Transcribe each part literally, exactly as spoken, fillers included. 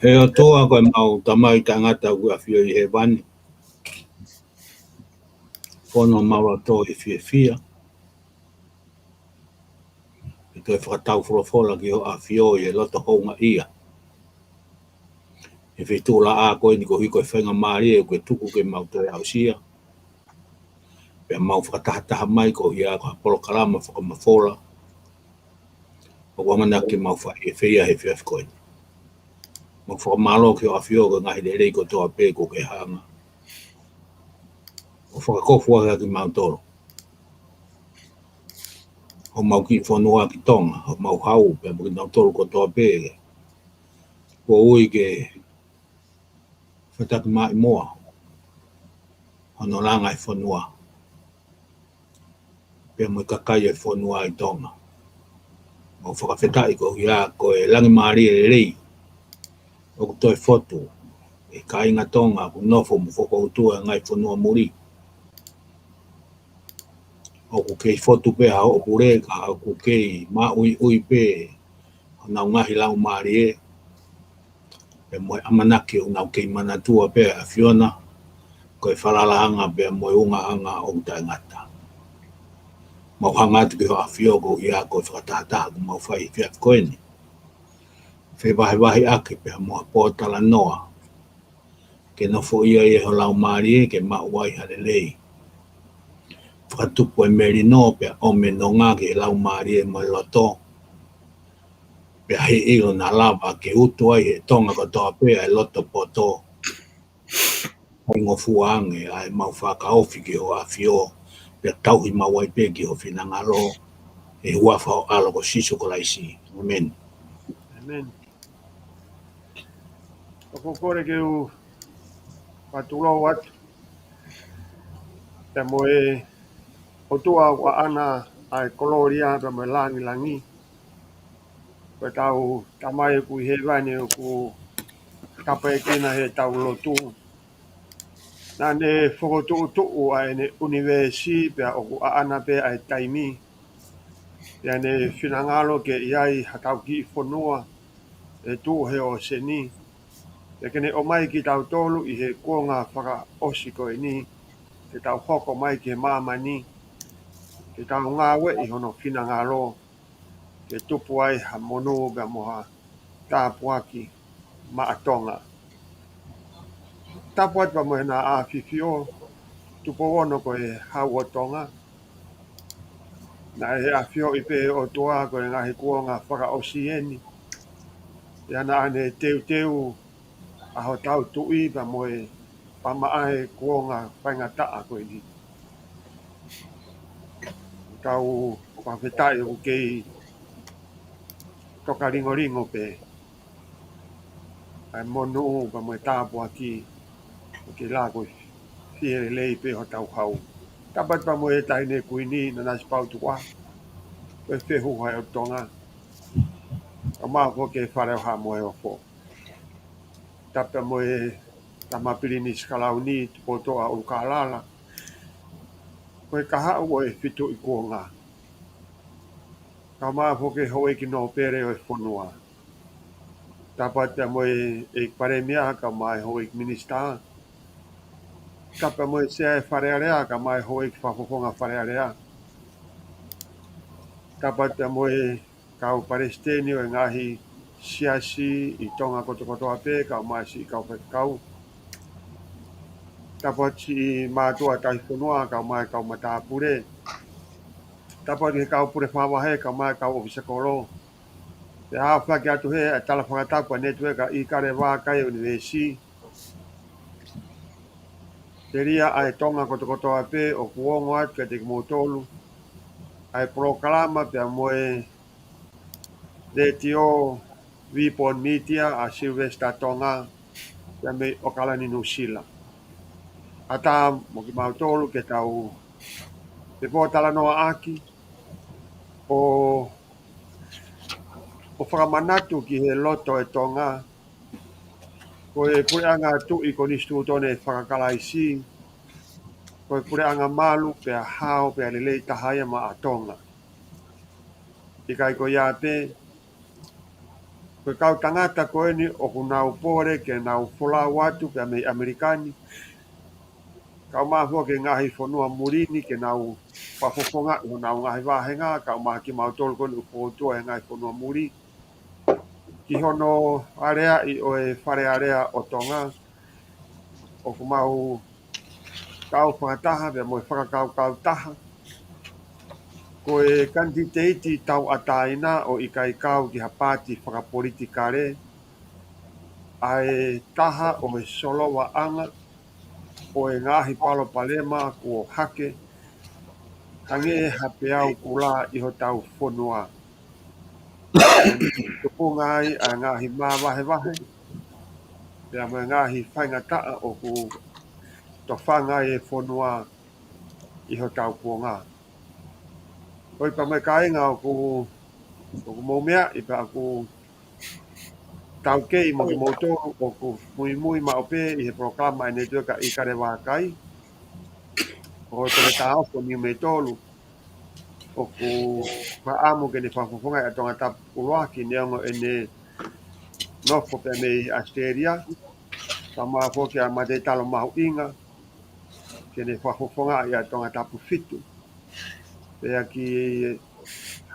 ʻE ʻOtua, ko ʻemau Tamai taʻengata ʻoku ke ʻafio ʻi hēvani, fonu homau loto ʻi he fiefia ke toe fakatau folofola ki hoʻo ʻafio ʻi he loto houngaʻia. ʻI he feituʻulaʻā ko eni, koeʻuhi ko e faingamālie ʻoku ke tuku ke mau toe aʻusia, pea mau fakatahataha mai koeʻuhi ko ha polokalama fakamafola ʻoku ʻamanaki ke mau fai ʻi he efiafi ko eni. Mau fakamālō ki hoʻo ʻafio ko e ngaahi lelei kotoa pē kuo ke hanga ʻo fakakofuʻaki kimautolu, homau kiʻi fonua ki Tonga, homau hau, pea mo kinautolu kotoa pē kuo ui ke fakatakimaʻimoa hono langa e fonua pea mo e kakai e fonua ʻi Tonga. Mau fakafetaʻi koeʻuhi ko e langimālie lelei ʻoku toe fotu ʻi he kāinga Tonga ʻoku nofo mo fokoutua ʻi he ngaahi fonua muli. ʻOku kei fotu pē ha hoʻo pule, ka ʻoku kei māʻuiʻui pē honau ngaahi laumālie, pea mo e ʻamanaki ʻoku nau kei manatua pē ʻa e ʻAfiona, ko e falalaʻanga pea mo e ungaʻanga ʻoku taʻengata. Mau hanga atu ki hoʻo ʻafio koeʻuhi ko e fakatahataha ʻoku mau fai ʻi he efiafi ko eni, fevahevaheʻaki pea mo ha pōtalanoa ke nofoʻia ai ho laumālie, ke maʻu ai ha lelei, fakatupu e melino pea ʻomi e nonga ki he laumālie mo e loto, pea heiʻilo naʻa lava ke utu ai ʻe he Tonga kotoa pē ʻa e loto poto, ʻo ngofua ange ʻa ʻemau fakaofi ki hoʻo ʻafio, pea tauhi maʻu ai pē ki ho finangalo, ʻi he huafa ho ʻAlo ko Sīsū Kalaisi. ʻĒmeni. ʻĒmeni. ʻOku ou kole ke u fakatulou atu pea mo e ʻOtua ʻoku ʻaʻana ʻa e kolōlia pea mo e langilangi, ko ʻetau Tamai ʻoku ʻi hēvani, ʻoku tapuekina ʻetau lotu. Naʻa ne fokotuʻutuʻu ʻa ʻene ʻunivēsi pea ʻoku ʻaʻana pē ʻa e taimi, pea ne finangalo ke ʻi ai haʻatau kiʻi fonua ʻe tuʻu he ʻōseni. Pea ke ne ʻomai kitautolu ʻi he kuonga fakaʻosi ko eni, ke tau hoko mai ki he māmani, ke tau ngāueʻi hono finangalo ke tupu ai ha monū pea mo ha tāpuaki maʻa Tonga. Tapu atu pea mo e Naʻa ʻAfifio, Tupou Ono ko e Hau ʻo Tonga. Naʻe ʻafioʻi pē ʻe he ʻOtua ko e ngaahi kuonga fakaʻosi eni, pea naʻa ne teuteu ʻa hotau Tuʻi pea mo e pamaʻa he kuonga faingataʻa ko eni. Tau fakafetaʻi ʻoku kei tokalingolingo pē ʻa e monū pea mo e tāpuaki, ʻoku kei lava ko e fie lelei pē hotau hau. Tapu atu pea mo e Taʻahine Kuini Nanasipauʻu Tupou, ko e fehuhu ʻo Tonga, kae ʻumaʻā foki e Fale ʻo Haʻa Moheofo. Tapu pea mo e Tama Pilinisi Kalauni Tupoutoʻa ʻUlukālala, ko e kahaʻu ʻo e Fetuʻu Kuonga, kae ʻumaʻā foki e Houʻeiki Nōpele ʻo e fonua. Tapu atu pea mo e ʻEiki Palēmia kae ʻumaʻā e Houʻeiki Minisitā. Tapu pea mo e Sea ʻo e Fale Alea kae ʻumaʻā e Houʻeiki Fakafofonga Fale Alea. Tapu atu pea mo e kau palesiteni ʻo e ngaahi siasi ʻi Tonga kotokotoa pē, kae ʻumaʻā e siʻi kau faifekau. Tapu atu siʻi mātuʻa tauhi fonua kae ʻumaʻā e kau matāpule. Tapu atu ki he kau pule fakavahe kae ʻumaʻā e kau ʻōfisa kolo. Pea aofaki atu heni ʻa e tala fakatapu ʻa e Netiueka ʻIkale Vākai ʻUnivēsi. Telia ʻa e Tonga kotokotoa pē ʻoku ongo atu kiate kimoutolu ʻa e polokalama pea mo e Letiō Vipon Media ʻa Sylvester Tonga, pea mei ʻAokalani Nuʻusila. ʻAtā mo kimautolu ke tau pōtalanoaʻaki ʻo, ʻo fakamanatu ki he loto e Tonga, ko e puleʻanga tuʻi konisitūtone fakakalaisi, ko e puleʻanga malu pea hao pea lelei taha ia maʻa Tonga. ʻIkai ko ia pē, Ko e kau tangata ko eni ʻoku nau pole ke nau folau atu pea mei ʻAmelika ni, kae ʻumaʻā foki e ngaahi fonua muli ni ke nau fakafofongaʻi honau ngaahi vāhenga, kae ʻumaʻā kimautolu ko eni ʻoku fokotuʻu he ngaahi fonua muli, ki hono aleaʻi ʻo e Fale Alea ʻo Tonga. ʻOku mau kau fakataha pea mo e fakakaukau taha, ko e kanititeiti tauʻatāina ʻo ʻikai kau ki ha paati fakapolitikale, ʻa e taha ʻo e solovaʻanga ʻo e ngaahi palopalema kuo hake, hangē ha peau kula ʻi hotau fonua. Tupunga ai ʻa e ngaahi māvahevahe pea mo e ngaahi faingataʻa ʻoku tofanga ai e fonua ʻi hotau kuonga. ʻOi pea mo e kāinga ʻoku, ʻoku mou meaʻi pea ʻoku taukei mo kimoutolu ʻoku muimui maʻu pē ʻi he polokalama ʻa e Netiueka ʻIkale Vākai, ʻo e Toketā Ofo Niumeitolu, ʻoku fakaʻamu ke ne fakafofongaʻi ʻa Tongatapu ʻuluaki neongo ʻene nofo pē mei ʻAositelēlia, kae ʻumaʻā foki ʻa Mateitalo Mahuʻinga, ke ne fakafofongaʻi ʻa Tongatapu fitu. Pea ki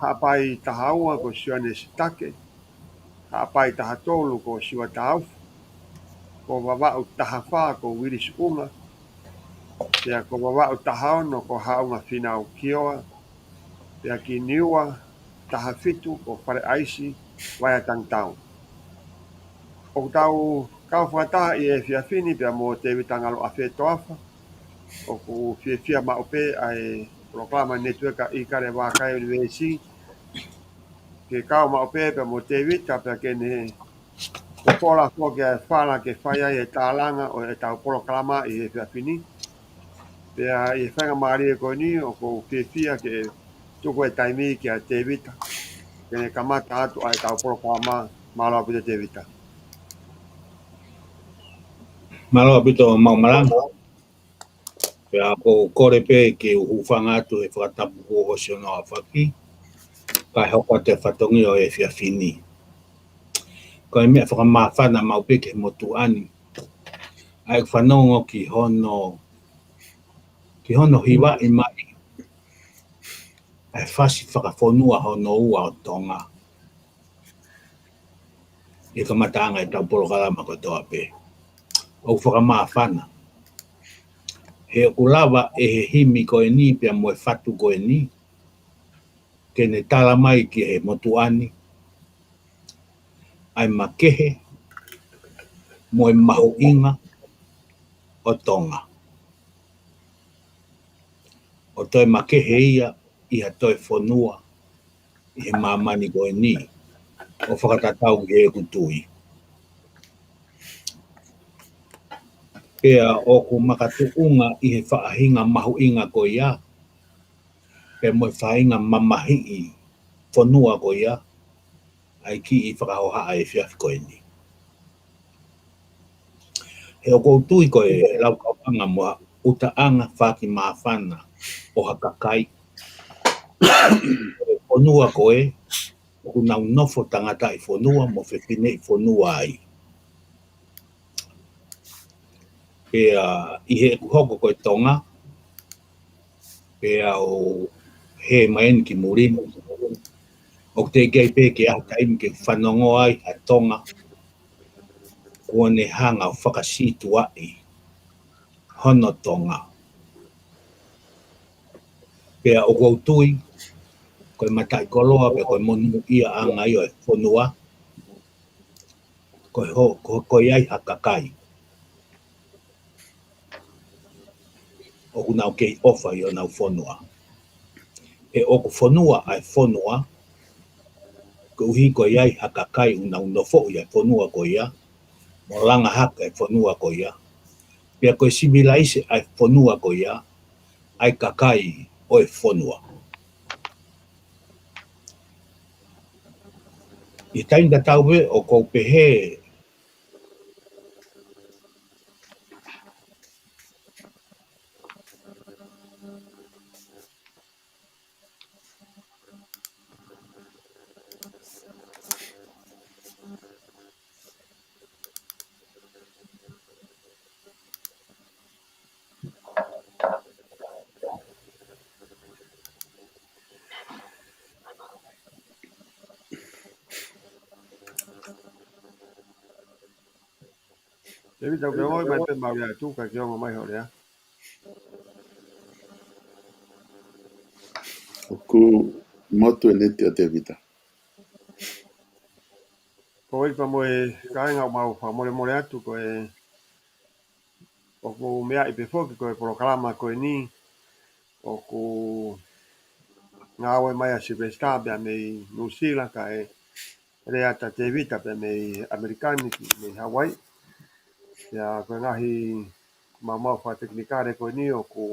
Haʻapai taha ua ko Sione Sitake, Haʻapai taha tolu ko Siua Taufu, ko Vavaʻu taha fā ko Uilisi ʻUnga, pea ko Vavaʻu taha ono ko Haʻunga Finau Kioa, pea ki Niua taha fitu ko Faleʻaisi Vaea Tangitau. ʻOku tau kau fakataha ʻi he efiafi ni pea mo Tēvita Ngalo ʻAfetoafa, ʻoku fiefia maʻu pē ʻa e polokalama Netiueka ʻIkale Vākai University, ke kau maʻu pē pea mo Tēvita pea ke ne popola foki ʻa e fala ke fai ai e tālanga ʻo ʻetau polokalama ʻi he efiafi ni. Pea ʻi he faingamālie ko eni ʻoku ou fiefia ke tuku e taimi kia Tēvita ke ne kamata atu ʻa ʻetau polokalama. Mālō ʻaupito Tēvita. Mālō ʻaupito Maʻumalanga. Pea ʻoku ou kole pē ke u hūfanga atu he fakatapu kuo ʻosi hono aofaki, kae hoko atu e fatongia ʻo e efiafi ni. Ko e meʻa fakamāfana maʻu pē ki he motuʻa ni, ʻa ʻeku fanongo ki hono, ki hono hivaʻi mai ʻa e fasi fakafonua hono ua ʻo Tonga ʻi he kamataʻanga ʻetau polokalama kotoa pē. ʻOku fakamāfana, he ʻoku lava ʻe he himi ko eni pea mo e fatu ko eni ke ne tala mai ki he motuʻa ni ʻa e makehe mo e mahuʻinga ʻo Tonga, ʻo toe makehe ia ʻi ha toe fonua ʻi he māmani ko eni, ʻo fakatatau ki heʻeku tui. Pea ʻoku makatuʻunga ʻi he faʻahinga mahuʻinga ko ia, pea mo e faʻahinga mamahiʻi fonua ko ia, ʻa e kiʻi fakahohaʻa ʻo e efiafi ko eni. He ʻoku ou tui ko e laukauʻanga mo e ʻutaʻanga fakimāfana ʻo ha kakai, ko e fonua ko ē ʻoku nau nofo tangataʻi fonua mo fefineʻi fonua ai. Pea ʻi heʻeku hoko ko e Tonga, pea u hē mai eni ki muli ni, ʻoku teʻeki ai pē ke ʻi ai ha taimi ke u fanongo ai ha Tonga kuo ne hanga ʻo fakasītuʻaʻi hono Tonga. Pea ʻoku ou tui ko e mataʻikoloa pea ko e monūʻiaʻanga ia ʻo e fonua, ko e ho-, ko, ko e ʻi ai ha kakai ʻoku nau kei ʻofa ʻi honau fonua. He ʻoku fonua ʻa e fonua, koeʻuhi ko e ʻi ai ha kakai ʻoku nau nofoʻi ʻa e fonua ko ia, mo langa hake ʻa e fonua ko ia. Pea ko e sivilaise ʻa e fonua ko ia, ʻa e kakai ʻo e fonua. ʻI he taimi tatau pē ʻoku ou pehē Tēvita, ke ongoʻi mai pē maʻu lea atu, ka ke ongo mai hoʻo lea. ʻOku motu e neti ʻa Tēvita. Ko e pea mo e kāinga, ʻoku mau fakamolemole atu, ko e ʻoku meaʻi pē foki ko e polokalama ko eni ʻoku ngāue mai ʻa Sylvester pea mei Nuʻusila, kae lea atu ʻa Tēvita pea mei ʻAmelika ni, mei Hawaii. Pea ko e ngaahi maumau fakatekinikale ko eni ʻoku,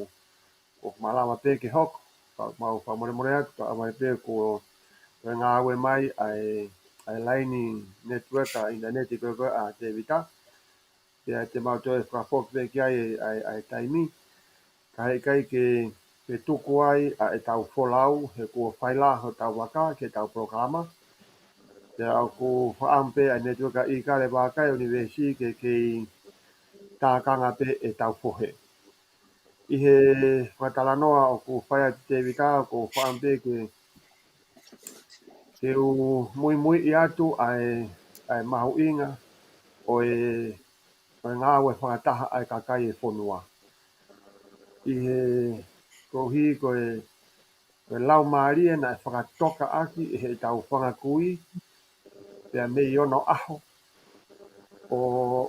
ʻoku malava pē ke hoko. Pea mau fakamolemole atu, pea ʻoku ʻi ai pē ko e ngāue mai ʻa e, ʻa e laini netiueka ʻinitaneti ko ē ʻa Tēvita. Pea te mau toe fakafoki pē ki ai ʻa e, ʻa e taimi. Ka heʻikai ke, ke tuku ai ʻa ʻetau folau, he kuo fai lahi hotau vaka ki heʻetau polokalama. Pea ʻoku faʻa pē ʻa e netiueka ʻIkale Vakai ʻUnivēsi ke kei tākanga pē ʻetau fohe. ʻI he fakatalanoa ʻoku fai atu ʻe Tēvita, ʻoku faʻa pē ke, ke u muimuiʻi atu ʻa e, ʻa e mahuʻinga ʻo e, ʻo e ngāue fakataha ʻa e kakai e fonua. ʻI he koeʻuhi ko e, ko e laumālie naʻe fakatokaʻaki ʻe heʻetau fanga kui, pea mei onoʻaho, ʻo,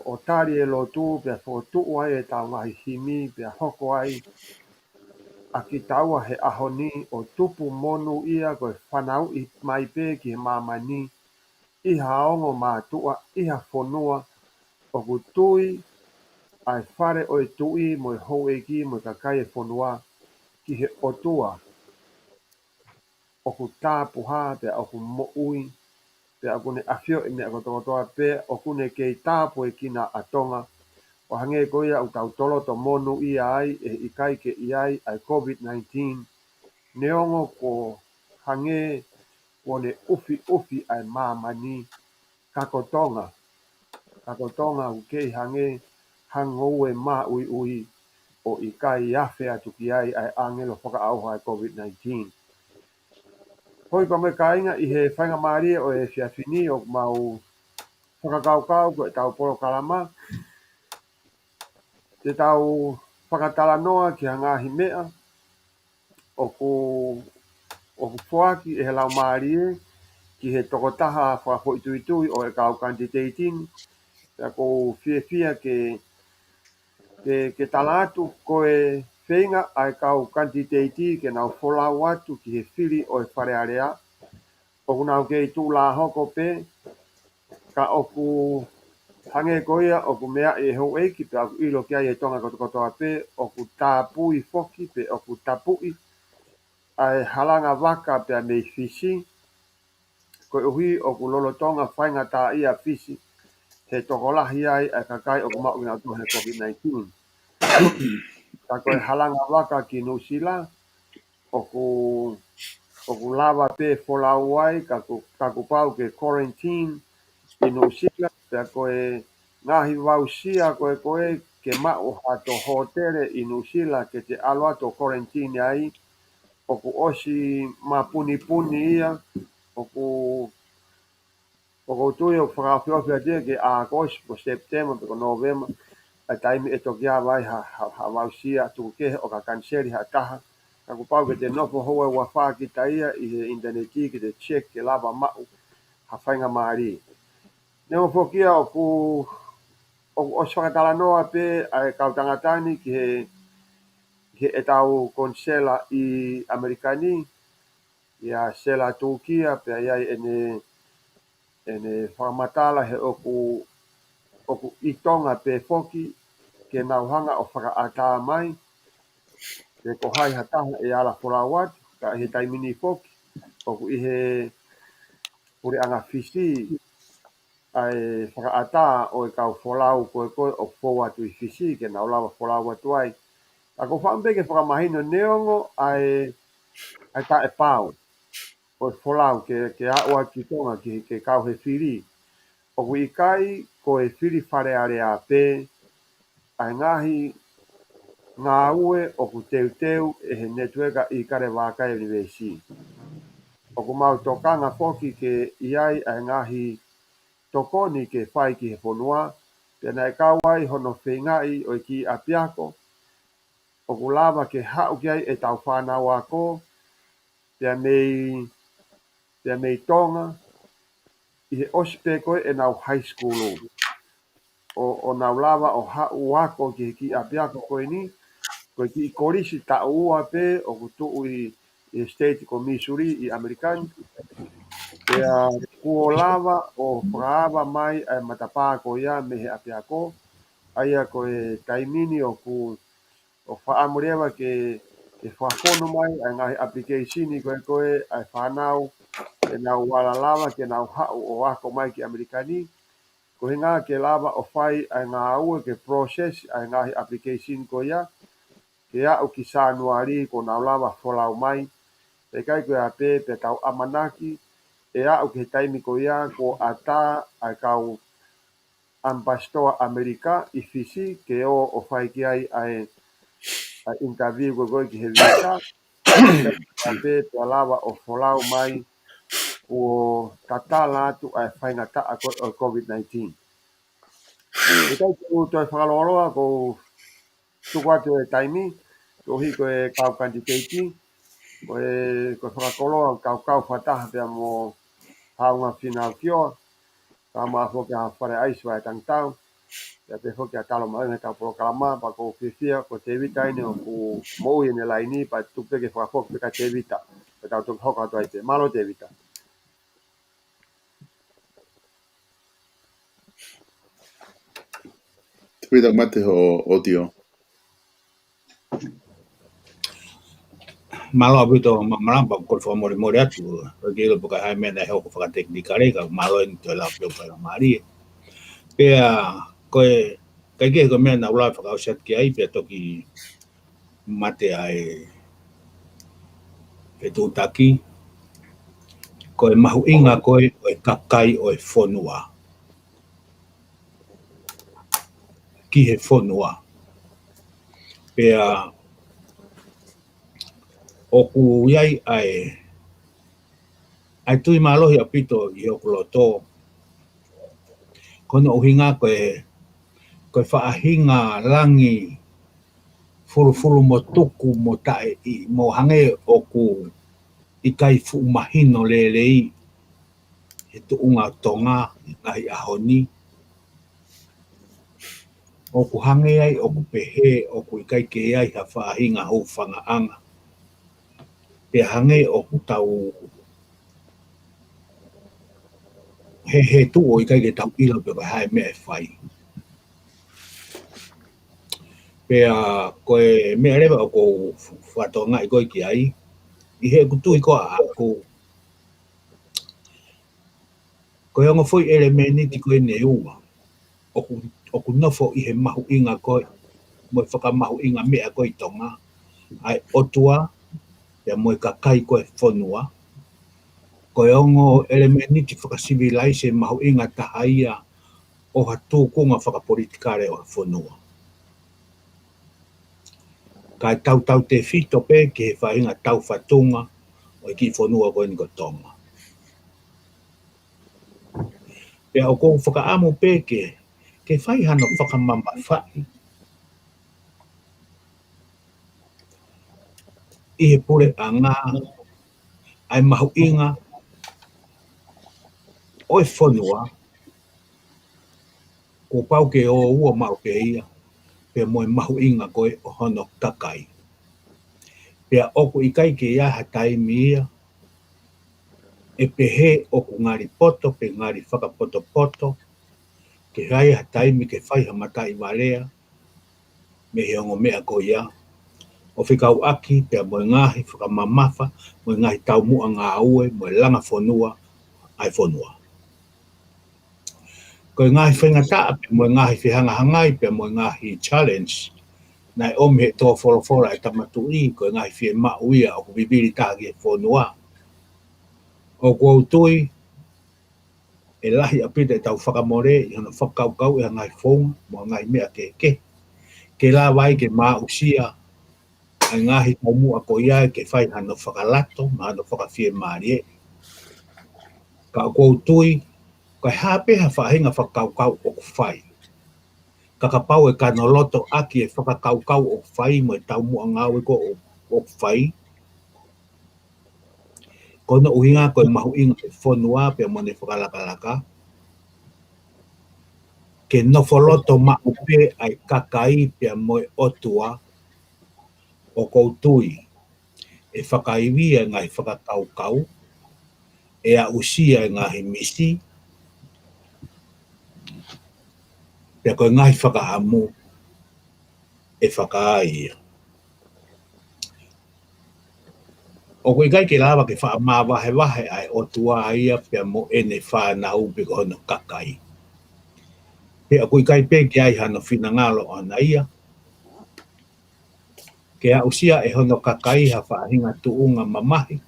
ʻo tali e lotu, pea fokotuʻu ai ʻetau ngaahi himi, pea hoko ai ʻa kitaua he ʻaho ni ʻo tupu monūʻia ko e fanauʻi mai pē ki he māmani, ʻi ha ongo mātuʻa, ʻi ha fonua ʻoku tui ʻa e fale ʻo e tuʻi mo e houʻeiki mo e kakai e fonua ki he ʻOtua ʻoku tapuhā, pea ʻoku moʻui, pea ʻoku ne ʻafioʻi e meʻa kotokotoa, pea ʻoku ne kei tāpuekina ʻa Tonga, ʻo hangē ko ia ʻoku tau toloto monūʻia ai ʻe he ʻikai ke ʻi ai ʻa e COVID nineteen, neongo kuo hangē kuo ne ʻufiʻufi ʻa e māmani, ka ko Tonga, ka ko Tonga ʻoku kei hangē ha ngoue māʻuiʻui ʻo ʻikai afe atu ki ai ʻa e ʻāngelo fakaʻauha ʻa e COVID nineteen. Hoi pea mo e kāinga, ʻi he faingamālie ʻo e efiafi ni ʻoku mau fakakaukau ko ʻetau polokalama, te tau fakatalanoa ki ha ngaahi meʻa ʻoku, ʻoku foaki ʻe he Laumālie ki he tokotaha fakafoʻituitui ʻo e kau kanititeiti ni. Pea ʻoku ou fiefia ke, ke, ke tala atu ko e feinga ʻa e kau kanititeiti ke nau folau atu ki he fili ʻo e Fale Alea, ʻoku nau kei tuʻulāhoko pē, ka ʻoku hangē ko ia ʻoku meaʻi ʻe houʻeiki pea ʻoku ʻilo ki ai e Tonga kotokotoa pē, ʻoku tāpui foki pe ʻoku tapuʻi ʻa e halanga vaka pea mei Fisi, koeʻuhi ʻoku lolotonga faingataʻaʻia Fisi he tokolahi ai ʻa e kakai ʻoku maʻu kinautolu he COVID nineteen. Ka ko e halanga vaka ki Nuʻusila, ʻoku, ʻoku lava pē folau ai, ka kuo, ka kuo pau ke quarantine ʻi Nuʻusila, pea ko e ngaahi voucher ko ē ko ē ke maʻu ha tō hōtele ʻi Nuʻusila ke te ʻalu atu ʻo quarantine ai, ʻoku ʻosi mapunipuni ia, ʻoku, ʻoku ou tui ʻoku fakaofiofi atu ia ki he ʻAokosi, ko Sepitema, pe ko Nōvema, ʻa e taimi ʻe toki ava ai ha, ha, ha voucher tuku kehe ʻo ka kaniseli ha taha. Ka kuo pau ke te nofo houa ʻe uofulu mā fā kita ia ʻi he ʻinitaneti ke te check ke lava maʻu ha faingamālie. Neongo foki ia ʻoku, ʻoku ʻosi fakatalanoa pē ʻa e kau tangata ni ki he, ki heʻetau konisela ʻi ʻAmelika ni, ʻia Sela Tukia, pea ʻi ai ʻene, ʻene fakamatala he ʻoku, ʻoku ʻi Tonga pē foki ke nau hanga ʻo fakaʻatā mai pe ko hai ha taha ʻe ala folau atu, ka ʻi he taimi ni foki ʻoku ʻi he puleʻanga Fisi ʻa e fakaʻatā ʻo e kau folau ko ē ko ē ʻoku fou atu ʻi Fisi ke nau lava folau atu ai. Ka ʻoku ou faʻa pē ke fakamahino neongo ʻa e, ʻa e taʻepau ʻo e folau ke, ke aʻu atu ki Tonga ki, ke kau he fili, ʻoku ʻikai ko e fili Fale Alea pē ʻa e ngaahi ngāue ʻoku teuteu ʻe he netiueka ʻIkale Vakai ʻUnivēsi. ʻOku mau tokanga foki ke ʻi ai ʻa e ngaahi tokoni ke fai ki he fonua, Pea naʻe kau ai hono feingaʻi ʻo e kiʻi ʻapiako ʻoku lava ke haʻu ki ai ʻetau fānau ako, pea mei, pea mei Tonga, ʻi he ʻosi pē ko ē ʻenau high school. ʻO, ʻo nau lava ʻo haʻu ʻo ako ki he kiʻi ʻapiako ko eni, ko e kiʻi kolisi taʻu ua pē ʻoku tuʻu ʻi, ʻi he state ko Missouri ʻi ʻAmelika ni. Pea kuo lava ʻo fakaava mai ʻa e matapā ko ia mei he ʻapiako, ʻa ia ko e taimi ni ʻoku, ʻoku fakaʻamu leva ke, ke fakafonu mai ʻa e ngaahi application ko ē ko ē ʻa e fānau ʻe nau ala lava ke nau haʻu ʻo ako mai ki ʻAmelika ni. Ko e ʻuhinga ke lava ʻo fai ʻa e ngāue ke process ʻa e ngaahi application ko ia, ke aʻu ki Sānuali kuo nau lava folau mai. Pea ʻikai ko ia pē, pea tau ʻamanaki ʻe aʻu ki he taimi ko ia kuo ʻatā ʻa e kau ʻamipasitoa ʻAmelika ʻi Fisi ke ō ʻo fai ki ai ʻa e, ʻa e interview ko ē ko ē ki he visa. Pea pea lava ʻo folau mai kuo tatala atu ʻa e faingataʻa ko ē ʻo e COVID nineteen. ʻIkai ke u toe fakalōloa, ʻoku ou tuku atu e taimi, koeʻuhi ko e kau kanititeiti, ko e, ko e fakakoloa, kaukau fakataha pea mo Haʻunga Fīnau Kioa, kae ʻumaʻā foki ʻa Fale ʻAisi Vaetangitau, pea pehē foki ʻa Talo Mahuʻinga ʻi heʻetau polokalama, pea ʻoku ou fiefia, ko Tēvita eni ʻoku moʻui ʻene laini, pea tuku pē ke fakafoki pē kia Tēvita, pea tau toki hoko atu ai pē. Mālō Tēvita. Tēvita, mate hoʻo ʻōtiō. Mālō ʻaupito, ma-, Malama, pea ʻoku ou fakamolemole atu, ʻoku ʻikai ke ʻilo pe ko e hā e meʻa naʻe hoko fakatekinikale, ka mālō eni toe lava pē ʻo faingamālie. Pea ko e, kae kehe ko e meʻa naʻa ku lave fakaʻosi atu ki ai, pea toki mate ai e fetuʻutaki, ko e mahuʻinga ko ē ʻo e kakai ʻo e fonua ki he fonua. Pea ʻoku ʻi ai ʻa e, ʻa e tui mālohi ʻaupito ʻi hoku loto, ko hono ʻuhinga ko e, ko e faʻahinga langi fulufulu mo tuku mo taʻe ʻi, mo hangē ʻoku ʻikai fuʻu mahino lelei he tuʻunga ʻo Tonga ʻi he ngaahi ʻaho ni. ʻOku hangē ai ʻoku pehē ʻoku ʻikai ke ʻi ai ha faʻahinga houfangaʻanga. Pea hangē ʻoku tau hehē tuʻu ʻo ʻikai ke tau ʻilo pe ko e hā e meʻa ʻe fai. Pea ko e meʻa leva ʻoku ou fakatokangaʻi ko ē ki ai, ʻi heʻeku tui ko ē ʻaʻaku, ko e ongo foʻi ʻelemēniti ko eni ʻe ua ʻoku, ʻoku nofo ʻi he mahuʻinga ko ē, mo e fakamahuʻinga meʻa ko ē ʻi Tonga, ʻa e ʻOtua, pea mo e kakai ko ē ʻo e fonua. Ko e ongo ʻelemēniti fakasivilaise mahuʻinga taha ia ʻo ha tūkunga fakapolitikale ʻo ha fonua. Kae tautautefito pē ki he faʻahinga taufatunga ʻo e kiʻi fonua ko eni ko Tonga. Pea ʻoku ou fakaʻamu pē ke, ke fai hano fakamamafaʻi ʻi he puleʻanga ʻa e mahuʻinga ʻo e fonua, kuo pau ke ʻoua maʻu pē ia, pea mo e mahuʻinga ko ē ʻo hono kakai. Pea ʻoku ʻikai ke ʻi ai ha taimi ia ʻe pehē ʻoku ngali poto pe ngali fakapotopoto, ke ʻi ai ha taimi ke fai ha mataʻi valea mei he ongo meʻa ko ia, ʻo fekauʻaki pea mo e ngaahi fakamamafa, mo e ngaahi taumuʻa ngāue, mo e langa fonua ʻa e fonua. Ko e ngaahi faingataʻa pea mo e ngaahi fehangahangai pea mo e ngaahi challenge naʻe ʻomi he tō folofola ʻa e Tama Tuʻi, ko e ngaahi fiemaʻu ia ʻoku vivili taha ki he fonua. ʻOku ou tui ʻe lahi ʻaupito ʻetau fakamole ʻi hono fakakaukauʻi ha ngaahi founga mo ha ngaahi meʻa kehekehe, ke lava ai ke maʻusia ʻa e ngaahi taumuʻa ko ia ke fai hano fakalato mo hano fakafiemālie. Ka ʻoku ou tui, ko e hā pē ha faʻahinga fakakaukau ʻoku fai, Ka kapau ʻe kanolotoʻaki e fakakaukau ʻoku fai mo e taumuʻa ngāue ko ē ʻoku fai, ko hono ʻuhinga ko e mahuʻinga e fonua pea mo ʻene fakalakalaka, ke nofo loto maʻu pē ʻa e kakai pea mo e ʻOtua, ʻoku ou tui ʻe fakaivia e ngaahi fakakaukau, ʻe aʻusia e ngaahi misi, pea ko e ngaahi fakaʻamu ʻe fakaai ia. ʻOku ʻikai ke lava ke faʻa māvahevahe ʻa e ʻOtua ia pea mo ʻene fānau pe ko hono kakai. Pea ʻoku ʻikai pē ke ʻi ai hano finangalo ʻona ia ke aʻusia ʻe hono kakai ha faʻahinga tuʻunga mamahi,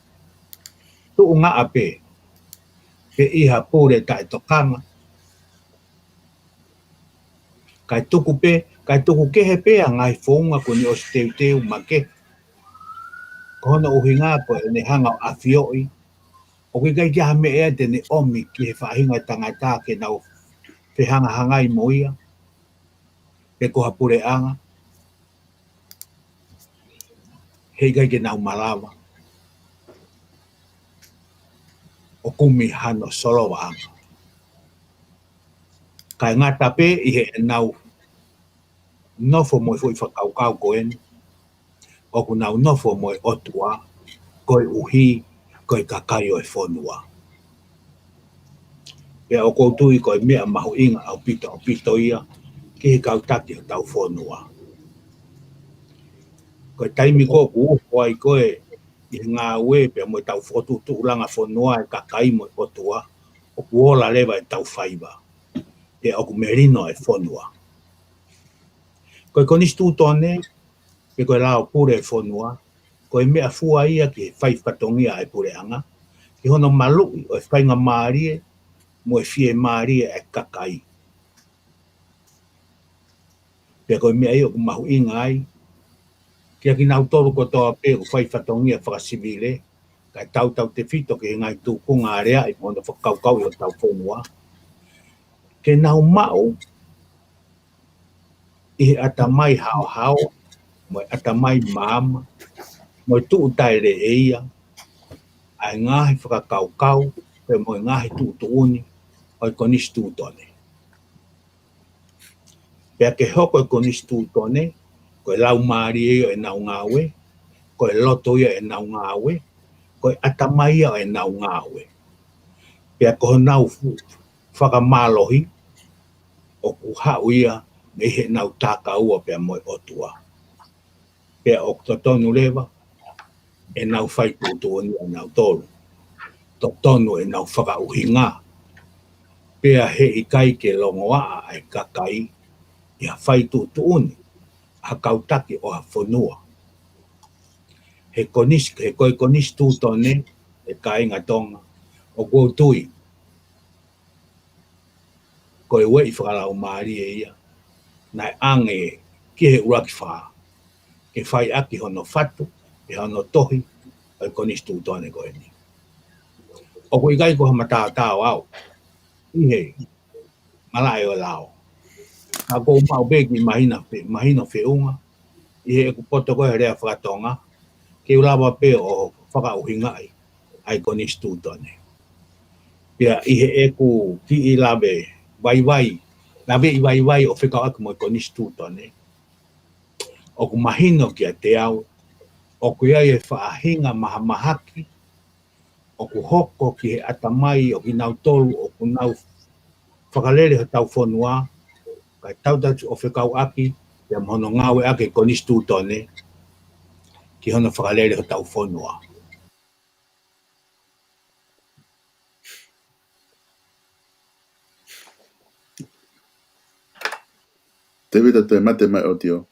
tuʻungaʻa pē, pe ʻi ha pule taʻetokanga. Kae tuku pē, kae tuku kehe pē ʻa e ngaahi founga kuo ne ʻosi teuteu makehe. Ko hono ʻuhinga ko ʻene hanga ʻo ʻafioʻi ʻoku ʻikai ke ʻi ai ha meʻa ia te ne ʻomi ki he faʻahinga tangata ke nau fehangahangai mo ia, pe ko ha puleʻanga, heʻikai ke nau malava ʻo kumi hano solovaʻanga. Kae ngata pē ʻi heʻenau nofo mo e foʻi fakakaukau ko eni, ʻoku nau nofo mo e ʻOtua, koeʻuhi ko e kakai ʻo e fonua. Pea ʻoku ou tui ko e meʻa mahuʻinga ʻaupito, ʻaupito ia ki he kau taki hotau fonua. Ko e taimi ko ē ʻoku ʻoho ai ko ē ʻi he ngāue pea mo ʻetau fokotuʻutuʻulanga fonua e kakai mo e ʻOtua, ʻoku ola leva ʻetau faiva, pea ʻoku melino e fonua. Ko e konisitūtone, pe ko e lao pule e fonua, ko e meʻafua ia ki he fai fatongia e puleʻanga, ki hono maluʻi ʻo e faingamālie mo e fiemālie e kakai. Pea ko e meʻa ia ʻoku mahuʻinga ai kiate kinautolu kotoa pē ʻoku fai fatongia fakasivile, kae tautautefito ki he ngaahi tūkunga aleaʻi mo hono fakakaukauʻi hotau fonua, ke nau maʻu ʻi he ʻatamai haohaoa, mo e ʻatamai maama, mo e tuʻu taʻeleʻeia, ʻa e ngaahi fakakaukau, pea mo e ngaahi tuʻutuʻuni ʻo e konisitūtone. Pea ke hoko e konisitūtone ko e laumālie ia ʻo ʻenau ngāue, ko e loto ia ʻo ʻenau ngāue, ko e ʻatamai ia ʻo ʻenau ngāue. Pea ko honau fu-, fakamālohi ʻoku haʻu ia mei heʻenau takaua pea mo e ʻOtua. Pea ʻoku totonu leva ʻenau fai tuʻutuʻuni ʻanautolu. Totonu ʻenau fakaʻuhinga. Pea heʻikai ke longoaʻa ʻa e kakai ʻi ha fai tuʻutuʻuni ʻa ha kau taki ʻo ha fonua. He konis-, he ko e konisitūtone, ʻe kāinga Tonga, ʻoku ou tui ko e ueʻi fakalaumālie ia naʻe ʻange ki he ʻUluaki Fā ke fai ʻaki hono fatu, pe hono tohi ʻo e konisitūtone ko eni. ʻOku ʻikai ko ha mataotao au ʻi he malaʻe ʻo e lao. Ka ʻoku ou maʻu pē kiʻi mahino fe-, mahino feʻunga ʻi heʻeku poto ko ē he lea faka-Tonga, ke u lava pē ʻo fakaʻuhingaʻi ʻa e konisitūtone. Pea ʻi heʻeku kiʻi lave vaivai, laveʻi vaivai ʻo fekauʻaki mo e konisitūtone, ʻoku mahino kiate au ʻoku ʻi ai e faʻahinga mahamahaki ʻoku hoko ki he ʻatamai ʻo kinautolu ʻoku nau fakalele hotau fonua, kae tautautefito ʻo fekauʻaki pea mo hono ngāueʻaki e konisitūtone ki hono fakalele hotau fonua. Tēvita, toe mate mai ʻOtiō.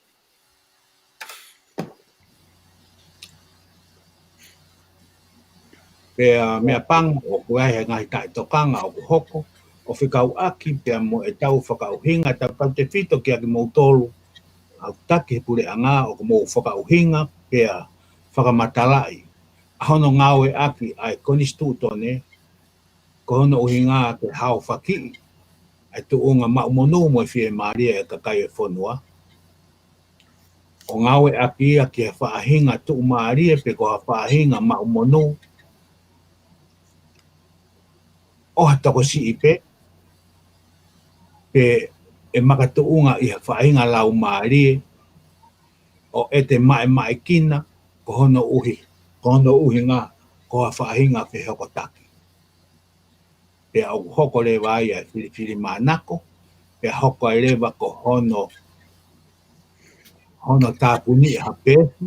Pea meʻapango ʻoku ʻi ai e ngaahi taʻetokanga ʻoku hoko ʻo fekauʻaki pea mo ʻetau fakaʻuhinga, tautautefito kiate kimoutolu ʻa e kau taki he puleʻanga ʻoku mou fakaʻuhinga pea fakamatalaʻi ʻa hono ngāueʻaki ʻa e konisitūtone, ko hono ʻuhinga ke haofaki ʻa e tuʻunga maʻu monū mo e fiemālie ʻa e kakai ʻo e fonua, ʻo ngāueʻaki ia ki ha faʻahinga tuʻumālie pe ko ha faʻahinga maʻu monū ʻo ha tokosiʻi pē, pe ʻe makatuʻunga ʻi ha faʻahinga laumālie ʻo ʻete maʻemaʻekina, ko hono ʻuhi, ko hono ʻuhinga ko ha faʻahinga fehokotaki. Pea ʻoku hoko leva ia ʻa e filifilimānako, pea hoko ai leva ko hono, hono tāpuniʻi ha peesi,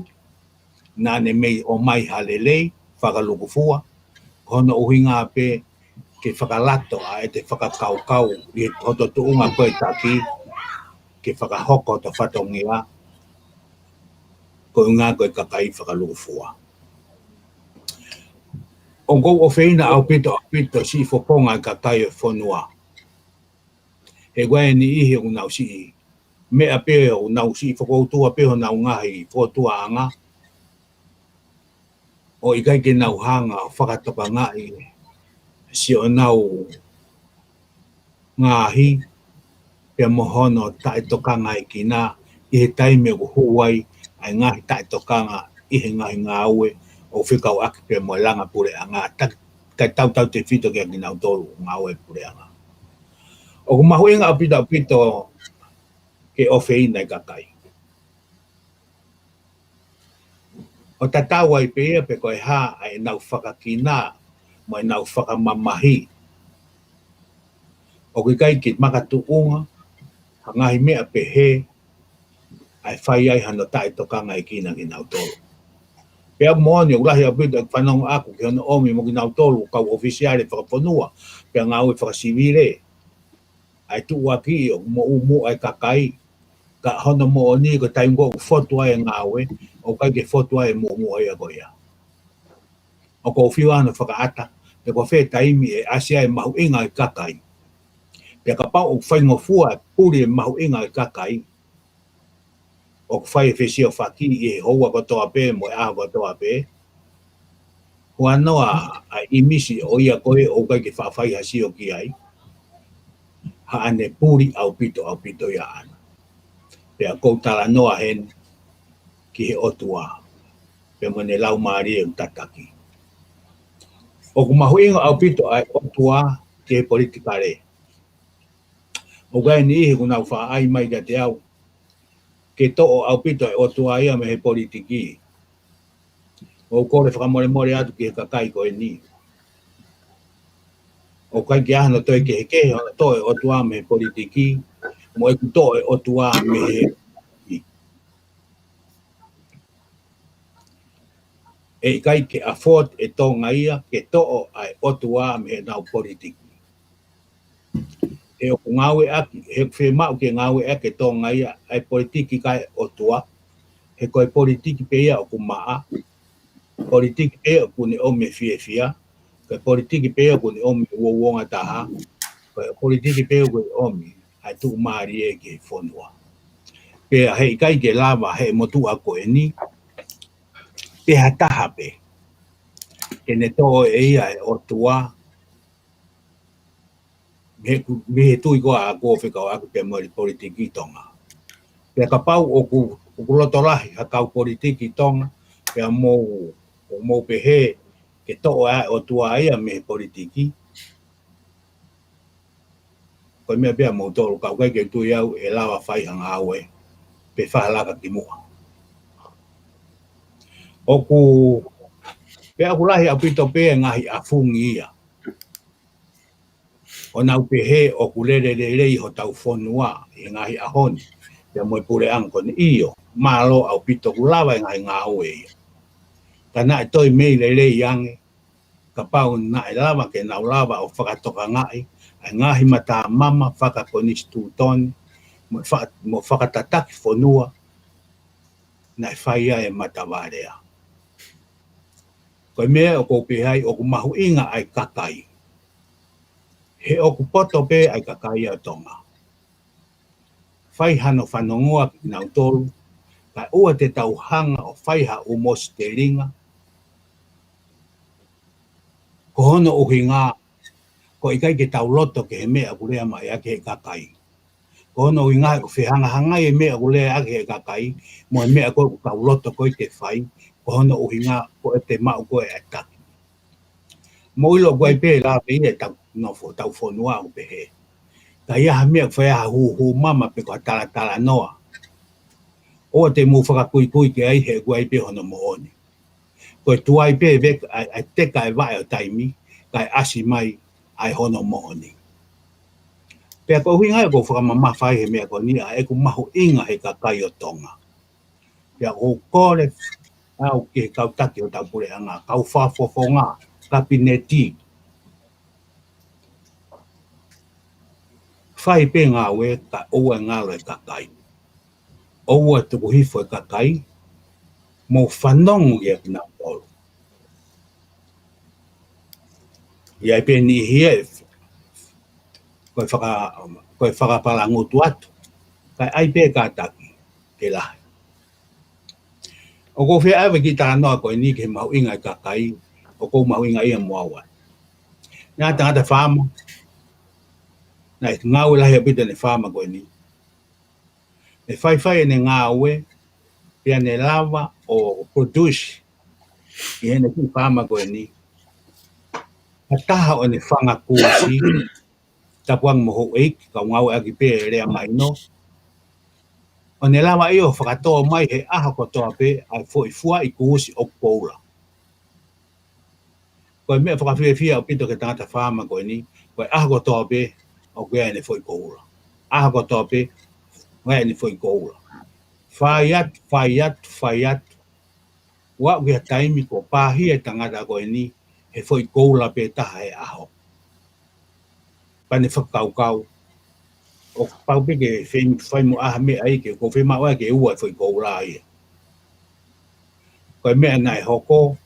naʻa ne mei ʻomai ha lelei fakalūkufua, ko hono ʻuhinga pē ke fakalato ʻa ʻete fakakaukau ʻi hoto tuʻunga ko e taki, ke fakahoko hoto fatongia, ko e ʻuhinga ko e kakai fakalūkufua. ʻOku ou ʻofeina ʻaupito, ʻaupito siʻi fofonga ʻa e kakai ʻo e fonua. He ʻoku ʻi ai e niʻihi ʻoku nau siʻi meʻa pē, ʻoku nau siʻi fokoutua pē honau ngaahi fokotuʻaʻanga, ʻo ʻikai ke nau hanga ʻo fakatokangaʻi siʻonau ngaahi, pea mo hono taʻetokangaʻekina ʻi he taimi ʻoku hū ai ʻa e ngaahi taʻetokanga ʻi he ngaahi ngāue ʻoku fekauʻaki pea mo e langa puleʻanga, ta-, kae tautautefito kia kinautolu ngāue puleʻanga. ʻOku mahuʻinga ʻaupito, ʻaupito ke ʻofeina e kakai. ʻO tatau ai pē ia pe ko e hā ʻa ʻenau fakakina mo ʻenau fakamamahi, ʻoku ʻikai ke makatuʻunga ha ngaahi meʻa pehē ʻa e fai ai hano taʻetokangaʻekina kinautolu. Pea moʻoni ʻoku lahi ʻaupito ʻeku fanongo ʻaku ki hono ʻomi mo kinautolu kau ʻofisiale fakafonua, pea ngāue fakasivile, ʻa e tuʻuaki ʻoku muʻomuʻa e kakai, ka hono moʻoni ko e taimi ko ē ʻoku fotu ai e ngāue, ʻoku ʻikai ke fotu ai e muʻomuʻa ia ko ia. ʻOku ou fiu ʻa hono fakaʻata, pe ko fē taimi ʻe ʻasi ai e mahuʻinga ʻo e kakai. Pea kapau ʻoku faingofua e puli e mahuʻinga ʻo e kakai, ʻoku fai e fesiofaki ʻi he houa kotoa pē mo e ʻaho kotoa pē, huanoa ʻa e ʻīmisi ʻo ia ko ē ʻoku ʻikai ke faʻa fai ha sio ki ai, haʻane puli ʻaupito, ʻaupito ia ʻaʻana. Pea ʻoku ou talanoa heni ki he ʻOtua, pea mo ʻene laumālie ʻoku tataki. ʻOku mahuʻinga ʻaupito ʻa e ʻOtua ki he politikale. ʻOku ʻi ai e niʻihi ʻoku nau faʻa ʻai mai kiate au ke toʻo ʻaupito e ʻOtua ia mei he politiki. ʻOku ou kole fakamolemole atu ki he kakai ko eni. ʻOku ʻikai ke ʻi ai hano toe kehekehe hono toʻo e ʻOtua mei he politiki mo ʻeku toʻo e ʻOtua mei he ʻe ʻikai ke afford ʻe Tonga ia ke toʻo ʻa e ʻOtua mei heʻenau politiki. He ʻoku ngāueʻaki, he ʻoku fiemaʻu ke ngāueʻaki ʻe Tonga ia ʻa e politiki kae ʻOtua, he ko e politiki pē ia ʻoku maʻa, politiki pē ʻoku ne ʻomi e fiefia, ko e politiki pē ʻoku ne ʻomi e uouongataha, ko e politiki pē ʻoku ne ʻomi ʻa e tuʻumālie ki he fonua. Pea he ʻikai ke lava he motuʻa ko eni, pe ha taha pē, ke ne toʻo ʻe ia e ʻOtua, mei he ku-, mei he tui ko ē ʻoku fekauʻaki pea mo e politiki Tonga. Pea kapau ʻoku, ʻoku loto lahi ha kau politiki Tonga, pea mou, ʻoku mou pehē ke toʻo ʻa e ʻOtua ia mei he politiki, ko e meʻa pē ia moutolu, ka ʻoku ʻikai ke tui au ʻe lava fai ha ngāue pe fakalaka ki muʻa. ʻOku, pea ʻoku lahi ʻaupito pē ngaahi ʻafungi ia ʻo nau pehē ʻoku lele lelei hotau fonua ʻi he ngaahi ʻaho ni, pea mo e puleʻanga ko eni. ʻIo, mālō ʻaupito ʻoku lava e ngaahi ngāue ia. Ka naʻe toe mei lelei ange kapau naʻe lava ke nau lava ʻo fakatokangaʻi ʻa e ngaahi matamama fakakonisitūtone mo fa-, mo fakatataki fonua naʻe fai ai e matavalea. Ko e meʻa ʻoku ou pehē ai ʻoku mahuʻinga ʻa e kakai. He ʻoku poto pē ʻa e kakai ʻo Tonga. Fai hano fanongoa kinautolu, kae ʻoua te tau hanga ʻo fai ha ʻū mositelinga. Ko hono ʻuhinga, ko ʻoku ʻikai ke tau loto ki he meʻa ʻoku lea mai ʻaki ʻe he kakai. Ko hono ʻuhinga ʻoku fehangahangai e meʻa ʻoku lea ʻaki ʻe he kakai mo e meʻa ko ē ʻoku tau loto ko ē ke fai, ko hono ʻuhinga ko ʻete maʻu ko ē ʻa e taki. Mou ʻilo ʻoku ʻi ai pē e lave ia ʻetau nofo, tau fonua ʻo pehē, ka ʻi ai ha meʻa ʻoku fai ai ha hūhū mama pe ko ha talatalanoa, ʻoua te mou fakakuikui ki ai he ʻoku ʻi ai pē hono moʻoni. Ko e tuai pē veka ʻa e, ʻa e teka e vaʻe ʻo taimi, kae ʻasi mai ʻa e hono moʻoni. Pea ko e ʻuhinga ia ʻoku ou fakamamafa ai he meʻa ko eni ʻa ʻeku mahuʻinga he kakai ʻo Tonga. Pea ʻoku ou kole au ki he kau taki ʻo hotau puleʻanga, kau fakafofonga, kapineti. Fai pē ngāue kae ʻoua ʻe ngalo e kakai. ʻOua ʻe tuku hifo e kakai, mou fanongo kia kinautolu. ʻI ai pē niʻihi ia ʻe, ko e faka-, ko e fakapalangutu atu, kae ʻai pē kātaki ke lahi. ʻOku ou fie ʻave ki he talanoa ko eni ki he mahuʻinga e kakai, ʻoku ou mahuʻingaʻia mo au ai. Naʻe ʻi ai e tangata faama, naʻe ngāue lahi ʻaupito ʻene faama ko eni. ʻE faifai ʻene ngāue, pea ne lava ʻo produce ʻi heʻene kiʻi faama ko eni ha taha ʻo ʻene fanga kusi, tapu ange mo houʻeiki, kau ngāueʻaki pē e lea mahino, ʻo ne lava ʻo fakatō mai he ʻaho kotoa pē ʻa e foʻi fuaʻi kusi ʻoku koula. Ko e meʻa fakafiefia ʻaupito ki he tangata faama ko eni, ko e ʻaho kotoa pē ʻoku ʻi ai ʻene foʻi koula. ʻAho kotoa pē ʻoku ʻi ai ʻene foʻi koula. Fai atu, fai atu, fai atu. ʻO aʻu ki ha taimi kuo pāhia e tangata ko eni he foʻi koula pē taha he ʻaho. Pea ne fakakaukau, ʻoku pau pē ke fai, fai mo ha meʻa ia ke, ʻoku ou fiemaʻu ai ke ua e foʻi koula ia. Ko e meʻa naʻe hoko,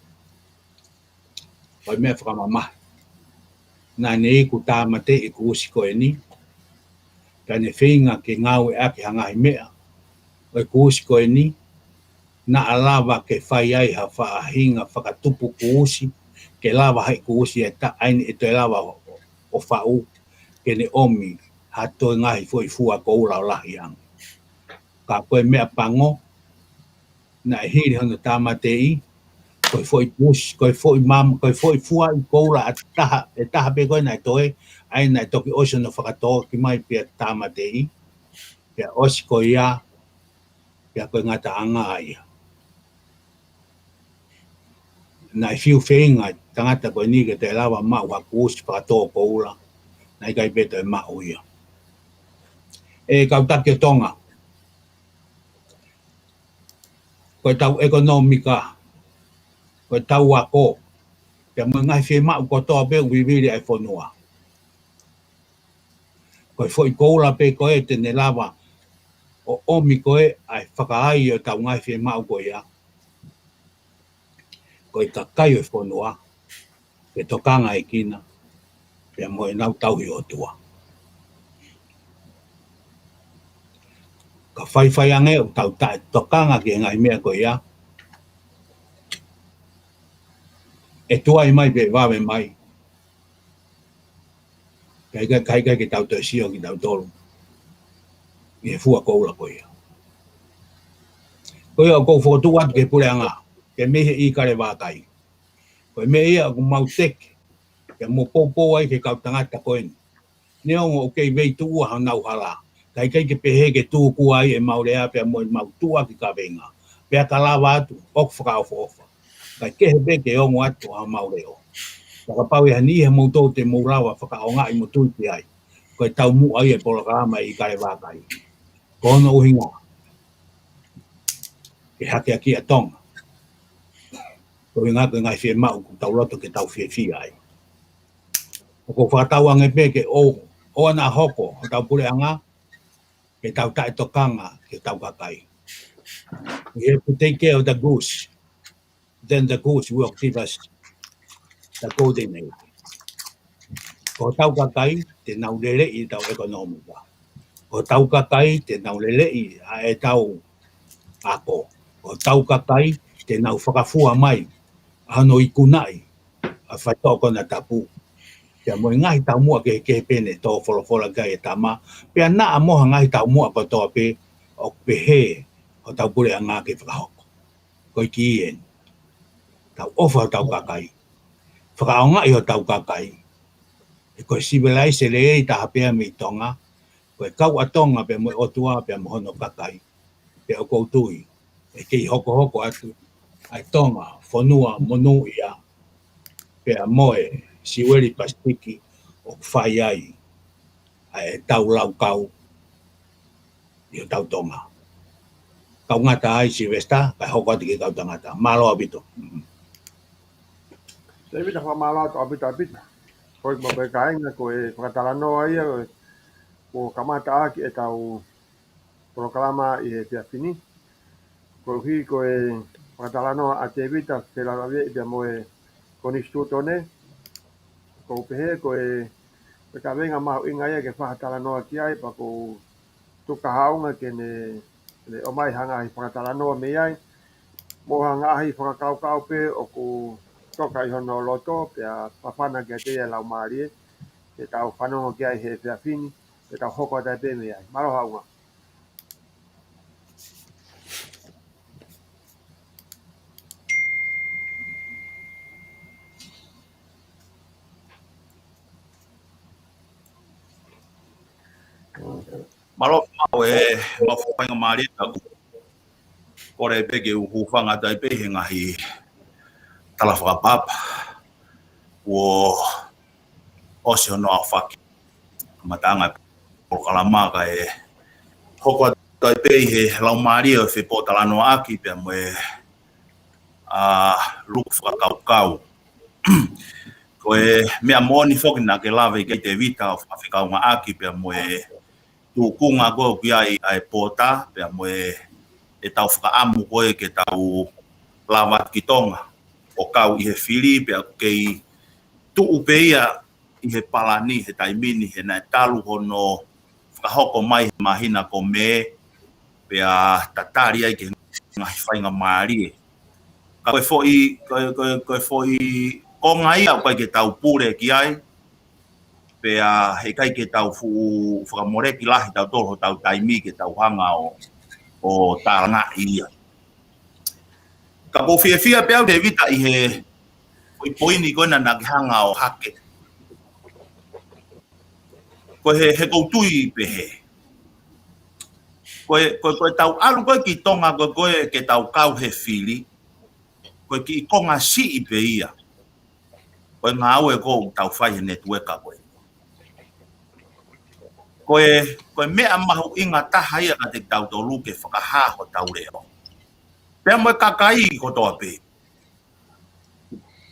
ko e meʻa fakamamahi. Naʻa ne iku tāmateʻi e kusi ko eni, pea ne feinga ke ngāueʻaki ha ngaahi meʻa ʻo e kusi ko eni, naʻa lava ke fai ai ha faʻahinga fakatupu kusi, ke lava ʻe he kusi ʻe ta-, ʻa eni ʻe toe lava ʻo, ʻo faʻu, ke ne ʻomi ha toe ngaahi foʻi fua koula ʻo lahi ange. Ka ko e meʻa pango, naʻe hili hono tāmateʻi, ko e foʻi kusi, ko e foʻi mam-, ko e foʻi fuaʻi koula ʻe taha, ʻe taha pē ko ē naʻe toe, ʻa ia naʻe toki ʻosi hono fakatō ki mai pea tāmateʻi, pea ʻosi ko ia, pea ko e ngataʻanga ia. Naʻe fiu feinga e tangata ko eni ke toe lava maʻu ha kusi fakatō koula, naʻe ʻikai pē toe maʻu ia. ʻE kau taki ʻo Tonga, ko ʻetau ʻekonōmika, ko ʻetau ako, pea mo e ngaahi fiemaʻu kotoa pē ʻoku vivili ai e fonua. Ko e foʻi koula pē ko ē te ne lava ʻo ʻomi ko ē ʻa e fakaai ʻo ʻetau ngaahi fiemaʻu ko ia, ko e kakai ʻo e fonua, ke tokangaʻi kinautolu pea mo ʻenau tauhi ʻOtua. Ka faifai ange ʻoku tau taʻetokanga ki he ngaahi meʻa ko ia, ʻe tuai mai pē vave mai. Ka ʻikai, ka ʻikai ke tau toe sio kitautolu ʻi he fua koula ko ia. Ko ia ʻoku ou fokotuʻu atu ki he puleʻanga, ke mei he ʻIkale Vākai. Ko e meʻa ia ʻoku mau teke, ke mau poupou ai ki he kau tangata ko eni. Neongo ʻoku kei veituʻua honau hala, ka ʻikai ke pehē ke tuku ai ʻemau lea pea mo ʻemau tuʻuaki kaveinga. Pea ka lava atu, ʻoku fakaʻofoʻofa. Kae kehe pē ke ongo atu ʻemau leʻo. Pea kapau ʻe ʻi ai ha niʻihi ʻia moutolu te mou lava fakaʻaongaʻi mo tui ki ai, ko e taumuʻa ia e polokalama ʻi ʻIkale Vākai. Ko hono ʻuhinga, ke hakeakiʻi ʻa Tonga. Ko e ʻuhinga ko e ngaahi fiemaʻu ʻoku tau loto ke tau fiefia ai. ʻOku ou fakatauange pē ke ʻoua, ʻoua naʻa hoko hotau puleʻanga ke tau taʻetokanga ki hotau kakai. We have to take care of the goose. Then the goose will give us the golden egg. Ko hotau kakai te nau leleʻi ʻetau ʻekonōmika. Ko hotau kakai te nau leleʻi ʻa ʻetau ako. Ko hotau kakai te nau fakafua mai ʻa hono ikunaʻi ʻa e faitoʻo konatapu. Pea mo e ngaahi taumuʻa kehekehe pē ne tō folofola ki ai e tama. Pea naʻa mo ha ngaahi taumuʻa kotoa pē ʻoku pehē hotau puleʻanga ke fakahoko. Ko e kī eni. Tau ʻofa hotau kakai. Fakaʻaongaʻi hotau kakai. He ko e sivilaise lelei taha pē ia mei Tonga. Ko e kau ʻa Tonga pea mo e ʻOtua pea mo hono kakai. Pea ʻoku ou tui ʻe kei hokohoko atu ʻa e Tonga fonua monūʻia pea mo e Siueli Pasifiki ʻoku fai ai ʻa e tau laukau ʻi hotau Tonga. Kau ngata ai Silivesitā, kae hoko atu ki he kau tangata. Mālō ʻaupito. Tēvita, fakamālō atu ʻaupito, ʻaupito. Ko e mape kāinga, ko e fakatalanoa ia, ko e, kuo kamata ʻaki ʻetau polokalama ʻi he efiafi ni. Koeʻuhi ko e fakatalanoa ʻa Tēvita felāveʻi pea mo e Konisitūtone. ʻOku ou pehē ko e, ko e kaveinga mahuʻinga ia ke fakatalanoa ki ai, pea ʻoku ou tuku haʻunga ke ne, ne ʻomai ha ngaahi fakatalanoa mei ai. Mo ha ngaahi fakakaukau pē ʻoku toka ʻi hono loto, pea fafana kiate ia e laumālie, ke tau fanongo ki ai he efiafi ni, ke tau hoko atu ai pē mei ai. Mālō haʻunga. Mālō, ʻoku mau faingamālie ʻaupito. Kole pē ke u hūfanga atu ai pē he ngaahi tala fakapapa kuo ʻosi hono aofaki. Kamataʻanga e polokalama kae hoko atu ai pē ʻi he laumālie ʻo e fepōtalanoaʻaki pea mo e, ʻa, luku fakakaukau. Ko e meʻa moʻoni foki naʻa ke lave ki ai Tēvita ʻo fakafekauʻaki pea mo e tūkunga ko ē ʻoku ʻi ai ʻa e pōta, pea mo e, ʻetau fakaʻamu ko ē ke tau lava atu ki Tonga ʻo kau ʻi he fili, pea ʻoku kei tuʻu pē ia ʻi he palani he taimi ni, he naʻe talu hono fakahoko mai he māhina ko Mē, pea tatali ai ki he ngaahi faingamālie. Ka ko e foʻi, ko e, ko e, ko e foʻi konga ia ʻoku ʻikai ke tau pule ki ai, pea heʻikai ke tau fuʻu fakamoleki lahi tautolu hotau taimi ke tau hanga ʻo, ʻo tālangaʻi ia. Ka ʻoku ou fiefia pē au Tēvita ʻi he foʻi poini ko ena naʻa ke hanga ʻo hake. Ko e he, he ʻoku ou tui pehē. Ko e, ko e, ko ʻetau ʻalu ko ē ki Tonga ko ē, ko ē ke tau kau he fili. Ko e kiʻi konga siʻi pē ia. Ko e ngāue ko ē ʻoku tau fai he netiueka ko ē. Ko e, ko e meʻa mahuʻinga taha ia kiate kitautolu ke fakahā hotau leʻo. Pea mo e kakai kotoa pē.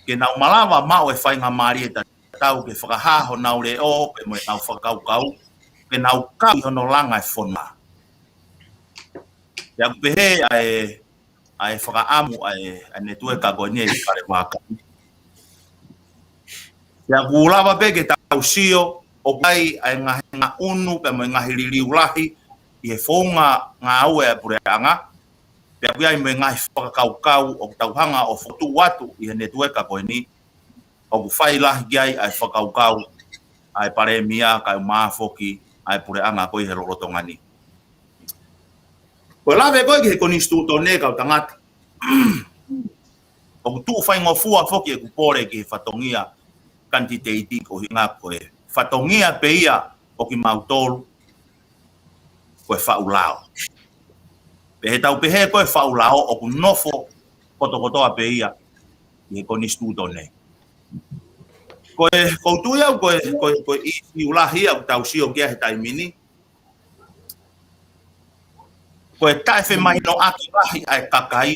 Ke nau malava maʻu e faingamālie tatau ke fakahā honau leʻo, pea mo ʻenau fakakaukau, ke nau kau ʻi hono langa e fonua. Pea ʻoku pehē ʻa e ʻa e fakaʻamu ʻa e, ʻa e netiueka ko eni ʻa e Kale Vaka. Pea ʻoku lava pē ke tau sio, ʻoku ʻi ai ʻa e ngaahi ngaʻunu, pea mo e ngaahi liliu lahi, ʻi he founga ngāue ʻa e puleʻanga, pea ʻoku ʻi ai mo e ngaahi fakakaukau, ʻoku tau hanga ʻo fokotuʻu atu ʻi he netiueka ko eni, ʻoku fai lahi ki ai ʻa e fakakaukau ʻa e Palēmia kae ʻumaʻā foki ʻa e puleʻanga ko ē he lolotonga ni. Ko e lave ko ē ki he Konisitūtone kau tangata. ʻOku tuʻu faingofua foki ʻeku pole ki he fatongia kanititeiti ko hinga ko e fatongia pē ia ʻo kimautolu ko e faʻu lao. Pea he tau pehē ko e faʻu lao ʻoku nofo kotokotoa pē ia ʻi he Konisitūtone. Ko e, ʻoku ou tui au, ko e, ko e, ko e ʻīsiu lahi ia ʻoku tau sio ki ai he taimi ni. Ko e taʻefemahinoʻaki lahi ʻa e kakai,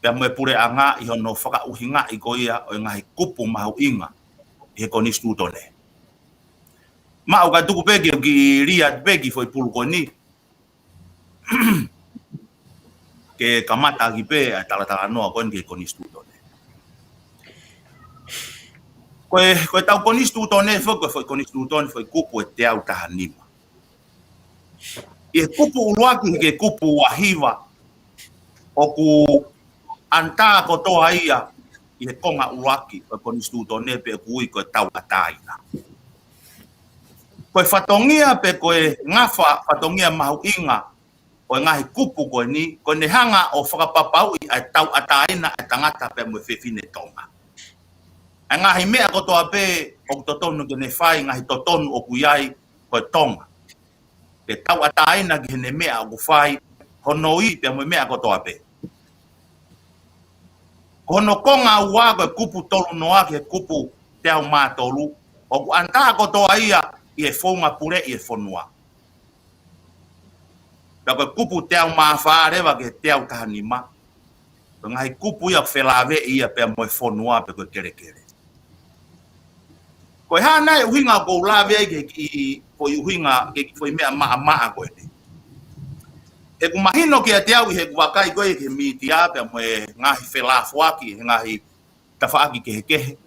pea mo e puleʻanga ʻi hono fakaʻuhingaʻi ko ia ʻo e ngaahi kupu mahuʻinga ʻi he Konisitūtone. Maʻu ka tuku pē ke u kiʻi lea pē ki he foʻi pulu ko eni. Ke kamata ʻaki pē ʻa e talatalanoa ko eni ki he Konisitūtone. Ko e, ko e tau Konisitūtone, foʻi, ko e foʻi Konisitūtone, foʻi kupu ʻe teau taha nima. ʻI he kupu ʻuluaki ki he kupu ua hiva, ʻoku ʻanitā kotoa ia ʻi he konga ʻuluaki ʻo e konisitūtone pe ʻoku ui ko e tauʻatāina. Ko e fatongia pe ko e ngafa fatongia mahuʻinga ʻo e ngaahi kupu ko eni, ko ʻene hanga ʻo fakapapauʻi ʻa e tauʻatāina ʻa e tangata pea mo e fefine Tonga. ʻA e ngaahi meʻa kotoa pē ʻoku totonu ke ne fai, ngaahi totonu ʻoku ʻi ai ko e Tonga. Ke tauʻatāina ki heʻene meʻa ʻoku fai, hono ui pea mo e meʻa kotoa pē. Ko hono konga ua ko e kupu tolu noa ki he kupu teau mā tolu, ʻoku ʻanataha kotoa ia ʻi he founga puleʻi e fonua. Pea ko e kupu teau mā fā leva ki he teau taha nima, ko e ngaahi kupu ia ʻoku felāveʻi ia pea mo e fonua pe ko e kelekele. Ko e hā nai ʻuhinga ʻoku ou lave ai ki he kiʻi foʻi ʻuhinga, ki he foʻi meʻa maʻamaʻa ko eni? He ʻoku mahino kiate au ʻi heʻeku vakai ko ē ki he mītia pea mo e ngaahi felāfoaki, he ngaahi tafaʻaki kehekehe,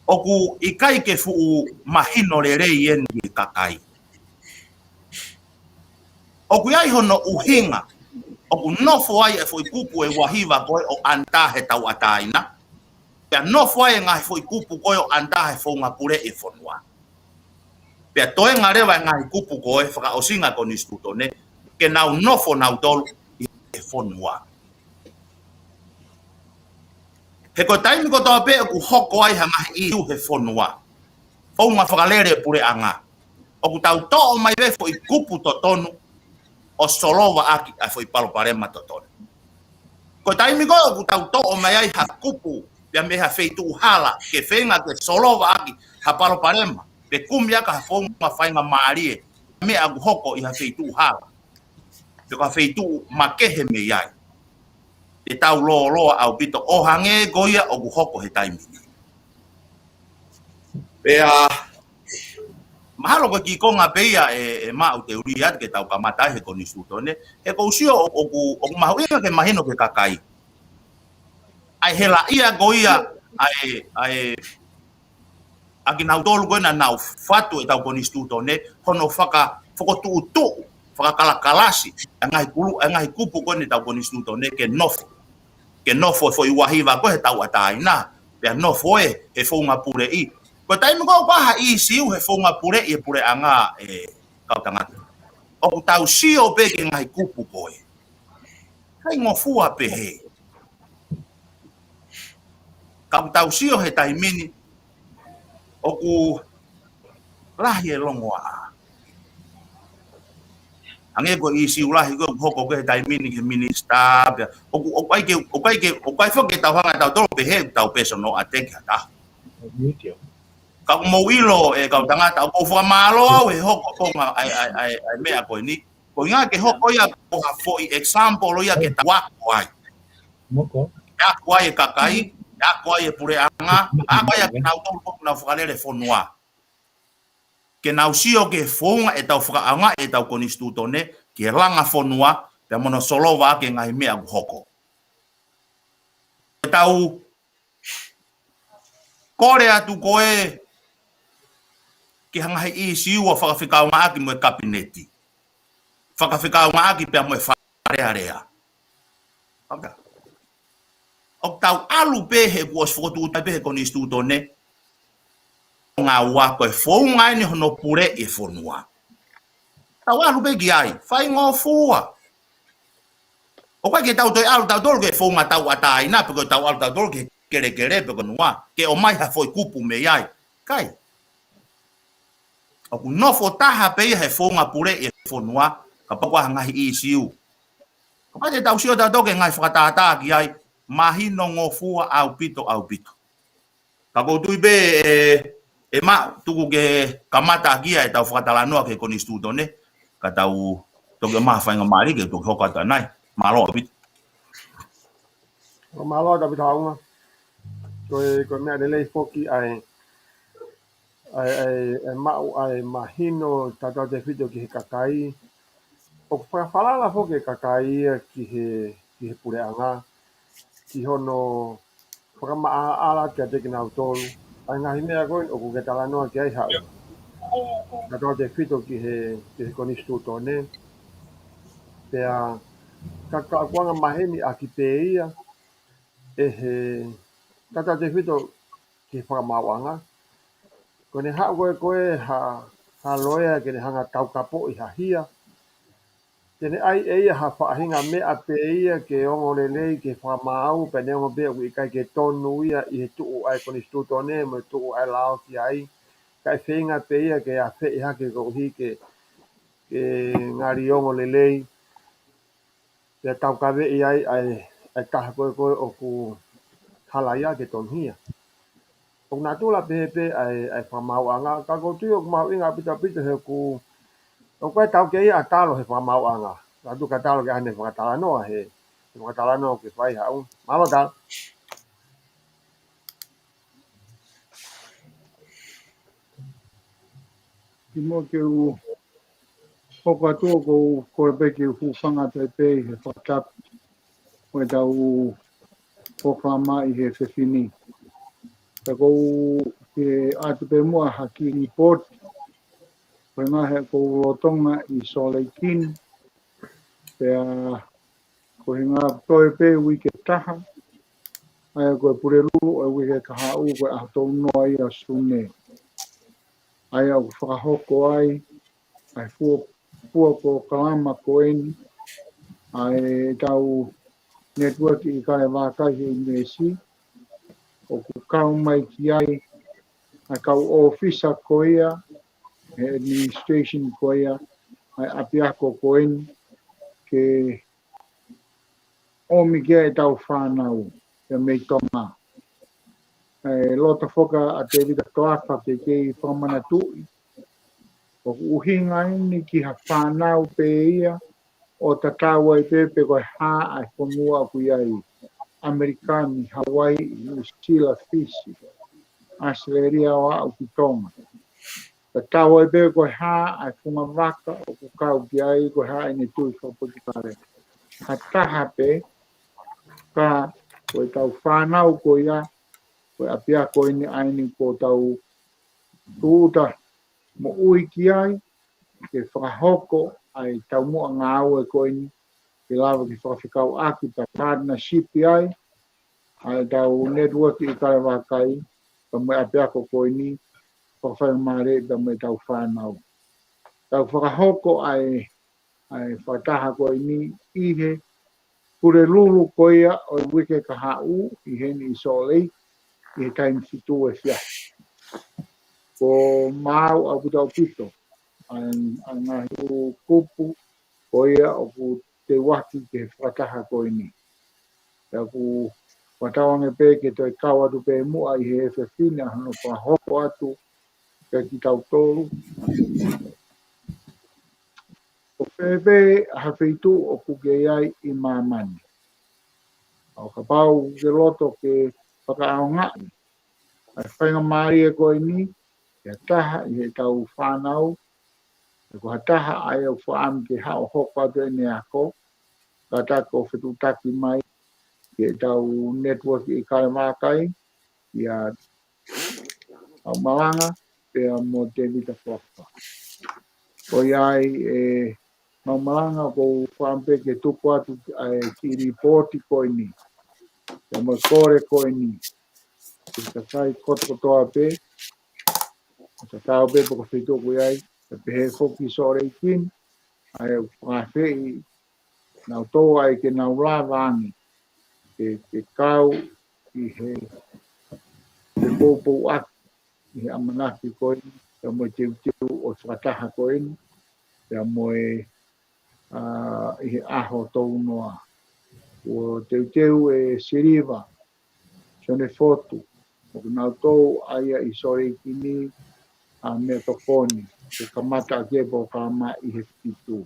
ʻoku ʻikai ke fuʻu mahino lelei eni ki he kakai. ʻOku ʻi ai hono ʻuhinga ʻoku nofo ai e foʻi kupu ʻe ua hiva ko ē ʻo ʻanataha he tauʻatāina, pea nofo ai e ngaahi foʻi kupu ko ē ʻo ʻanataha he founga puleʻi e fonua. Pea toenga leva e ngaahi kupu ko ē fakaʻosinga konisitūtone ke nau nofo nautolu ʻi he fonua. He ko e taimi kotoa pē ʻoku hoko ai ha ngaahi ʻīsiu he fonua, founga fakalele puleʻanga, ʻoku tau toʻo mai pē foʻi kupu totonu ʻo solova ʻaki ʻa e foʻi palopalema totonu. Ko e taimi ko ē ʻoku tau toʻo mai ai ha kupu pea mei ha feituʻu hala ke feinga ke solova ʻaki ha palopalema, pe kumi ʻaki ha founga faingamālie, meʻa ʻoku hoko ʻi ha feituʻu hala pe ko ha feituʻu makehe mei ai, te tau lōloa ʻaupito ʻo hangē ko ia ʻoku hoko he taimi ni. Pea mahalo ko e kiʻi konga pē ia ʻe, ʻe Maʻu te u lea atu ke tau kamata ai he konisitūtone, he ʻoku ou sio ʻo, ʻoku, ʻoku mahuʻinga ke mahino ki he kakai ʻa e helaʻia ko ia ʻa e, ʻa e, ʻa kinautolu ko ē naʻa nau fatu ʻetau konisitūtone, hono faka-, fokotuʻutuʻu, fakakalakalasi ʻa e ngaahi kulu-, ʻa e ngaahi kupu ko ē ʻetau konisitūtone ke nofo, ke nofo e foʻi ua hiva ko ē he tauʻatāina, pea nofo ē he founga puleʻi. Ko e taimi ko ē ʻoku ʻi ai ha ʻīsiu he founga puleʻi e puleʻanga, ʻe kau tangata, ʻoku tau sio pē ki he ngaahi kupu ko ē. Faingofua pehē. Ka ʻoku tau sio he taimi ni ʻoku lahi e longoaʻa. Hangē ko e ʻīsiu lahi ko ē ʻoku hoko ko ē he taimi ni ki he minisitā pea, ʻoku, ʻoku ʻikai ke, ʻoku ʻikai ke, ʻoku ʻikai foki ke tau hanga ʻe tautolu pehē ʻoku tau personal attack ha taha. Ka ʻoku mou ʻilo ʻe kau tangata, ʻoku ou fakamālō au he hoko ko ē ʻa e, ʻa e, ʻa e, ʻa e meʻa ko eni. Ko e ʻuhinga ke hoko ia ko ha foʻi example ia ke tau ako ai. Ako ai e kakai, ako ai e puleʻanga, ako ai ʻa kinautolu ʻoku nau fakalele fonua, ke nau sio ki he founga ʻetau fakaʻaongaʻi ʻetau konisitūtone ki he langa fonua, pea mo hono solova ʻaki e ngaahi meʻa ʻoku hoko. Ke tau kole atu ko ē ki ha ngaahi ʻīsiu ʻo fakafekauʻaki mo e kapineti, fakafekauʻaki pea mo e Fale Alea. ʻOku tau ʻalu pē he kuo ʻosi fokotuʻu pē he konisitūtone, ngā ua ko e founga eni hono puleʻi e fonua. Tau ʻalu pē ki ai, faingofua. ʻOku ʻikai ke tau toe ʻalu tautolu ki he founga tauʻatāina, pe ko e tau ʻalu tautolu ki he kelekele, pe ko e fonua, ke ʻomai ha foʻi kupu mei ai. ʻIkai. ʻOku nofo taha pē ia he founga puleʻi e fonua, kapau ʻoku ʻi ai ha ngaahi ʻīsiu. Kapau te tau sio tautolu ki he ngaahi fakatātā ki ai, mahinongofua ʻaupito, ʻaupito. Ka ʻoku ou tui pē ʻe, ʻe Maʻu, tuku ke kamata ʻaki ia ʻetau fakatalanoa ki he konisitūtone, ka tau toki ʻomai ha faingamālie ke toki hoko atu ʻanai. Mālō ʻaupito. Mālō ʻaupito Haʻunga. Ko e, ko e meʻa lelei foki ʻa e, ʻa e, ʻa e, ʻa e Maʻu ʻa e mahino tautautefito ki he kakai. ʻOku fakafalala foki e kakai ia ki he, ki he puleʻanga, ki hono fakamaʻalaʻala kiate kinautolu ʻa e ngaahi meʻa ko ē ʻoku ke talanoa ki ai Haʻunga. Tautautefito ki he, ki he konisitūtone. Pea ka, ka ʻoku anga maheni ʻaki pē ia, ʻe he tangata tefito ki he fakamaauʻanga. Ko ʻene haʻu ko ē ko ē ha, ha loea ke ne hanga ʻo taukapoʻi ha hia. Te ne ʻai ʻe ia ha faʻahinga meʻa pē ia ke ongo lelei ke fakamaau, pea neongo pē ʻoku ʻikai ke tonu ia ʻi he tuʻu ʻa e konisitūtone mo e tuʻu ʻa e lao ki ai. Kae feinga pē ia ke afeʻi hake koeʻuhi ke, ke ngali ongo lelei. Pea taukaveʻi ai ʻa e, ʻa e taha ko ē ko ē ʻoku halaia ke tonuhia. ʻOku natula pehē pē ʻa e, ʻa e fakamaauʻanga, ka ʻoku ou tui ʻoku mahuʻinga ʻaupito ʻaupito he ʻoku, ʻoku ʻikai tau kei ʻa talo he fakamaauʻanga. Ka tuku ke talo ke ʻai ʻene fakatalanoa he, he fakatalanoa ke fai haʻu. Mālō Tala. Kimuʻa ke u hoko atu ʻoku ou kole pē ke u hūfanga atu ai pē ʻi he fakatapu ʻo ʻetau polokalama ʻi he efiafi ni. Pea ʻoku ou ke ʻoatu pē muʻa ha kiʻi lipooti, ko e ʻuhinga he ʻoku ou lolotonga ʻi Salt Lake ni, pea ko e ʻuhinga toe pē uike ʻe taha, ʻa ia ko e Pulelulu ʻo e uike kahaʻu ko e ʻaho tolu noa ia ʻo Sune. ʻA ia ʻoku fakahoko ai ʻa e fuofua polokalama ko eni ʻa ʻetau network ʻi Kalevakai he ʻInisi, ʻoku kau mai ki ai ʻa e kau ʻōfisa ko ia, he administration ko ia, ʻa e ʻapiako ko eni, ke ʻomi ki ai ʻetau fānau, pea mei Tonga. ʻE loto foki ʻa Tēvita Toafa ke kei fakamanatuʻi. ʻOku ʻuhinga eni ki ha fānau pē ia, ʻo tatau ai pē pe ko e hā ʻa e fonua ʻoku ʻi ai, ʻAmelika ni, Hauaiʻi, Nuʻusila, Fisi, ʻAositelēlia ʻo aʻu ki Tonga. Tatau ai pē ko e hā ʻa e funga vaka ʻoku kau ki ai, ko e hā ʻene tui fakapōʻuli ki Kalevakai. Ha taha pē, ka ko ʻetau fānau ko ia, ko e ʻapiako eni ʻa eni ʻoku tau tūʻuta moʻui ki ai, ke fakahoko ʻa e taumuʻa ngāue ko eni, ke lava ke fakafekauʻaki pea partnership ai, ʻa ʻetau network ʻi Kalevakai, pea mo e ʻapiako ko eni, fakafaingamālie pea mo ʻetau fānau. Tau fakahoko ʻa e, ʻa e fakataha ko eni ʻi he Pulelulu ko ia ʻo e uike kahaʻu ʻi heni ʻi Salt Lake, ʻi he taimi fitu efiafi. ʻOku maau ʻaupito ʻaupito ʻa e, ʻa e ngaahi ʻū kupu ko ia ʻoku teuaki ki he fakataha ko eni. Pea ʻoku ou tauange pē ke toe kau atu pē muʻa ʻi he efiafi ni ʻa hono fakahoko atu kiate kitautolu. Ko fē pē ha feituʻu ʻoku ke ʻi ai ʻi māmani, ʻo kapau ʻoku ke loto ke fakaʻaongaʻi ʻa e faingamālie ko eni, ʻi ha taha ʻi heʻetau fānau, pe ko ha taha ʻa ia ʻoku fakaʻamu ke haʻu ʻo hoko atu ʻene ako, kātaki ʻo fetuʻutaki mai ki heʻetau network ʻi Kalevakai, ʻia Maumalanga, pea mo Tēvita Toafa. Ko ia ai ʻe Maumalanga ʻoku ou fakaʻamu pē ke tuku atu ʻa e kiʻi lipooti ko eni, pea mo e kole ko eni, ki he kakai kotokotoa pē, ʻo tatau pē pe ko e feituʻu ʻoku ʻi ai, pea pehē foki Salt Lake ni, ʻa ia ʻoku fakaafeʻi nautolu ai ke nau lava ange ke, ke kau ʻi he, he poupouaki ʻi he ʻamanaki ko eni, pea mo e teuteu ʻo e fakataha ko eni, pea mo e, ʻa, ʻi he ʻaho tolu noa. Kuo teuteu ʻe Siliva Sione Fotu, ʻoku nau tō ai ʻi Salt Lake ni ʻa e meʻatokoni, ke kamata ʻaki e polokalama ʻi he fitu.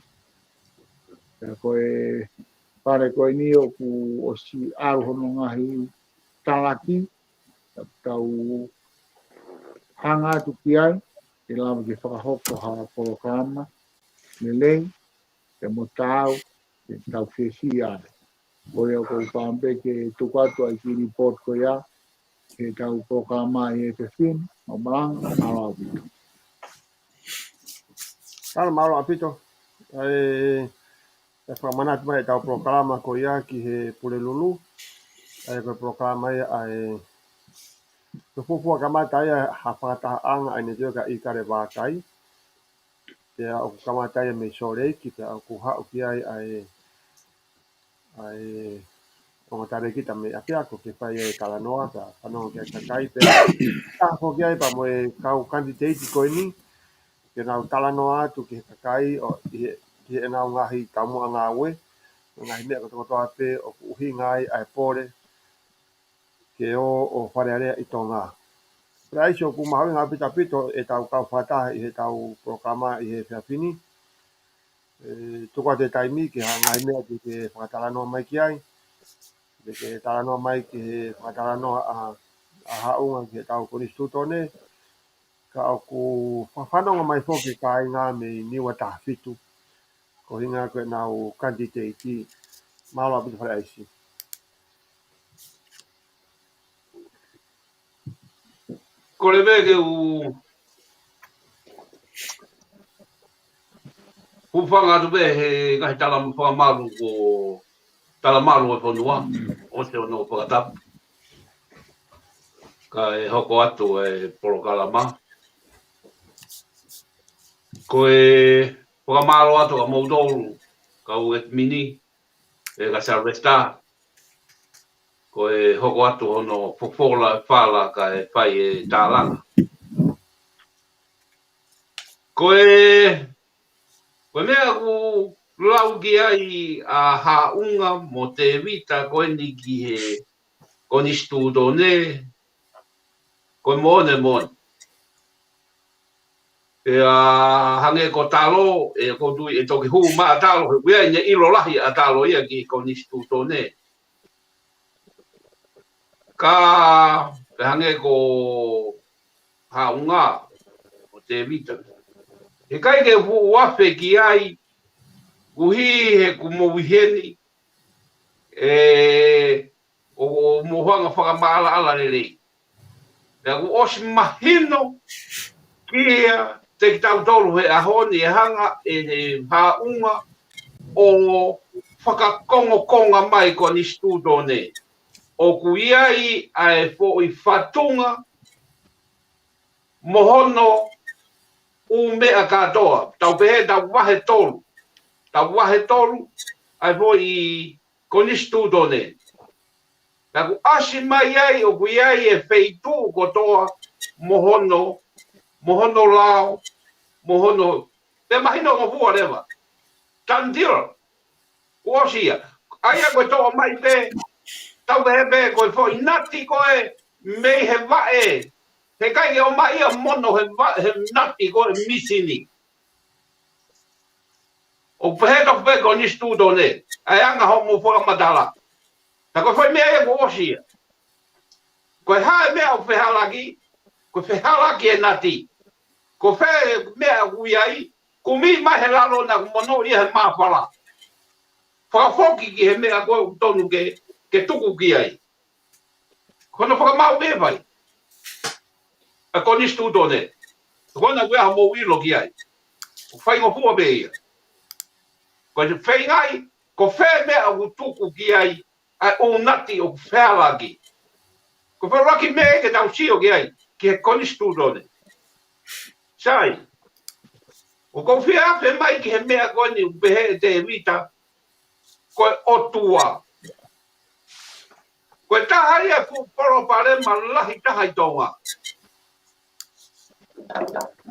Pea ko e fale ko eni ʻoku ʻosi ʻalu hono ngaahi talaki, tau hanga atu ki ai, ke lava ke fakahoko ha polokalama lelei, pea mo taau, ke tau fiefia ai. Ko ia ʻoku ou fakaʻamu pē ke tuku atu ʻa e kiʻi lipooti ko ia, ke tau polokalama ʻi he efiafi ni, Maumalanga, mālō ʻaupito. Tala mālō ʻaupito. ʻE, ʻe fakamanatu mai ʻetau polokalama ko ia ki he Pulelulu. ʻA ia ko e polokalama ia ʻa e, ko e fuofua kamata ia ha fakatahaʻanga ʻa e Netiueka ʻIkale Vākai. Pea ʻoku kamata ia mei Salt Lake, pea ʻoku haʻu ki ai ʻa e, ʻa e ongo talēkita mei ʻapiako ke fai e talanoa, pea fanongo ki ai e kakai, pea taha foki ai pea mo e kau kanititeiti ko eni, ke nau talanoa atu ki he kakai ʻo ʻi he, ki heʻenau ngaahi taumuʻa ngāue, ngaahi meʻa kotokotoa pē ʻoku ʻuhinga ai ʻa e pole ke ō ʻo Fale Alea ʻi Tonga. Pea ʻi ai ʻoku mahuʻinga ʻaupito ʻetau kau fakataha ʻi heʻetau polokalama ʻi he efiafi ni. ʻE, tuku atu e taimi ke ha ngaahi meʻa ke ke fakatalanoa mai ki ai. Ke ke talanoa mai ki he fakatalanoa ʻa, ʻa Haʻunga ki heʻetau konisitūtone. Ka ʻoku fa-, fanongo mai foki e kāinga mei Niua taha fitu. Ko e ʻuhinga ko ʻenau kanititeiti. Mālō ʻaupito Fale ʻAisi. Kole pē ke u hūfanga atu pē he ngaahi tala fakamalu ko talamalu ʻo e fonua, ʻosi hono fakatapu. Kae hoko atu e polokalama. Ko e fakamālō atu kia moutolu, kau ʻētimini, ʻe ka Sylvester, ko e hoko atu hono fofola e fala kae fai e tālanga. Ko e, ko e meʻa ʻoku lau ki ai ʻa Haʻunga mo Tēvita ko eni ki he konisitūtone, ko e moʻoni moʻoni. Pea hangē ko Talo, ʻe, ʻoku ou tui ʻe toki hū mai ʻa Talo, he ʻoku ʻi ai ʻene ʻilo lahi ʻa Talo ia ki he konisitūtone. Ka, pea hangē ko Haʻunga mo Tēvita, ʻikai ke fuʻu afe ki ai, koeʻuhi he ʻoku mou ʻi heni, ʻe, ʻo, ʻo mou hanga fakamaʻalaʻala lelei. Pea kuo ʻosi mahino kiate kitautolu he ʻaho ni ʻe hanga ʻe, ʻe Haʻunga ʻo fakakongokonga mai e konisitūtone. ʻOku ʻi ai ʻa e foʻi fatunga mo hono ʻū meʻa kātoa. Tau pehē, tau vahe tolu. Tau vahe tolu ʻa e foʻi konisitūtone. Pea kuo ʻasi mai ai, ʻoku ʻi ai e feituʻu kotoa mo hono, mo hono lao, mo hono, pea mahino ko fua leva. Done deal. Kuo ʻosi ia. ʻA ia ko e toʻo mai pē, tau pehē pē ko e foʻi nati ko ē mei he vaʻe. He ʻikai ke ʻomai ia mono he vaʻe, he nati ko ē misini. ʻOku pehē tofu pē konisitūtone, ʻa e anga hoʻomou fakamatala. Ka ko e foʻi meʻa ia kuo ʻosi ia. Ko e hā e meʻa ʻoku fehālaaki, ko e fehālaaki e nati. Ko fē e meʻa ʻoku ʻi ai, kumi mai he lalo naʻa ku mono ia he māfala. Fakafoki ki he meʻa ko ē ʻoku tonu ke, ke tuku ki ai. Ko hono fakamaau pē fai ʻa e konisitūtone. Ko ena kuo ʻi ai hoʻomou ʻilo ki ai. ʻOku faingofua pē ia. Ko e feingaʻi, ko fē meʻa ʻoku tuku ki ai, ʻa e ʻū nati ʻoku fehālaaki. Ko e fehālaaki meʻa ke tau sio ki ai, ki he konisitūtone. Sai. ʻOku ou fie afe mai ki he meʻa ko eni ʻoku pehē ʻe Tēvita, ko e ʻOtua. Ko e taha ia e fuʻu palopalema lahi taha ʻi Tonga.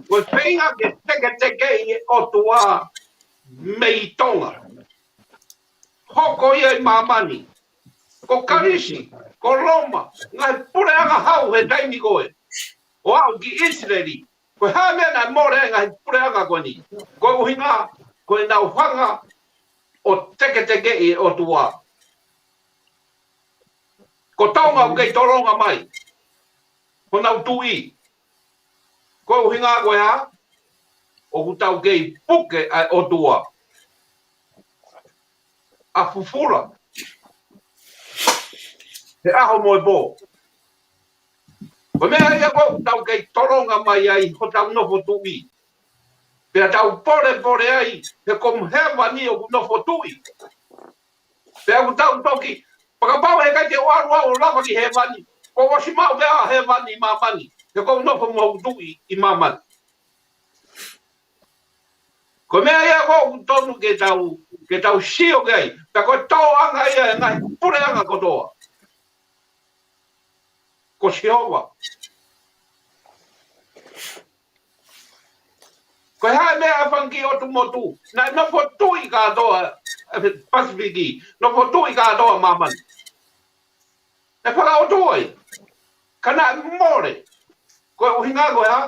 Ko e feinga ke teketekeʻi e ʻOtua mei Tonga. Hoko ia ʻi māmani. Ko Kalisi, ko Loma, ngaahi puleʻanga hau he taimi ko ē. ʻO aʻu ki ʻIsileli, ko e hā e meʻa naʻe mole ai e ngaahi puleʻanga ko eni? Ko e ʻuhinga, ko ʻenau hanga ʻo teketekeʻi e ʻOtua. Ko Tonga ʻoku kei tolonga mai honau tuʻi. Ko e ʻuhinga ko e hā? ʻOku tau kei puke ʻa e ʻOtua. ʻA fufula he ʻaho mo e pō. Ko e meʻa ia ʻoku tau kei tolonga mai ai hotau nofo tuʻi. Pea tau polepole ai he ko hēvani ʻoku nofo tuʻi. Pea ʻoku tau toki Fakapapau he ʻikai te u ʻalu au ʻo lava ki hēvani. Kuo u ʻosi maʻu pē ʻa hēvani ʻi māmani. He ʻoku ou nofo mo hoku Tuʻi ʻi māmani. Ko e meʻa ia ʻoku totonu ke tau, ke tau sio ki ai. Pea ko e tōʻonga ia ʻo e ngaahi puleʻanga kotoa. Ko Sihova. Ko e hā e meʻa ʻa e fanga kiʻi ʻotu motu. Naʻe nofo tuʻi kātoa, ʻa e Pasifiki. Nofo tuʻi kātoa māmani. ʻE fakaʻotua ia. Ka naʻe mole. Ko e ʻuhinga ko e hā?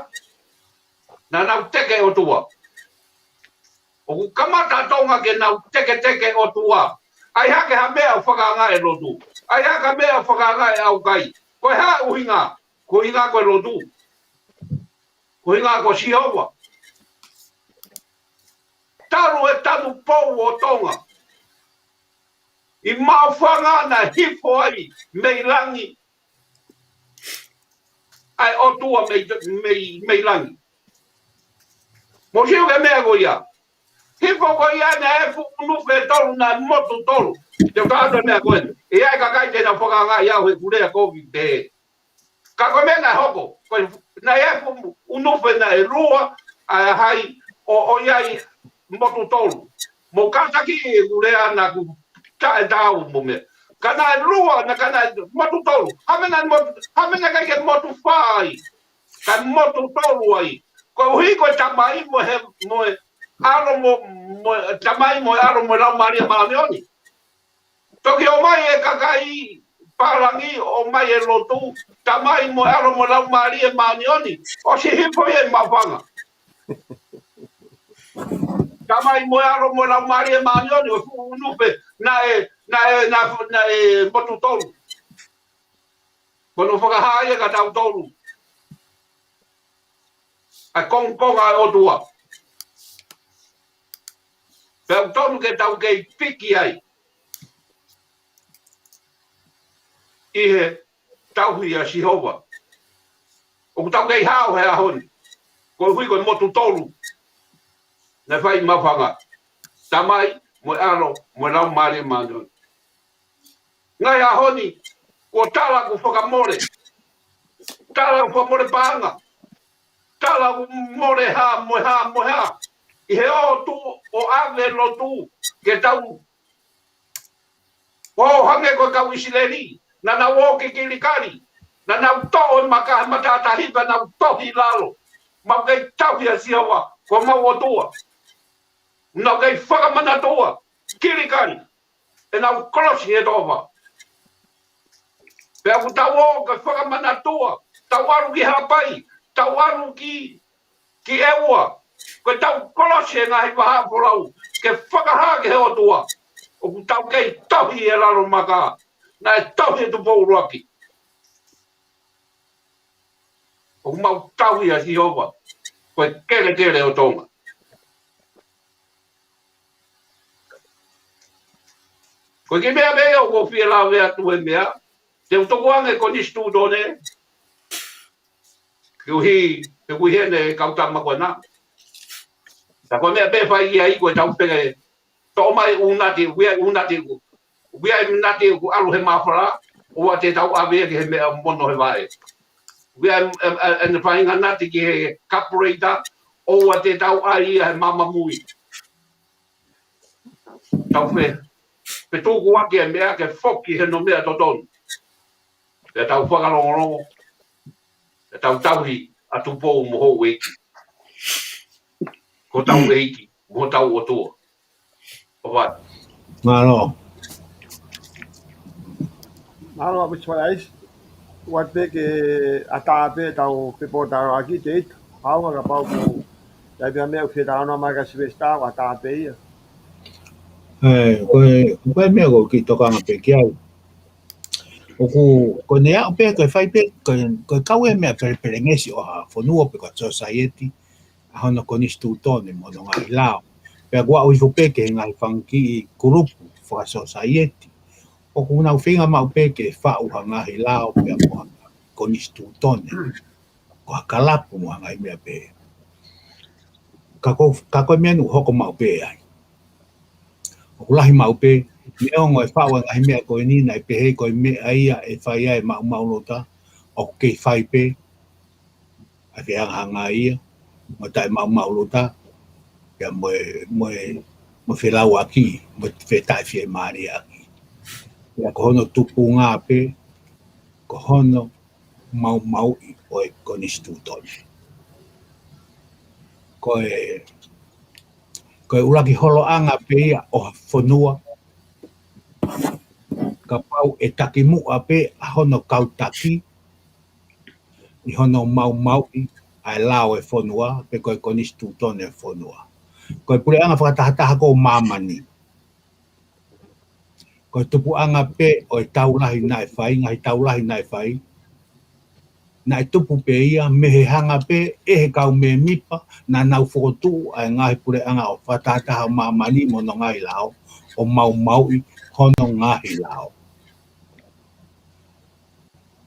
Naʻa nau teke ʻOtua. ʻOku kamata Tonga ke nau teketeke ʻOtua. ʻAi hake ha meʻa ʻo fakaangaʻi e lotu. ʻAi hake ha meʻa ʻo fakaangaʻi e ʻaukai. Ko e hā e ʻuhinga? Ko e ʻuhinga ko e lotu. Ko e ʻuhinga ko Sihova. Talu e tanupou ʻo Tonga. ʻI Maʻufanga naʻe hifo ai mei langi ʻa e ʻOtua mei, mei, mei langi. Mou sio ki he meʻa ko ia. Hifo ko ia naʻe efu ʻunufe tolu naʻe motu tolu. Te u tala atu e meʻa ko eni. ʻE ʻi ai e kakai te nau fakaangaʻi au he ʻoku ou lea kovi pē. Ka ko e meʻa naʻe hoko. Ko e naʻe efu ʻunufe naʻe lua, ʻa hai, ʻo, ʻo ʻi ai motu tolu. Mou kātaki ʻeku lea naʻa ku taʻetaau mo meʻa. Ka naʻe lua, naʻa ka naʻe motu tolu. Hā e meʻa naʻe motu, hā e meʻa naʻe ʻikai ke motu fā ai. Ka motu tolu ai. Koeʻuhi ko e Tamai mo e, mo e ʻAlo mo, mo e Tamai mo e ʻAlo mo e Laumālie Māʻoniʻoni. Toki ō mai e kakai pālangi, ō mai e lotu, Tamai mo e ʻAlo mo e Laumālie Māʻoniʻoni. ʻOsi hifo ia ʻi Maʻufanga. Tamai mo e ʻAlo mo e Laumālie Māʻoniʻoni, ʻo fuʻu ʻunufe, naʻe, naʻe, naʻe, naʻe motu tolu. Ko hono fakahā ia kia tautolu ʻa e kongokonga ʻo e ʻOtua. Pea ʻoku totonu ke tau kei piki ai ʻi he tauhi ʻa Sihova. ʻOku tau kei hao he ʻaho ni. Koeʻuhi ko e motu tolu naʻe fai ʻi Maʻufanga. Tamai, mo e ʻAlo, mo e Laumālie Māʻoniʻoni. Ngaahi ʻaho ni, kuo tala ʻoku fakamole. Tala ʻoku fakamole paʻanga. Tala ʻoku mole hā, mo e hā, mo e hā. ʻI he ō atu ʻo ʻave lotu ke tau ō hangē ko e kau ʻIsileli. Naʻa nau ō ki Kilikali. Naʻa nau toʻo e maka he matātahi pea nau tohi ʻi lalo. Mau kei tauhi ʻa Sihova, ko homau ʻOtua. Nau kei fakamanatua. Kilikali. ʻEnau kolosi he toafa. Pea ʻoku tau ō ke fakamanatua, tau ʻalu ki Haʻapai, tau ʻalu ki, ki ʻEua, ko ʻetau kolosi he ngaahi vahaʻa folau, ke fakahā ki he ʻOtua. ʻOku tau kei tohi he lalo maka, naʻe tohi ʻe Tupou ʻUluaki. ʻOku mau tauhi ʻa Sihova, ko e kelekele ʻo Tonga. Ko e kiʻi meʻa pē ʻoku ou fie lave atu he meʻa, te u tuku ange konisitūtone, koeʻuhi, koeʻuhi ʻene kau tama ko ena. Ka ko e meʻa pē fai ia ʻi ko e tau peke toʻo mai ʻū nati, ʻū ia ʻū nati, ʻū ia ʻū nati ʻoku ʻalu he māfala, ʻoua te tau ʻave ia ki he meʻa mono he vaʻe. ʻŪ, ʻe, ʻe, ʻe, ʻene faʻahinga nati ki he kapuleita, ʻoua te tau ʻai ia he maama mui. Tau fe, fetukuaki e meʻa ke foki he hono meʻa totonu. Pea tau fakalongolongo, pea tau tauhi ʻa Tupou mo houʻeiki. Ko hotau ʻEiki, mo hotau ʻOtua. ʻOfa atu. Mālō. Mālō, ʻa Mister Paradise. ʻOatu pē ke ʻatā pē ʻetau pepō talanoaʻaki te ita. Hāunga kapau ʻoku ʻi ai pē ha meʻa ʻoku fie talanoa mai kia Sylvester, ʻoku ʻatā pē ia. ʻE, ko e, ko e meʻa ʻoku ou kiʻi tokanga pē ki ai. ʻOku, ko ʻene aʻu pē, ko e fai pē, ko e, ko e kau e meʻa pelepelengesi ʻo ha fonua pe ko e society, ʻa hono konisitūtone mo hono ngaahi lao. Pea ʻoku aʻu hifo pē ki he ngaahi fanga kiʻi kulupu fakasosaieti. ʻOku nau feinga maʻu pē ke faʻu ha ngaahi lao pea mo ha konisitūtone. Ko ha kalapu mo ha ngaahi meʻa pehē. Ka ko, ka ko e meʻa naʻe hoko maʻu pē ai. ʻOku lahi maʻu pē, Neongo e faʻu e ngaahi meʻa ko eni naʻe pehē ko e meʻa ia ʻe fai ai e maʻumaʻuluta, ʻoku kei fai pē ʻa e fehangahangai ia mo e taʻemaʻumaʻuluta, pea mo e, mo e, mo e felauʻaki, mo e fetaʻefiemālieʻaki. Pea ko hono tupunga pē, ko hono maumauʻi ʻo e konisitūtone. Ko e, ko e ʻuluaki holoʻanga pē ia ʻo ha fonua, kapau ʻe takimuʻa pē ʻa hono kau taki ʻi hono maumauʻi ʻa e lao e fonua, pe ko e konisitūtone e fonua. Ko e puleʻanga fakatahataha ko ē ʻo māmani. Ko e tupuʻanga pē ʻo e tau lahi naʻe fai, ngaahi tau lahi naʻe fai, naʻe tupu pē ia mei he hanga pē ʻe he kau mēmipa naʻa nau fokotuʻu ʻa e ngaahi puleʻanga ʻo fakatahataha ʻo māmani mo hono ngaahi lao, ʻo maumauʻi hono ngaahi lao.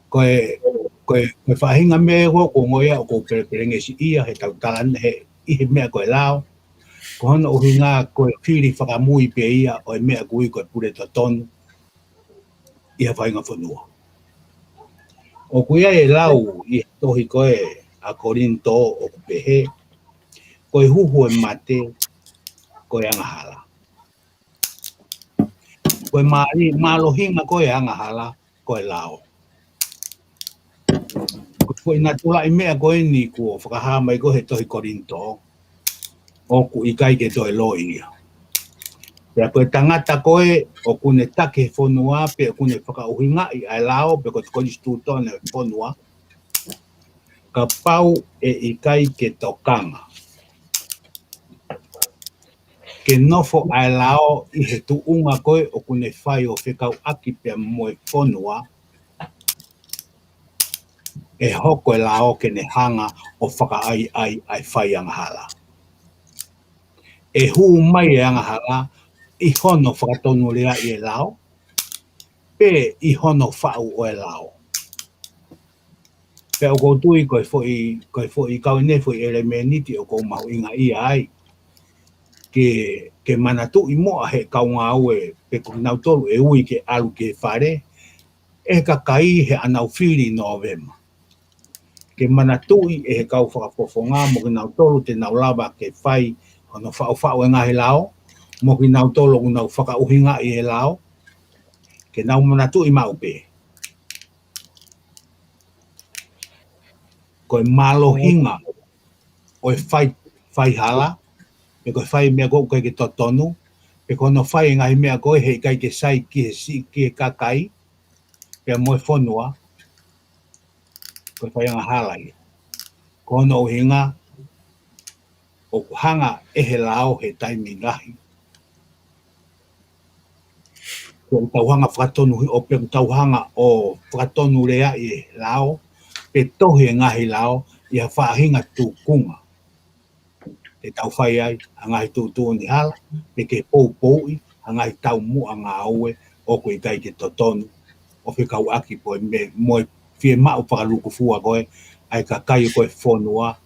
Ko e, ko e, ko e faʻahinga meʻa ko ē ʻoku ou ongoʻi ʻoku ou pelepelengesiʻia he tau tala he, ʻi he meʻa ko e lao. Ko hono ʻuhinga ko e fili fakamui pē ia ʻo e meʻa ʻoku ui ko e pule totonu ʻi ha faʻahinga fonua. ʻOku ʻi ai e lau ʻi he tohi ko ē ʻa Kolinitō ʻoku pehē, ko e huhu e mate ko e angahala. Ko e māli-, mālohinga ko e angahala ko e lao. Ko e foʻi natulaʻi meʻa ko eni kuo fakahā mai ko ē he tohi Kolinitō, ʻoku ʻikai ke toe loi ia. Pea ko e tangata ko ē ʻoku ne taki he fonua, pe ʻoku ne fakaʻuhingaʻi ʻa e lao, pe ko e konisitūtone e fonua, kapau ʻe ʻikai ke tokanga ke nofo ʻa e lao ʻi he tuʻunga ko ē ʻoku ne fai ʻo fekauʻaki pea mo e fonua, ʻe hoko e lao ke ne hanga ʻo fakaʻaiʻai ʻa e fai angahala. ʻE hū mai e angahala ʻi hono fakatonuleaʻi e lao, pe ʻi hono faʻu ʻo e lao. Pea ʻoku ou tui ko e foʻi, ko e foʻi kau ʻeni foʻi ʻelemēniti ʻoku ou mahuʻingaʻia ai ke, ke manatuʻi muʻa he kau ngāue pe ko kinautolu ʻe ui ke ʻalu ki he fale, ʻe he kakai heʻenau fili ʻi Nōvema. Ke manatuʻi ʻe he kau fakafofonga mo kinautolu te nau lava ke fai hono faʻufaʻu e ngaahi lao, mo kinautolu ʻoku nau fakaʻuhingaʻi e lao, ke nau manatuʻi maʻu pē ko e mālohinga ʻo e fai, fai hala, pe ko e fai meʻa ko ē ʻoku ʻikai ke totonu, pe ko hono fai e ngaahi meʻa ko ē heʻikai ke sai ki he si-, ki he kakai, pea mo e fonua, ko e fai angahala ia. Ko hono ʻuhinga, ʻoku hanga ʻe he lao he taimi lahi ke tau hanga fakatonu hi-, ʻo pe tau hanga ʻo fakatonuleaʻi e lao, pe tohi e ngaahi lao ʻi ha faʻahinga tukunga. Te tau fai ai ha ngaahi tuʻutuʻuni hala, pe ke poupouʻi ha ngaahi taumuʻa ngāue ʻoku ʻikai ke totonu, ʻo fekauʻaki pē mo e, mo e fiemaʻu fakalūkufua ko ē ʻa e kakai ko ē fonua.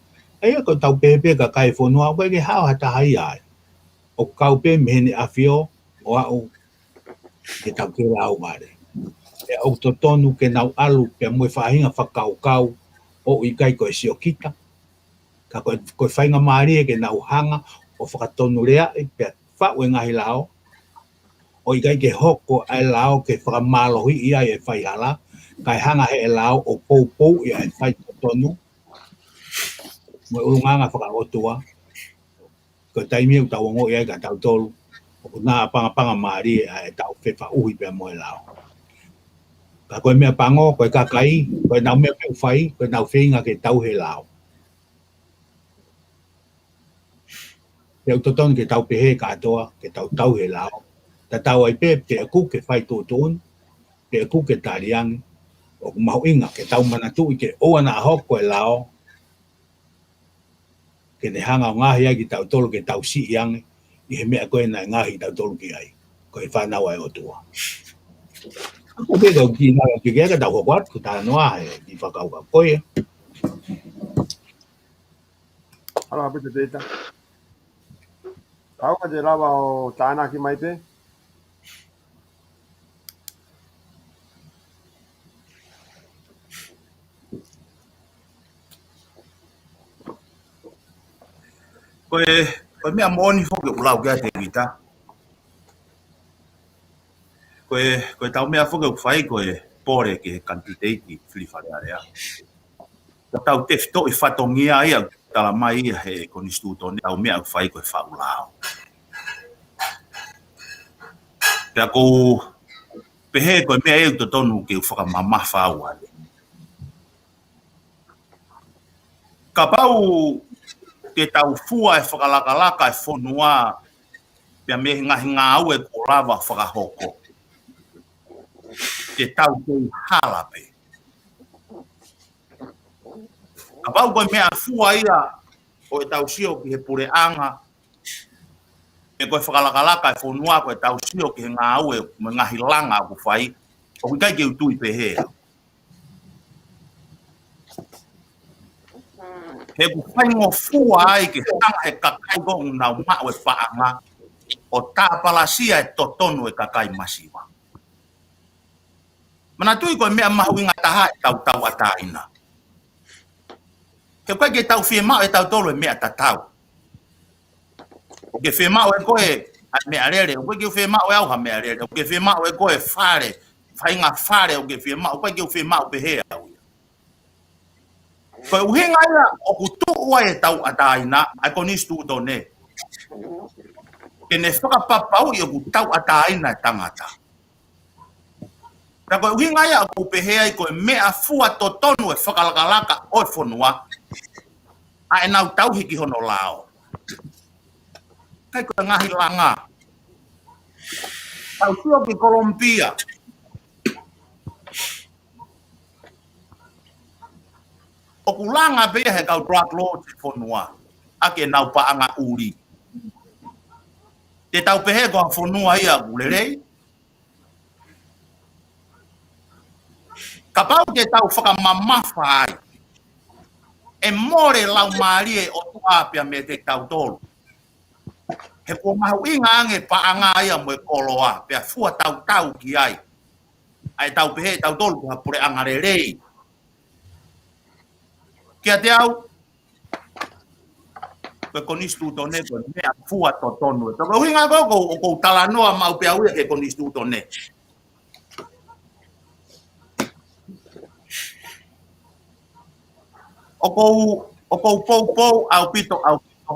ʻA ia ko e tau pehē pē kakai fonua, ʻoku ʻikai ke hao ha taha ia ai. ʻOku kau pē mei Heʻene ʻAfio ʻo aʻu ke tau ke lau vale. Pea ʻoku totonu ke nau ʻalu pea mo e faʻahinga fakakaukau ʻoku ʻikai ko e siokita, ka ko e, ko e faingamālie ke nau hanga ʻo fakatonuleaʻi pea faʻu e ngaahi lao, ʻo ʻikai ke hoko ʻa e lao ke fakamālohiʻi ai e fai hala, kae hanga ʻe he lao ʻo poupouʻi ʻa e fai totonu mo e ʻulungaanga fakaʻotua. Ko e taimi ʻoku tau ongoʻi ai kia tautolu ʻoku na pangapanga mālie ʻa e tau fefaʻuhi pea mo e lao. Ka ko e meʻa pango, ko e kakai, ko ʻenau meʻa pē ʻoku fai, ko ʻenau feinga ke tauhi e lao. Pea ʻoku totonu ke tau pehē kātoa, ke tau tauhi e lao. Tatau ai pē pe ʻoku ke fai tuʻutuʻuni, pe ʻoku ke tali ange, ʻoku mahuʻinga ke tau manatuʻi ke ʻoua naʻa hoko e lao ke ne hanga ʻo ngaohi ai kitautolu ke tau siʻi ange ʻi he meʻa ko ē naʻe ngaohi kitautolu ki ai, ko e fānau ʻa e ʻOtua. Ko e pē kau kiʻi ngāue ki he ka tau hoko atu, ko e talanoa he kiʻi fakakaukau ko ia. Hala pē te teita. Kau ka te lava ʻo tānaki mai pē. Ko e, ko e meʻa moʻoni foki ʻoku lau ki ai Tēvita. Ko e, ko e tau meʻa foki ʻoku fai ko e pole ki he kanititeiti fili Fale Alea. Ko e tau tefitoʻi fatongia ia ʻoku tala mai ia he konisitūtone, tau meʻa ʻoku fai ko e faʻu lao. Pea ʻoku ou pehē ko e meʻa ia ʻoku totonu ke u fakamamafa au ai. Kapau te tau fua e fakalakalaka e fonua pea mei he ngaahi ngāue kuo lava fakahoko, te tau kei hala pē. Kapau ko e meʻafua ia ʻo e tau sio ki he puleʻanga, pe ko e fakalakalaka e fonua ko e tau sio ki he ngāue mo e ngaahi langa ʻoku fai, ʻoku ʻikai ke u tui pehē au. He ʻoku faingofua ai ke hanga he kakai ko ē ʻoku nau maʻu e paʻanga ʻo tāpalasia e totonu e kakai masiva. Manatuʻi ko e meʻa mahuʻinga taha e tau tauʻatāina. He ʻoku ʻikai ke tau fiemaʻu ʻe tautolu e meʻa tatau. ʻOku ke fiemaʻu ʻe koe ha meʻalele, ʻoku ʻikai ke fiemaʻu ʻe au ha meʻalele, ʻoku ke fiemaʻu ʻe koe fale, faʻahinga fale ʻoku ke fiemaʻu, ʻoku ʻikai ke fiemaʻu pehē au ia. Ko e ʻuhinga ia ʻoku tuʻu ai e tauʻatāina ʻa e konisitūtone, ke ne fakapapauʻi ʻoku tauʻatāina e tangata. Pea ko e ʻuhinga ia ʻoku ou pehē ai ko e meʻafua totonu e fakalakalaka ʻo e fonua, ʻa ʻenau tauhi ki hono lao. ʻIkai ko e ngaahi langa. Tau sio ki Kolombia. ʻOku langa pē ia he kau drug lords e fonua ʻaki ʻenau paʻanga ʻuli. Te tau pehē ko ha fonua ia ʻoku lelei? Kapau te tau fakamamafa ai, ʻe mole laumālie ʻo e ʻOtua pea meiate kitautolu. He kuo mahuʻinga ange paʻanga ia mo e koloa, pea fua tautau ki ai. ʻA e tau pehē ʻe tautolu ko ha puleʻanga lelei. Kiate au, ko e konisitūtone ko e meʻafua totonu. Ko e ʻuhinga ko ē ʻoku ou talanoa maʻu pē au ia ki he konisitūtone. ʻOku ou, ʻoku ou poupou ʻaupito, ʻaupito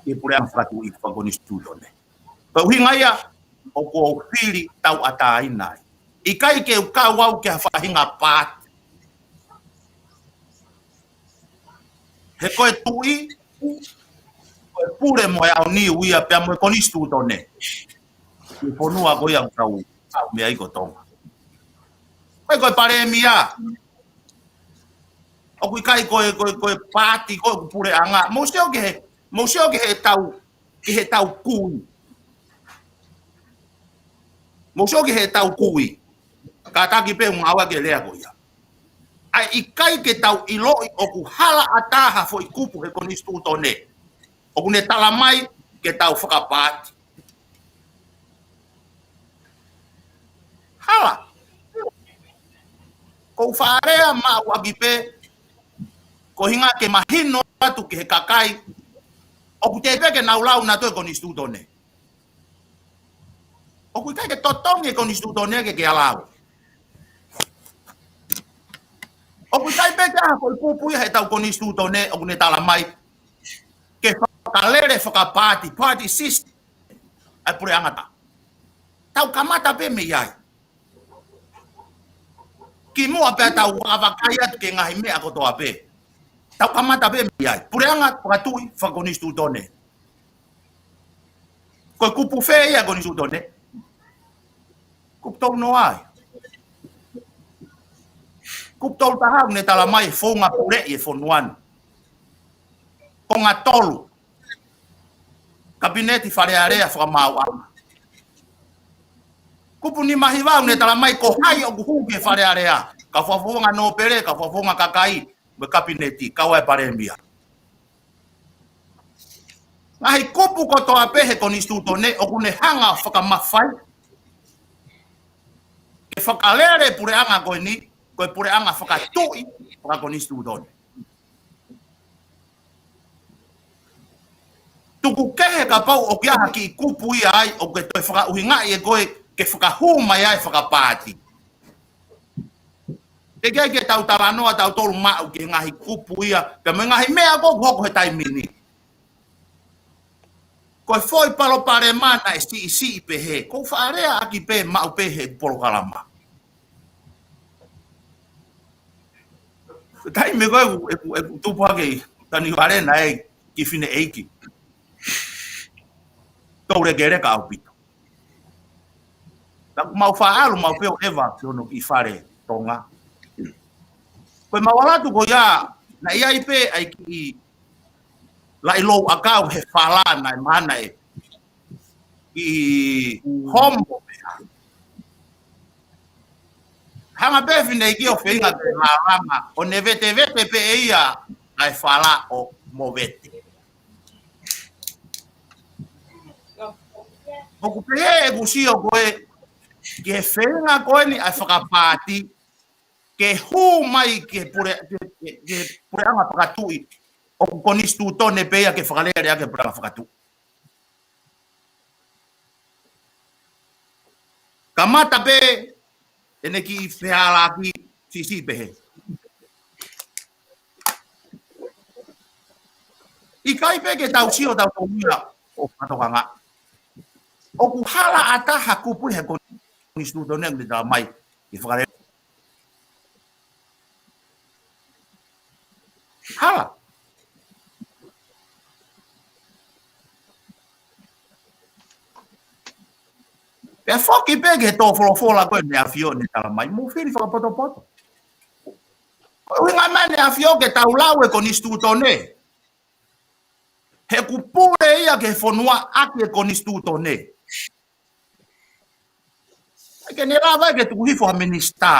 ki he puleʻanga fakatuʻi fakakonisitūtone. Ko e ʻuhinga ia ʻoku ou fili tauʻatāina ai. ʻIkai ke u kau au ki ha faʻahinga paati. He ko e tuʻi, ko e pule mo e ʻaoniu ia pea mo e konisitūtone. Ko e fonua ko ia ʻoku tau, tau meʻa ai ko Tonga. Ko e, ko e palēmia. ʻOku ʻikai ko e, ko e, ko e paati, ko e puleʻanga. Mou sio ki he, mou sio ki he tau, ki he tau kui. Mou sio ki he tau kui. Kātaki pē ʻoku ngāueʻaki e lea ko ia. ʻA e ʻikai ke tau ʻiloʻi ʻoku hala ʻatā ha foʻi kupu he konisitūtone ʻoku ne tala mai ke tau fakapaati. Hala. Ko u faʻa lea maʻu ʻaki pē, ko e ʻuhinga ke mahino atu ki he kakai, ʻoku teʻeki ke nau lau nautolu e konisitūtone. ʻOku ʻikai ke totongi e konisitūtone ke ke lau. ʻOku ʻikai pē ke ʻi ai ha foʻi kupu ia he tau konisitūtone ʻoku ne tala mai ke fakalele fakapaati, party system, ʻa e puleʻanga. Tau kamata pē mei ai. Kimuʻa pea tau vakavakai atu ki he ngaahi meʻa kotoa pē. Tau kamata pē mei ai. Puleʻanga fakatuʻi fakakonisitūtone. Ko e kupu fē ia konisitūtone? Kupu tolu noa ia. Kupu tolu taha ʻoku ne tala mai founga puleʻi e fonua ni. Konga tolu. Kapineti, Fale Alea, Fakamaauʻanga. Kupu nima hiva ʻoku ne tala mai ko hai ʻoku hū ki he Fale Alea. Kau fakafofonga nōpele, kau fakafofonga kakai, mo e kapineti, kau ai e palēmia. Ngaahi kupu kotoa pē he konisitūtone ʻoku ne hanga ʻo fakamafai ke fakalele puleʻanga ko eni, ko e puleʻanga fakatuʻi fakakonisitūtone. Tuku kehe kapau ʻoku ʻi ai ha kiʻi kupu ia ai ʻoku ke toe fakaʻuhingaʻi ʻe koe ke fakahū mai ai fakapaati. Ke ke ke tau talanoa tautolu maʻu ki he ngaahi kupu ia, pea mo e ngaahi meʻa ʻoku hoko he taimi ni. Ko e foʻi palopalema naʻe siʻisiʻi pehē, ʻoku ou faʻa lea ʻaki pē maʻu pē he polokalama. Taimi ko ē ʻeku, ʻeku, ʻeku tupu hake ʻi Tanivalena ʻa e kiʻi fineʻeiki. Toulekeleka ʻaupito. Naʻa mau faʻa ʻalu, mau pē ʻo ʻeva ki hono kiʻi fale Tonga. Ko e mau ʻalu atu ko ia, naʻe ʻi ai pē ʻa e kiʻi laʻi lou ʻakau he fala naʻe mana ē. ʻI homo pea. Hanga pē fineʻeiki ʻo feinga ke lālanga, ʻo ne vetevete pē ʻe ia ʻa e fala ʻo movete. ʻOku pehē ʻeku sio ko ē, ki he feinga ko eni ʻa e fakapaati, ke hū mai ki he pule-, ki he, ki he, ki he puleʻanga fakatuʻi, ʻoku konisitūtone pē ia ke fakalele ʻaki e puleʻanga fakatuʻi. Kamata pē ʻene kiʻi fehālaaki siʻisiʻi pehē. ʻIkai pē ke tau sio tautolu ia ʻo fakatokanga. ʻOku hala ʻatā ha kupu he konisitūtone ʻoku ne tala mai ke fakalele. Hala. Pea foki pē ki he tō folofola ko ē ʻa e ʻAfio ne tala mai, mou fili fakapotopoto. Ko e ʻuhinga mai ʻa e ʻAfio ke tau lau e konisitūtone. He ʻoku pule ia ki he fonua ʻaki e konisitūtone. ʻIkai ke ne lava ke tuku hifo ha minisitā.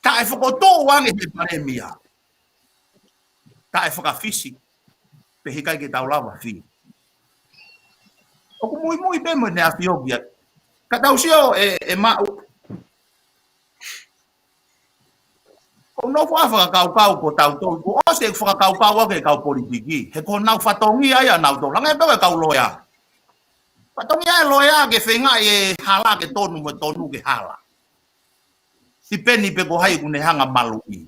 Taʻe fokotuʻu ange he palēmia. Taʻe fakafisi. Pea ʻikai ke tau lava fili. ʻOku muimui pē mo ʻene ʻAfio ki ai. Ka tau sio ē, ʻe maʻu. ʻOku nau faʻa fakakaukau ko tautolu, kuo ʻosi e fakakaukau ʻa e kau politiki. He ko honau fatongia ia ʻanautolu. Hangē pē ko e kau loea. Fatongia e loea ke feingaʻi e hala ke tonu mo e tonu ke hala. Tipeni pē ko hai ʻoku ne hanga maluʻi.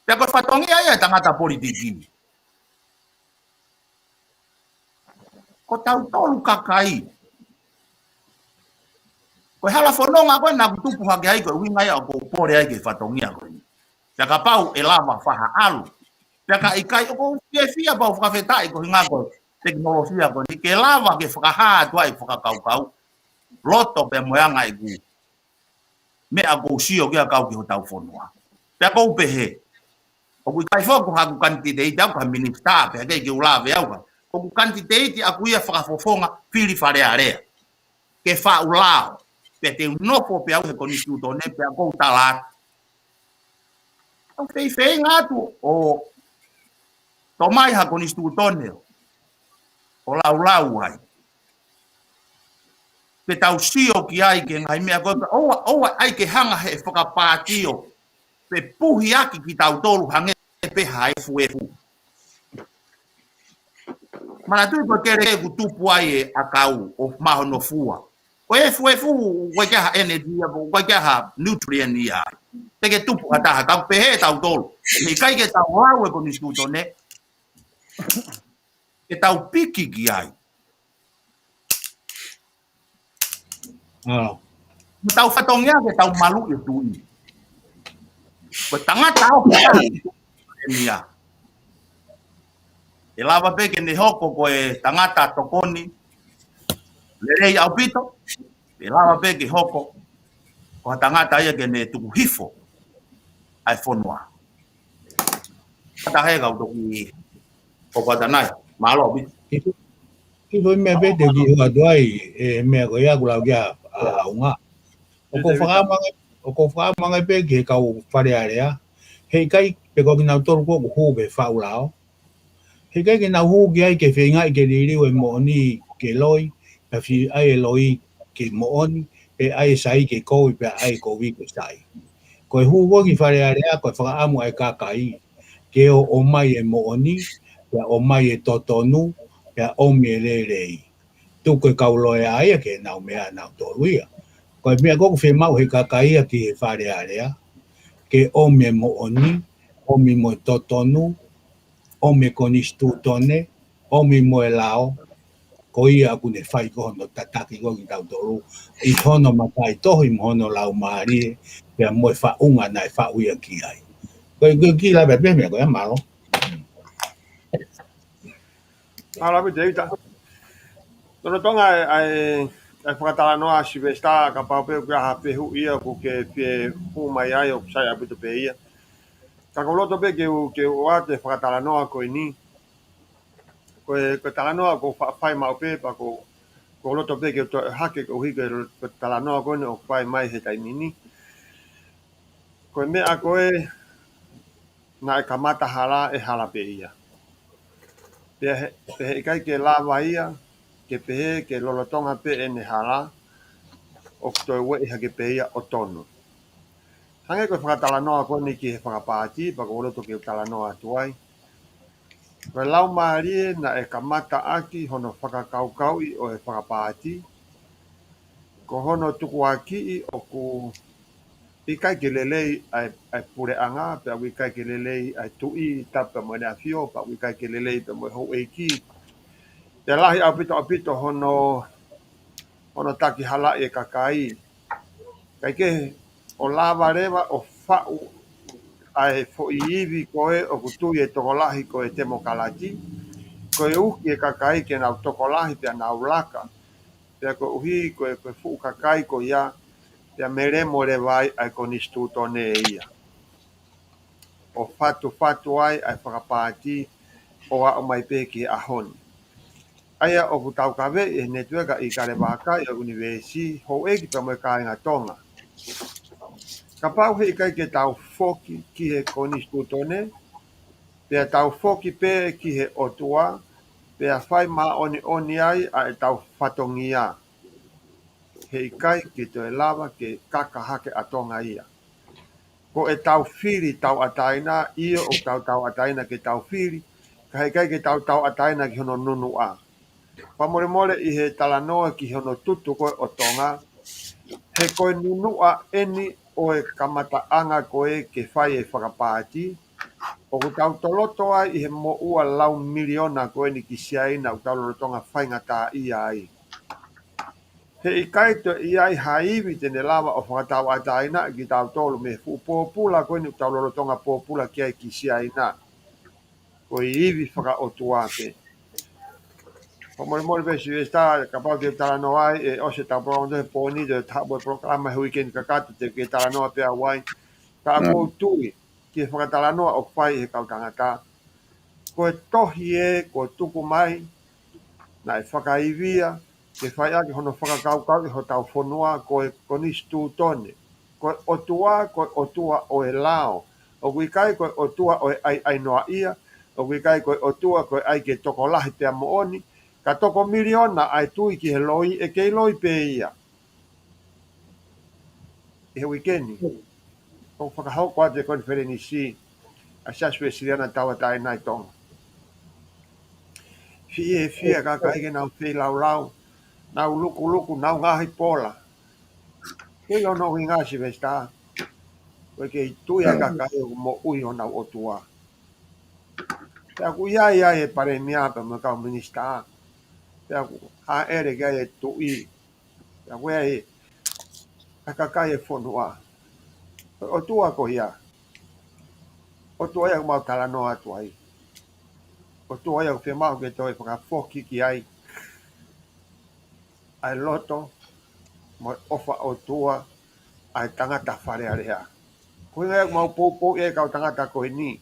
Pea ko e fatongia ia e tangata politiki. Ko tautolu kakai. Ko e hala fononga ko ē naʻa ku tupu hake ai ko e ʻuhinga ia ʻoku ou pole ai ki he fatongia ko eni. Pea kapau ʻe lava faʻa ʻalu. Pea ka ʻikai ʻoku ou fiefia pea u fakafetaʻi ko e ʻuhinga ko e tekinolosia ko eni. Ke lava ke fakahā atu ai fakakaukau. Loto pea mo e anga ʻeku meʻa ʻoku ou sio ki ai kau ki hotau fonua. Pea ʻoku ou pehē. ʻOku ʻikai foki ko haku kanititeiti au ki ha minisitā, pea ʻikai ke u lave au ka. Ko hoku kanititeiti ʻaku ia fakafofonga fili Fale Alea. Ke faʻu lao, pea te u nofo pē au he konisitūtone, pea ʻoku ou tala atu. ʻOku ou feifeinga atu ʻo tō mai ha konisitūtone ʻo laulau ai. Ke tau sio ki ai ki he ngaahi meʻa ko ē, ʻoua, ʻoua ʻai ke hanga he fakapaati ʻo fepuhiaki kitautolu hangē pē ha efuefu. Manatuʻi ko e kele ʻoku tupu ai e ʻakau ʻo mahonofua. Ko e efuefu, ʻoku ʻikai ha energy ia, ʻoku ʻikai ha nutrient ia. Te ke tupu ha taha, ka ʻoku pehē tautolu. He ʻikai ke tau lau e konisitūtone. Ke tau piki ki ai. ʻA. Mo tau fatongia ke tau maluʻi e tuʻi. Ko e tangata ʻoku ia. ʻE lava pē ke ne hoko ko e tangata tokoni. Lelei ʻaupito. ʻE lava pē ke hoko. Ko ha tangata ia ke ne tuku hifo. ʻA e fonua. Ka tahe kau toki ʻo kata nai. Mālō ʻaupito. Kiʻi foʻi meʻa pē te u kiʻi ʻoatu ai, e meʻa ko ia ʻoku lau ki ai ʻa ʻAunga. ʻOku ou fakaʻamu ange, ʻoku ou fakaʻamu ange pē ki he kau Fale Alea. He ʻikai pē ko kinautolu ko ē ʻoku hū ki he faʻu lao. He ʻikai ke nau hū ki ai ke feingaʻi ke liliu e moʻoni ke loi, pea fie ʻai e loi ke moʻoni, pea ʻai e sai ke kovi, pea ʻai e kovi ke sai. Ko e hū ko ē ki Fale Alea, ko e fakaʻamu ʻa e kakai, ke ō ʻomai e moʻoni, pea ʻomai e totonu, pea ʻomi e lelei. Tuku e kau loea ia ke nau meʻa nautolu ia. Ko e meʻa ʻoku fiemaʻu he kakai ia ki he Fale Alea, ke ʻomi e moʻoni, ʻomi mo e totonu, ʻomi e konisitūtone, ʻomi mo e lao, ko ia ʻoku ne fai ko hono tataki ko kitautolu, ʻi hono mataʻitohi mo hono laumālie, pea mo e faʻunga naʻe faʻu ia ki ai. Ko e, ko e kiʻi lave pē meʻa ko ia, mālō. Mālō ʻaupito Tēvita. Lolotonga e, e, e fakatalanoa Sylvester, kapau pē ʻoku ʻi ai ha fehuʻi ia ʻoku ke fie hū mai ai ʻoku sai ʻaupito pē ia. Ka ʻoku ou loto pē ke u, ke u ʻoatu e fakatalanoa ko eni. Ko e, ko e talanoa ʻoku ou faʻa fai maʻu pē, pea ʻoku, ʻoku ou loto pē ke u toe hake koeʻuhi ko e, ko e talanoa ko eni ʻoku fai mai he taimi ni. Ko e meʻa ko ē naʻe kamata hala ʻe hala pē ia. Pea he, pea heʻikai ke lava ia, ke pehē ke lolotonga pē ʻene hala, ʻoku toe ueʻi hake pē ia ʻo tonu. Hangē ko e fakatalanoa ko eni ki he fakapaati, pea ʻoku ou loto ke u talanoa atu ai. Ko e laumālie naʻe kamata ʻaki hono fakakaukauʻi ʻo e fakapaati, ko hono tukuakiʻi ʻoku ʻikai ke lelei ʻa e, ʻa e puleʻanga, pea ʻoku ʻikai ke lelei ʻa e tuʻi, tapu mo ʻEne ʻAfio, pea ʻoku ʻikai ke lelei pea mo e houʻeiki. Pea lahi ʻaupito ʻaupito hono, hono takihalaʻi e kakai. Kae kehe, ʻo lava leva ʻo faʻu ʻa e foʻi ivi ko ē ʻoku tui e tokolahi ko e temokalati, ko e uki e kakai ke nau tokolahi pea nau laka. Pea koeʻuhi ko e, ko e fuʻu kakai ko ia, pea melemo leva ai ʻa e konisitūtone ia. ʻO fatufatu ai ʻa e fakapaati ʻo aʻu mai pē ki he ʻaho ni. ʻA ia ʻoku taukaveʻi ʻe he netiueka ʻi Kalevakai ʻo e ʻunivēsi, houʻeiki pea mo e kāinga Tonga. Kapau heʻikai ke tau foki ki he konisitūtone, pea tau foki pē ki he ʻOtua, pea fai māʻoniʻoni ai ʻa ʻetau fatongia. Heʻikai ke toe lava ke kaka hake ʻa Tonga ia. Ko ʻetau fili tauʻatāina, ʻio ʻoku tau tauʻatāina ke tau fili, ka heʻikai ke tau tauʻatāina ki hono nunuʻa. Fakamolemole ʻi he talanoa ki hono tutu ko ē ʻo Tonga, he ko e nunuʻa eni ʻo e kamataʻanga ko ē ke fai e fakapaati, ʻoku tau toloto ai ʻi he moʻua lau miliona ko eni ki Siaina ʻoku tau lolotonga faingataʻaʻia ai. Heʻikai toe ʻi ai ha ivi te ne lava ʻo fakatauʻatāinaʻi kitautolu mei he fuʻu pōpula ko eni ʻoku tau lolotonga pōpula ki ai ki Siaina. Ko e ivi fakaʻotua pē. Fakamolemole pē Sylvester, kapau te u talanoa ai, ʻe ʻosi ʻetau polokalama he pō ni, te u taha mo e polokalama he uike ni kakato, te u kiʻi talanoa pē au ai. Ka ʻoku ou tui ki he fakatalanoa ʻoku fai ʻe he kau tangata. Ko e tohi ē kuo tuku mai, naʻe fakaivia, ke fai ʻaki hono fakakaukauʻi hotau fonua, ko e konisitūtone. Ko e ʻOtua, ko e ʻOtua ʻo e lao. ʻOku ʻikai ko e ʻOtua ʻo e ʻaiʻainoaʻia, ʻoku ʻikai ko e ʻOtua ko e ʻai ke tokolahi pea moʻoni, ka toko miliona ʻa e tui ki he loi, ʻe kei loi pē ia. ʻI he uike ni, ʻoku fakahoko atu e konifelenisi ʻa e Siasi Uēsiliana Tauʻatāina ʻi Tonga. Fiefia e kakai ke nau feilaulau, nau lukuluku, nau ngaohi pola. Ko e ʻuhinga Sylvester, ko e kei tui ʻa e kakai ʻoku moʻui honau ʻOtua. Pea ʻoku ʻi ai ʻa e palēmia pea mo e kau minisitā. Pea ʻoku hāʻele ki ai e tuʻi. Pea ʻoku ʻi ai ʻa e kakai e fonua. Ko e ʻOtua ko ia. ʻOtua ia ʻoku mau talanoa atu ai. ʻOtua ia ʻoku fiemaʻu ke toe fakafoki ki ai ʻa e loto mo e ʻofa ʻOtua ʻa e tangata Fale Alea. Ko e ʻuhinga ia ʻoku mau poupouʻi ai e kau tangata ko eni,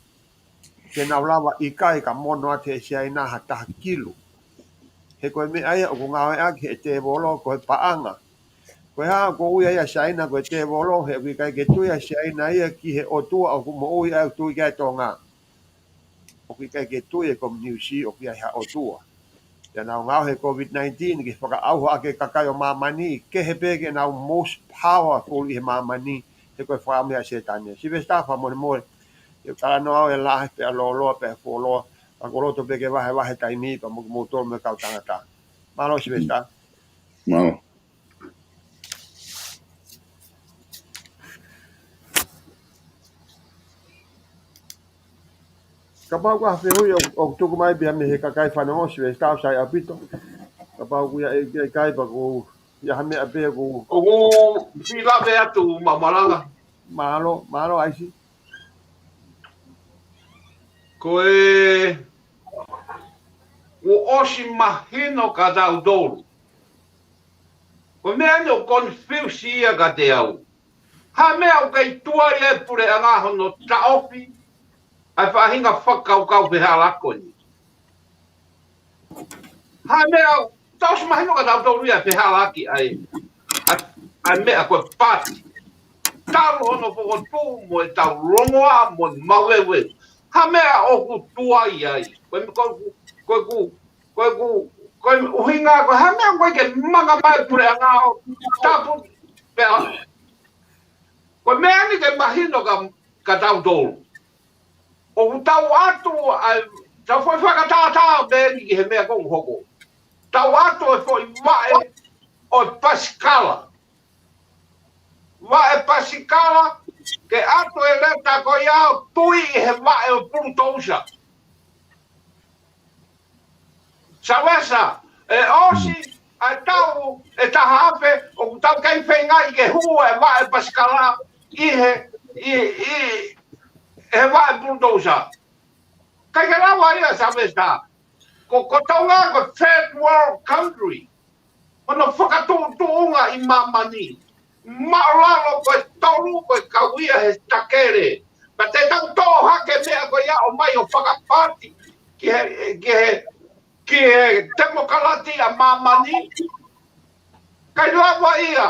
ke nau lava ʻikai ka mono atu ʻe Siaina ha taha kilu. He ko e meʻa ia ʻoku ngāueʻaki ʻe he tēvolo ko e paʻanga. Ko e hā ʻoku ui ai ʻa Siaina ko e tēvolo, he ʻoku ʻikai ke tui ʻa Siaina ia ki he ʻOtua ʻoku moʻui ai, ʻoku tui ki ai e Tonga. ʻOku ʻikai ke tui e kominiusi ʻoku ʻi ai ha ʻOtua. Pea nau ngaohi e COVID nineteen ke fakaʻauha ʻaki e kakai ʻo māmani, kehe pē ke nau most powerful ʻi he māmani, he ko e fakaʻamu ia ʻa Sētane. Sylvester, fakamolemole, ʻe talanoa au ʻe lahi pea lōloa pea fuoloa, Pea ko loto pē ke vahevahe taimi pea mo kimoutolu mo e kau tangata. Mālō Sivesitā. Mālō. Kapau ko ha fehuʻi ʻoku, ʻoku tuku mai pea mei he kakai fanongo, Sivesitā, sai ʻaupito. Kapau ʻoku ʻi ai e kakai pea ʻoku ʻi ai ha meʻa pē ʻoku. ʻOku fie lave atu Maʻumalanga. Mālō, mālō ʻAisi. Ko e, kuo ʻosi mahino kia tautolu. Ko e meʻa eni ʻoku confuse ia kiate au. Ha meʻa ʻoku kei tuai e puleʻanga hono taʻofi ʻa e faʻahinga fakakaukau fehālaaki ko eni. Ha meʻa ʻoku tau ʻosi mahino kia tautolu ia fehālaaki ʻa e, ʻa e, ʻa e meʻa ko e paati. Talu hono fokotuʻu mo ʻetau longoaʻa mo e maveuveu. Ha meʻa ʻoku tuai ai. Ko e, ko e, ko e, ko e, ko e, ko e ʻuhinga, ko e ha meʻa ʻoku ʻikai ke manga mai puleʻanga ʻo tapu pea. Ko e meʻa eni ke mahino kia, kia tautolu. ʻOku tau ʻatu ʻa e, tau foʻi fakatātā pē eni ki he meʻa ʻoku hoko. Tau ʻatu e foʻi vaʻe ʻo e pasikala. Vaʻe pasikala, ke ʻatu e leta ko ia ʻo tui ʻi he vaʻe ʻo e pulutousa. Sāvesa, ʻe ʻosi ʻa e taʻu ʻe taha afe ʻoku tau kei feingaʻi ke hū e vaʻe pasikala ʻi he, ʻi, ʻi, he vaʻe pulutousa. ʻIkai ke lava ia Sāvesa. Ko, ko Tonga ko e third world country. Hono fakatuʻutuʻunga ʻi māmani. Māʻulalo ko e tolu ko e kau ia he takele. Pea te tau toʻo hake meʻa ko ia ʻo mai ʻo fakapaati ki he, ki he, ki he temokalati ʻa māmani. ʻIkai lava ia.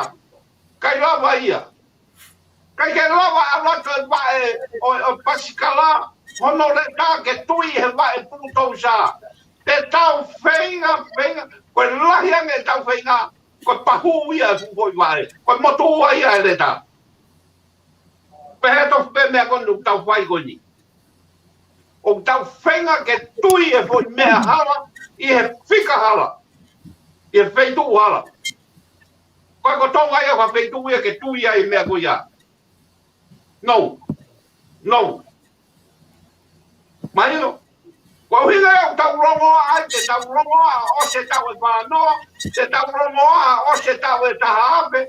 ʻIkai lava ia. ʻIkai ke lava ʻalu atu e vaʻe ʻo, ʻo pasikala, hono leta ke tui he vaʻe pulutousa. Te tau feinga, feinga, ko e lahi ange ʻetau feinga, ko e pahū ia e fuʻu foʻi vaʻe, ko e motuʻa ia e leta. Pehē tofu pē meʻa ko eni ʻoku tau fai ko eni. ʻOku tau feinga ke tui e foʻi meʻa hala, ʻi he fika hala, ʻi he feituʻu hala. Ko e ko Tonga ia, ko e feituʻu ia ke tui ai meʻa ko ia. No. No. Mahino. Ko e ʻuhinga ia ʻoku tau longoaʻa ai, te tau longoaʻa ʻosi e taʻu ʻe fānoa, te tau longoaʻa ʻosi e taʻu ʻe taha afe,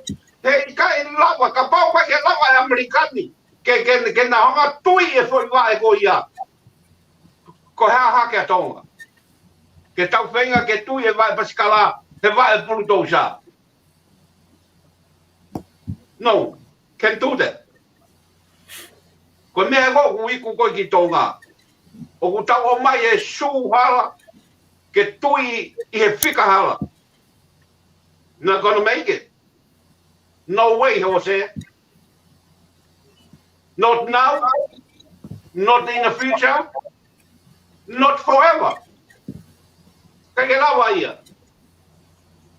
he ʻikai lava, kapau ʻikai ke lava e ʻAmelika ni ke, ke, ke na hanga tui e foʻi vaʻe ko ia. Ko e hā hake ʻa Tonga? Ke tau feinga ke tui e vaʻe pasikala he vaʻe pulutousa. No, can't do that. Ko e meʻa ko ē ʻoku iku ko ē ki Tonga. ʻOku tau ʻomai e sū hala ke tui ʻi he fika hala. Not gonna make it. No way, Jose. Not now, not in the future, not forever. ʻIkai ke lava ia.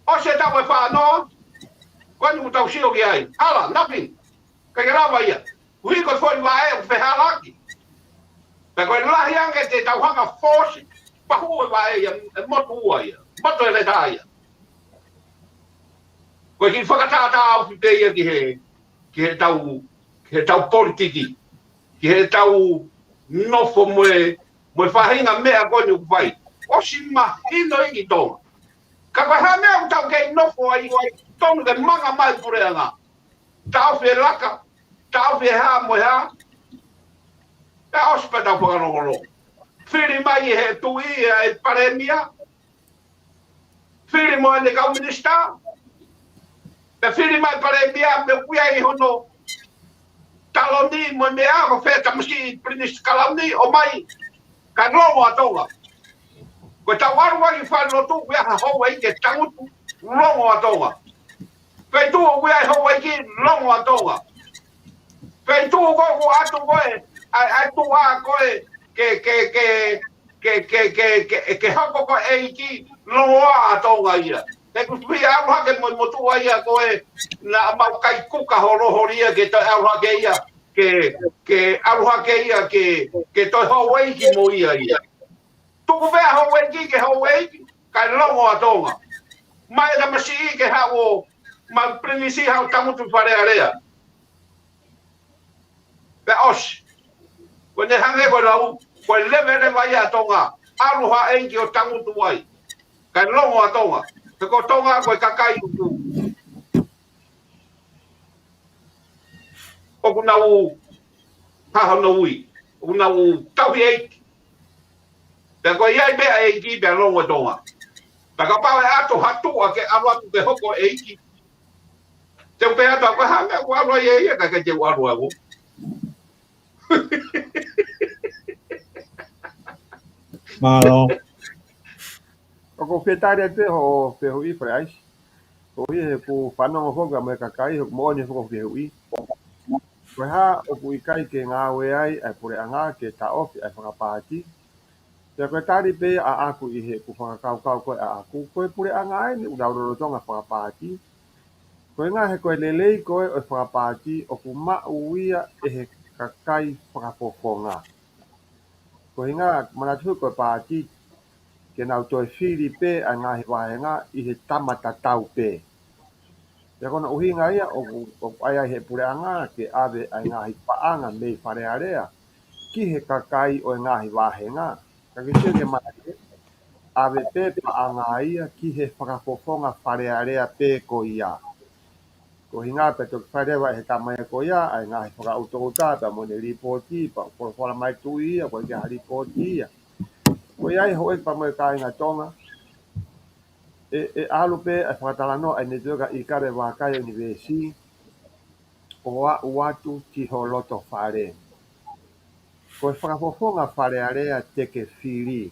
ʻOsi e taʻu ʻe fānoa, ko eni ʻoku tau sio ki ai. Hala, nothing. ʻIkai ke lava ia. Ui ko e foʻi vaʻe ʻoku fehālaaki. Pea ko e lahi ange te tau hanga fōsi, pahū e vaʻe ia, ʻe motuʻa ia. Motu e leta ia. Ko e kiʻi fakatātā ofi pē ia ki he, ki heʻetau, ki heʻetau politiki, ki heʻetau nofo mo e, mo e faʻahinga meʻa ko eni ʻoku fai. ʻOsi mahino ia ki Tonga. Ka ko e hā e meʻa ʻoku tau kei nofo ai, tonu ke manga mai puleʻanga. Taʻofi e laka, taʻofi e hā mo e hā. Pea ʻosi pē ʻetau fakalongolongo. Fili mai ʻe he tuʻi ʻa e palēmia. Fili mo ʻene kau minisitā. Pea fili mai palēmia mei ʻuhi ai hono taloni mo e meʻa ko fē tamasiʻi pilinisi kalauni ʻomai. Kae longo ʻa Tonga. Ko ʻetau ʻalu ai fai lotu ʻoku ʻi ai ha houʻeiki ke tangutu, longo ʻa Tonga. Feituʻu ʻoku ʻi ai houʻeiki, longo ʻa Tonga. Feituʻu ko ē ʻoku ʻatu ko ē ʻa e, ʻa e tuʻa ko ē ke, ke, ke, ke, ke, ke, ke, ke hoko ko e ʻeiki, longoaʻa ʻa Tonga ia. He ʻoku fie ʻalu hake mo e motuʻa ia ko ē naʻa mau kai kuka holo holi ia ke toe ʻalu hake ia, ke, ke ʻalu hake ia ke, ke toe houʻeiki mo ia ia. Tuku pē ʻa houʻeiki ke houʻeiki, kae longo ʻa Tonga. Mai e tamasiʻi ke haʻu ʻo, mai Pilinisi haʻu ʻo tangutu Fale Alea. Pea ʻosi. Ko ʻene hangē ko e lau, ko e leveleva ia ʻa Tonga. ʻAlu ha ʻeiki ʻo tangutu ai. Kae longo ʻa Tonga. He ko Tonga ko e kakai ʻoku, ʻoku nau hā hono ui. ʻOku nau tauhi ʻeiki. Pea ko ia ai pē ʻa e ʻeiki pea longo ʻa Tonga. Pea kapau ʻe ʻatu ha tuʻa ke ʻalu atu ke hoko ʻeiki. Te u pehē atu ʻa koe, ha meʻa ʻoku ʻalu ai ʻe ia, ka ke te u ʻalu au. Mālō. ʻOku ou fie tali atu pē hoʻo fehuʻi, Fale ʻAisi. Koeʻuhi he ʻoku fanongo foki ʻa e kakai, he ʻoku moʻoni foki hoʻo fehuʻi. Ko e hā ʻoku ʻikai ke ngāue ai ʻa e puleʻanga ke taʻofi ʻa e fakapaati? Pea ko e tali pē ʻaʻaku ʻi heʻeku fakakaukau ko ē ʻaʻaku, ko e puleʻanga eni ʻoku nau lolotonga fakapaati. Koeʻuhinga he ko e lelei ko ē ʻo e fakapaati ʻoku maʻu ia ʻe he kakai fakafofonga. Koeʻuhinga manatuʻi ko e paati ke nau toe fili pē ʻa e ngaahi vāhenga ʻi he tama tatau pē. Pea ko hono ʻuhinga ia ʻoku, ʻoku ʻai ai he puleʻanga ke ʻave ʻa e ngaahi paʻanga mei Fale Alea ki he kakai ʻo e ngaahi vāhenga. Ka ke sio ki he manatuʻi, ʻave pē paʻanga ia ki he fakafofonga Fale Alea pē ko ia. Koeʻuhinga pea toki fai leva ʻe he tama ia ko ia ʻa e ngaahi fakaʻutoʻuta pea mo ʻene lipooti, pea folofola mai tuʻi ia, ko e ke ha lipooti ia. Ko ia ai houʻeiki pea mo e kāinga Tonga, ʻe, ʻe ʻalu pē ʻa e fakatalanoa ʻa e netiueka ʻIkale Vakai ʻUnivēsi, ʻo aʻu atu ki ho loto fale. Ko e fakafofonga Fale Alea te ke fili.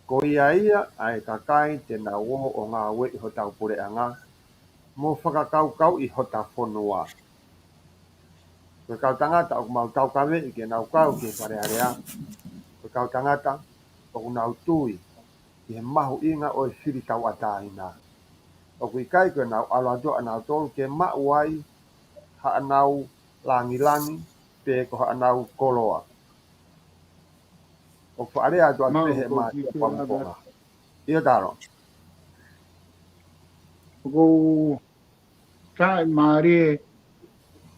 Ko ia ia ʻa e kakai te nau ō ʻo ngāueʻi hotau puleʻanga, mo fakakaukauʻi hota fonua. Ko e kau tangata ʻoku mau taukaveʻi ke nau kau ki Fale Alea, ko e kau tangata ʻoku nau tui ki he mahuʻinga ʻo e fili tauʻatāina. ʻOku ʻikai ko ʻenau ʻalu atu ʻanautolu ke maʻu ai haʻanau langilangi, pe ko haʻanau koloa. ʻOku faʻa lea atu atu pē he mātuʻa fakafofonga. ʻIo, Talo. ʻOku ou taʻimālie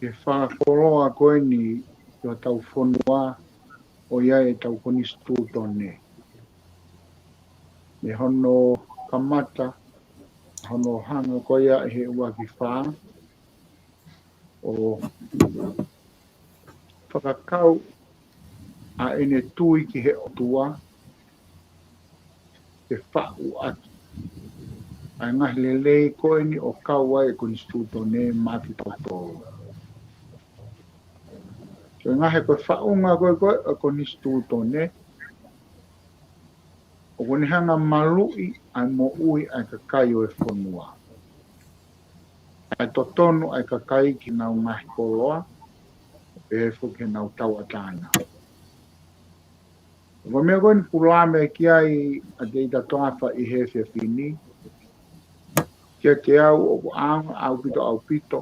ke fakakoloa ko eni ki hotau fonua ʻoku ʻi ai ʻetau konisitūtone. Mei hono kamata, hono hanga ko ia ʻe he ʻUluaki Fā ʻo fakakau ʻa ʻene tui ki he ʻOtua, ke faʻu atu ʻa e ngaahi lelei ko eni ʻoku kau ai e konisitūtone maʻa kitautolu. Ko e ngaahi ko e faʻunga ko ē ko ē ʻo e konisitūtone, ʻoku ne hanga maluʻi ʻa e moʻui ʻa e kakai ʻo e fonua. ʻA e totonu ʻa e kakai ki heʻenau ngaahi koloa, pehē foki ki heʻenau tauʻatāina. Ko e meʻa ko eni ʻoku ou lave ki ai ʻa e ʻEiki Toafa ʻi he efiafi ni, kiate au ʻoku ʻaonga ʻaupito ʻaupito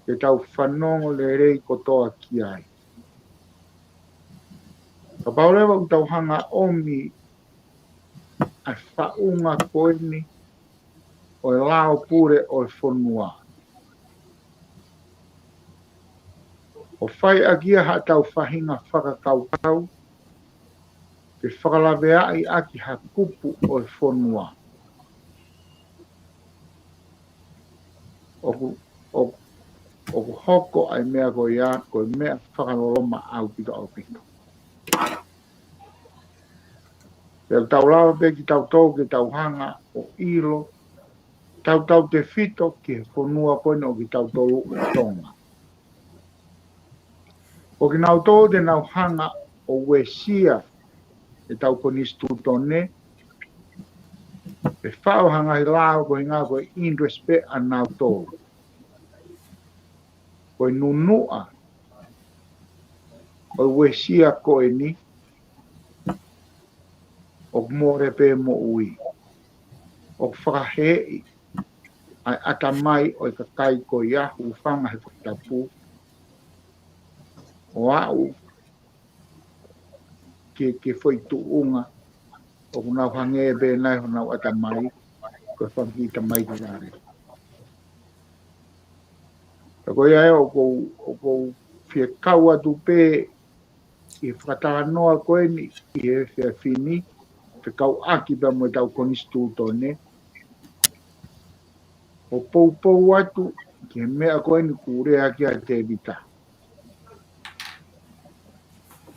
ke tau fanongo lelei kotoa ki ai. Kapau leva ʻoku tau hanga ʻomi ʻa e faʻunga ko eni ʻo e lao pule ʻo e fonua, ʻo fai ʻaki ia haʻatau faʻahinga fakakaukau ke fakalaveaʻi ʻaki ha kupu ʻo e fonua, ʻoku, ʻoku, ʻoku hoko ʻa e meʻa ko ia ko e meʻa fakaloloma ʻaupito ʻaupito. Pea ʻoku tau lava pē kitautolu ke tau hanga ʻo ʻilo tautautefito ki he fonua ko eni ʻo kitautolu ʻo Tonga. Ko kinautolu te nau hanga ʻo uesia ʻetau konisitūtone, ʻe faʻu ha ngaahi lao koeʻuhinga ko e interest pē ʻanautolu. Ko e nunuʻa ʻo e uesia ko eni, ʻoku mole pē moʻui. ʻOku fakaheeʻi ʻa e ʻatamai ʻo e kakai ko ia, hūfanga he fakatapu, ʻo aʻu ki he, ki he foʻi tuʻunga ʻoku nau hangē pē nai honau ʻatamai ko e fanga kiʻi tamaiki vale. Ka ko ia ʻoku ou, ʻoku ou fie kau atu pē ʻi he fakatalanoa ko eni ʻi he efiafi ni, fekauʻaki pea mo ʻetau konisitūtone, ʻo poupou atu ki he meʻa ko eni kuo lea ki ai ʻa Tēvita.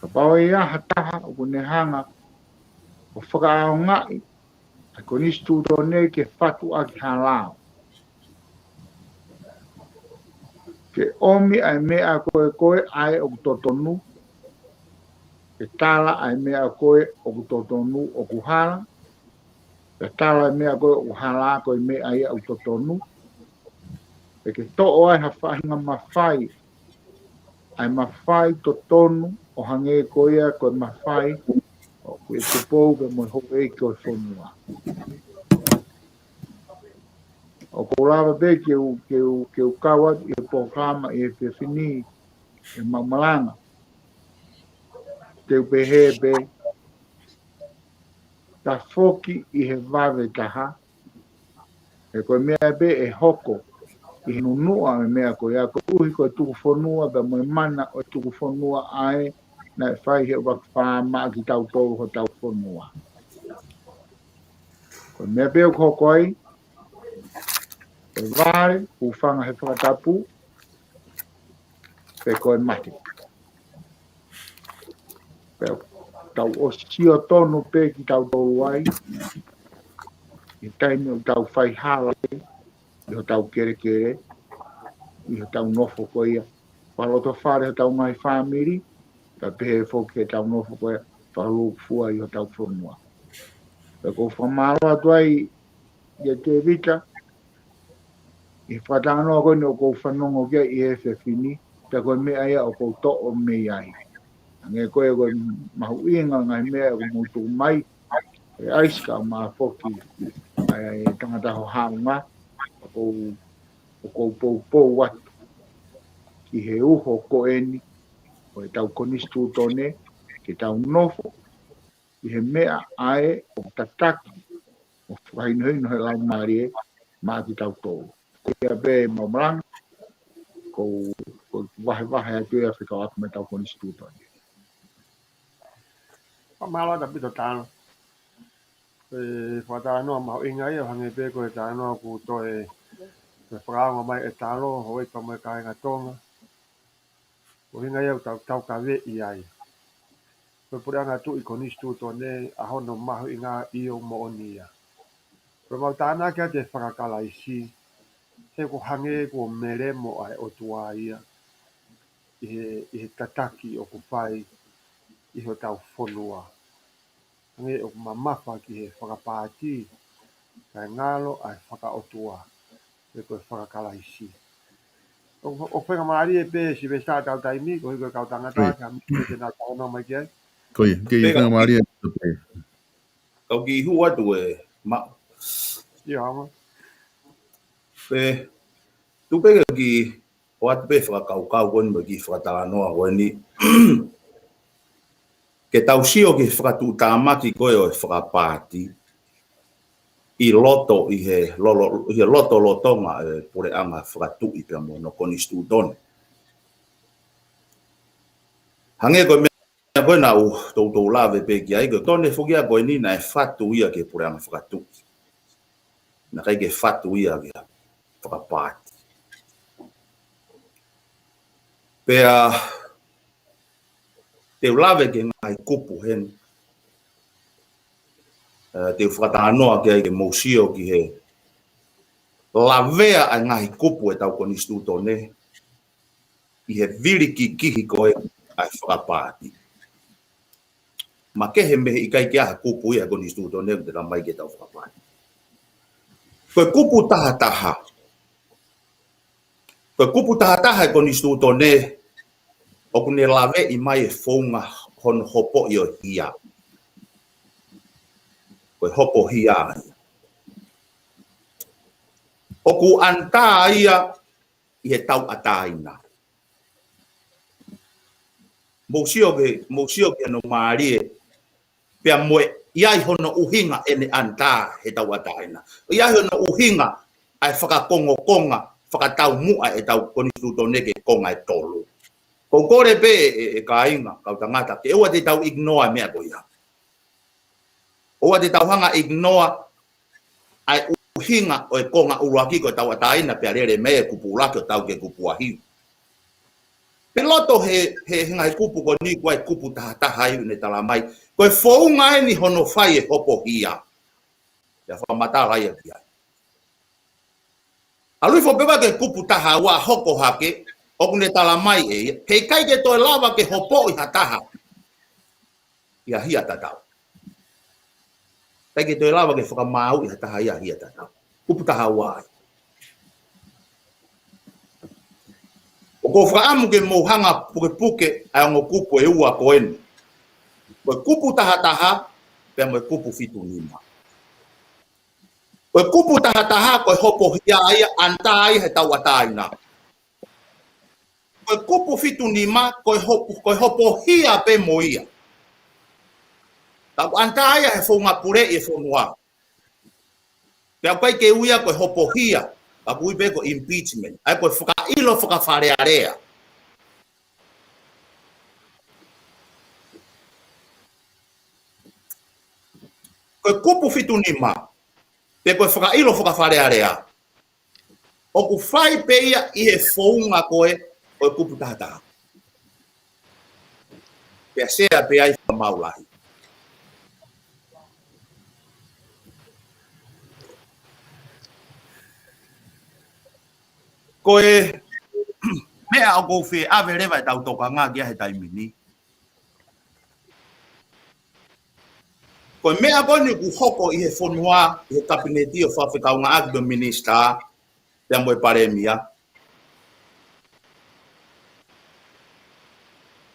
Kapau ʻe ʻi ai ha taha ʻoku ne hanga ʻo fakaʻaongaʻi ʻa e konisitūtone ke fatu ʻaki ha lao, ke ʻomi ʻa e meʻa ko ē ko ē ʻa ē ʻoku totonu, ke tala ʻa e meʻa ko ē ʻoku totonu ʻoku hala, ke tala ʻa e meʻa ko ē ʻoku hala ko e meʻa ia ʻoku totonu, pea ke toʻo ai ha faʻahinga mafai, ʻa e mafai totonu ʻo hangē ko ia ko e mafai ʻoku ʻi ai ʻa Tupou pea mo e houʻeiki ʻo e fonua. ʻOku ou lava pē ke u, ke u, ke u kau atu ʻi he polokalama ʻi he efiafi ni, ʻe Maʻumalanga. Te u pehē pē, tafoki ʻi he vave taha, he ko e meʻa pē ʻe hoko ʻi he nunuʻa ʻo e meʻa ko ia, koeʻuhi ko e tuku fonua pea mo e mana ʻo e tuku fonua ʻa ē naʻe fai he ʻUluaki Fā maʻa kitautolu hotau fonua. Ko e meʻa pē ʻoku hoko ai, ko e vale, hūfanga he fakatapu, pe ko e mate. Pea tau ʻosi sio tonu pē kitautolu ai, ʻi he taimi ʻoku tau faihala ai, ʻi hotau kelekele, ʻi hotau nofo ko ia, fakalotofale hotau ngaahi fāmili, pea pehē foki ki heʻetau nofo ko ia, fakalūkufua ʻi hotau fonua. Pea ʻoku ou fakamālō atu ai kia Tēvita, ʻi he fakatalanoa ko eni ʻoku ou fanongo ki ai ʻi he efiafi ni, pea ko e meʻa ia ʻoku ou toʻo mei ai. Hangē ko e, ko e mahuʻinga ngaahi meʻa ʻoku mou tuku mai, ʻe ʻAisi kae ʻumaʻā foki ʻa e tangata ho haʻunga, ʻoku ou, ʻoku ou poupou atu ki he uho ko eni ʻo ʻetau konisitūtone, ke tau nofo ʻi he meʻa ʻa ē ʻoku tataki mo fakahinohino he Laumālie maʻa kitautolu. Ko ia pē Maʻumalanga, ʻoku ou, ʻoku ou vahevahe atu ia fekauʻaki mo ʻetau konisitūtone. Mālō ʻaupito Tano. ʻE, fakatalanoa mahuʻinga ia, ʻo hangē pē ko e talanoa kuo toe, toe fakaongo mai ʻe Tano, houʻeiki pea mo e kāinga Tonga. Ko e ʻuhinga ia ʻoku tau, tau kaveinga ai. Ko e puleʻanga tuʻi konisitūtone ʻa hono mahuʻinga ʻoku moʻoni ia. Ko ʻemau tānaki atu e fakakalaisi, he ʻoku hangē kuo melemo ʻa e ʻOtua ia ʻi he, ʻi he tataki ʻoku fai ʻi hotau fonua. Hangē ʻoku mamafa ki he fakapaati, kae ngalo ʻa e fakaʻotua, pe ko e fakakalaisi. ʻO, ʻoku faingamālie pē Sivesitā ʻetau taimi, koeʻuhi ko e kau tangata, ʻIo. Ka miki te nau talanoa mai ki ai. Ko ia, ke Pea ka faingamālie pē. Kau kiʻi hū atu ē, ma. ʻIo, hanga. Pea, tuku pē ke kiʻi ʻoatu pē fakakaukau ko eni mo e kiʻi fakatalanoa ko eni. Ke tau sio ki he fakatuʻutāmaki ko ē ʻo e fakapaati ʻi loto, ʻi he lolo-, ʻi he lotolotonga e puleʻanga fakatuʻi pea mo hono konisitūtone. Hangē ko e meʻa ko ē naʻa ku toutou lave pē ki ai, ko e tone foki ia ko eni naʻe fatu ia ki he puleʻanga fakatuʻi. Naʻe ʻikai ke fatu ia ki he fakapaati. Pea te u lave ki he ngaahi kupu heni. ʻE, te u fakatalanoa ki ai ke mou sio ki he lavea ʻa e ngaahi kupu ʻetau konisitūtone ʻi he vilikikihi ko ē ʻa e fakapaati. Makehe mei he ʻikai ke ʻi ai ha kupu ia he konisitūtone ʻoku te talamai ke tau fakapaati. Ko e kupu tahataha. Ko e kupu tahataha e konisitūtone ʻoku ne laveʻi mai e founga hono hopoʻi ʻo e hia. Ko e hopo hia ia. ʻOku ʻanatā ia ʻi he tauʻatāina. Mou sio ki, mou sio ki hono mālie Pea mo e, ʻi ai hono ʻuhinga ʻene ʻanitā he tauʻatāina. ʻI ai hono ʻuhinga ʻa e fakakongokonga, fakataumuʻa ʻetau konisitūtone ki he konga ʻe tolu. ʻOku ou kole pē ʻe, ʻe, ʻe kāinga, kau tangata, ke ʻoua te tau ignore meʻa ko ia. ʻOua te tau hanga ignore ʻa e ʻuhinga ʻo e konga ʻuluaki ko e tauʻatāina pea lele mei he kupu ʻuluaki ʻo tau ki he kupu ʻahiu. Pea loto he, he, he ngaahi kupu ko eni ko e kupu tahataha ʻi heʻene tala mai. Ko e founga eni hono fai e hopohia. Pea fakamatala ia ki ai. ʻAlu hifo pē ki he kupu tahaua hoko hake, ʻoku ne tala mai ʻe ia, heʻikai ke toe lava ke hopoʻi ha taha ʻi ha hia tatau. ʻIkai ke toe lava ke fakamāuʻi ha taha ʻi ha hia tatau. Kupu tahaua ia. ʻOku ou fakaʻamu ke mou hanga pukepuke ʻa e ongo kupu ʻe ua ko eni. Ko e kupu tahataha, pea mo e kupu fitunima. Ko e kupu tahataha, ko e hopohia ia, ʻanitā ia he tauʻatāina. Ko e kupu fitunima, ko e hopo, ko e hopohia pē mo ia. Ka ʻoku ʻanitā ia he founga puleʻi e fonua. Pea ʻoku ʻikai ke ui ia ko e hopohia, ka ʻoku ui pē ko e impeachment. ʻA ia ko e fakaʻilo fakafalealea. Ko e kupu fitunima, pe ko e fakaʻilo fakafalealea, ʻoku fai pē ia ʻi he founga ko ē ʻo e kupu tahataha. Pea sea pē ai fakamaau lahi. Ko e meʻa ʻoku ou fie ʻave leva ʻetau tokanga ki ai he taimi ni. Ko e meʻa ko eni ʻoku hoko ʻi he fonua, ʻi he kapineti ʻo fakafekauʻaki mo e minisitā, pea mo e palēmia.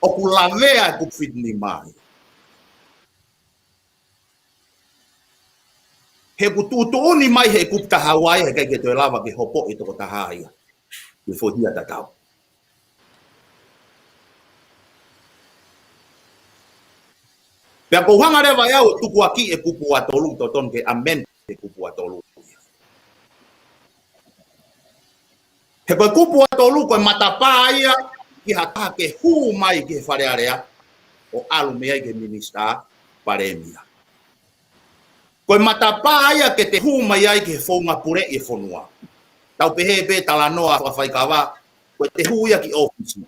ʻOku lavea e kupu fitunima ia. He ʻoku tuʻutuʻuni mai he kupu tahaua ia, heʻikai ke toe lava ke hopoʻi e tokotaha ia ʻi he foʻi hia tatau. Pea ʻoku ou hanga leva ʻe au ʻo tukuakiʻi e kupu ua tolu, totonu ke amend e kupu ua tolu. He ko e kupu ua tolu, ko e matapā ia ki ha taha ke hū mai ki he Fale Alea, ʻo ʻalu mei ai ki he minisitā palēmia. Ko e matapā ia ke te hū mai ai ki he founga puleʻi e fonua. Tau pehē pē talanoa fakafaikava, ko e te hū ia ki ʻōfisi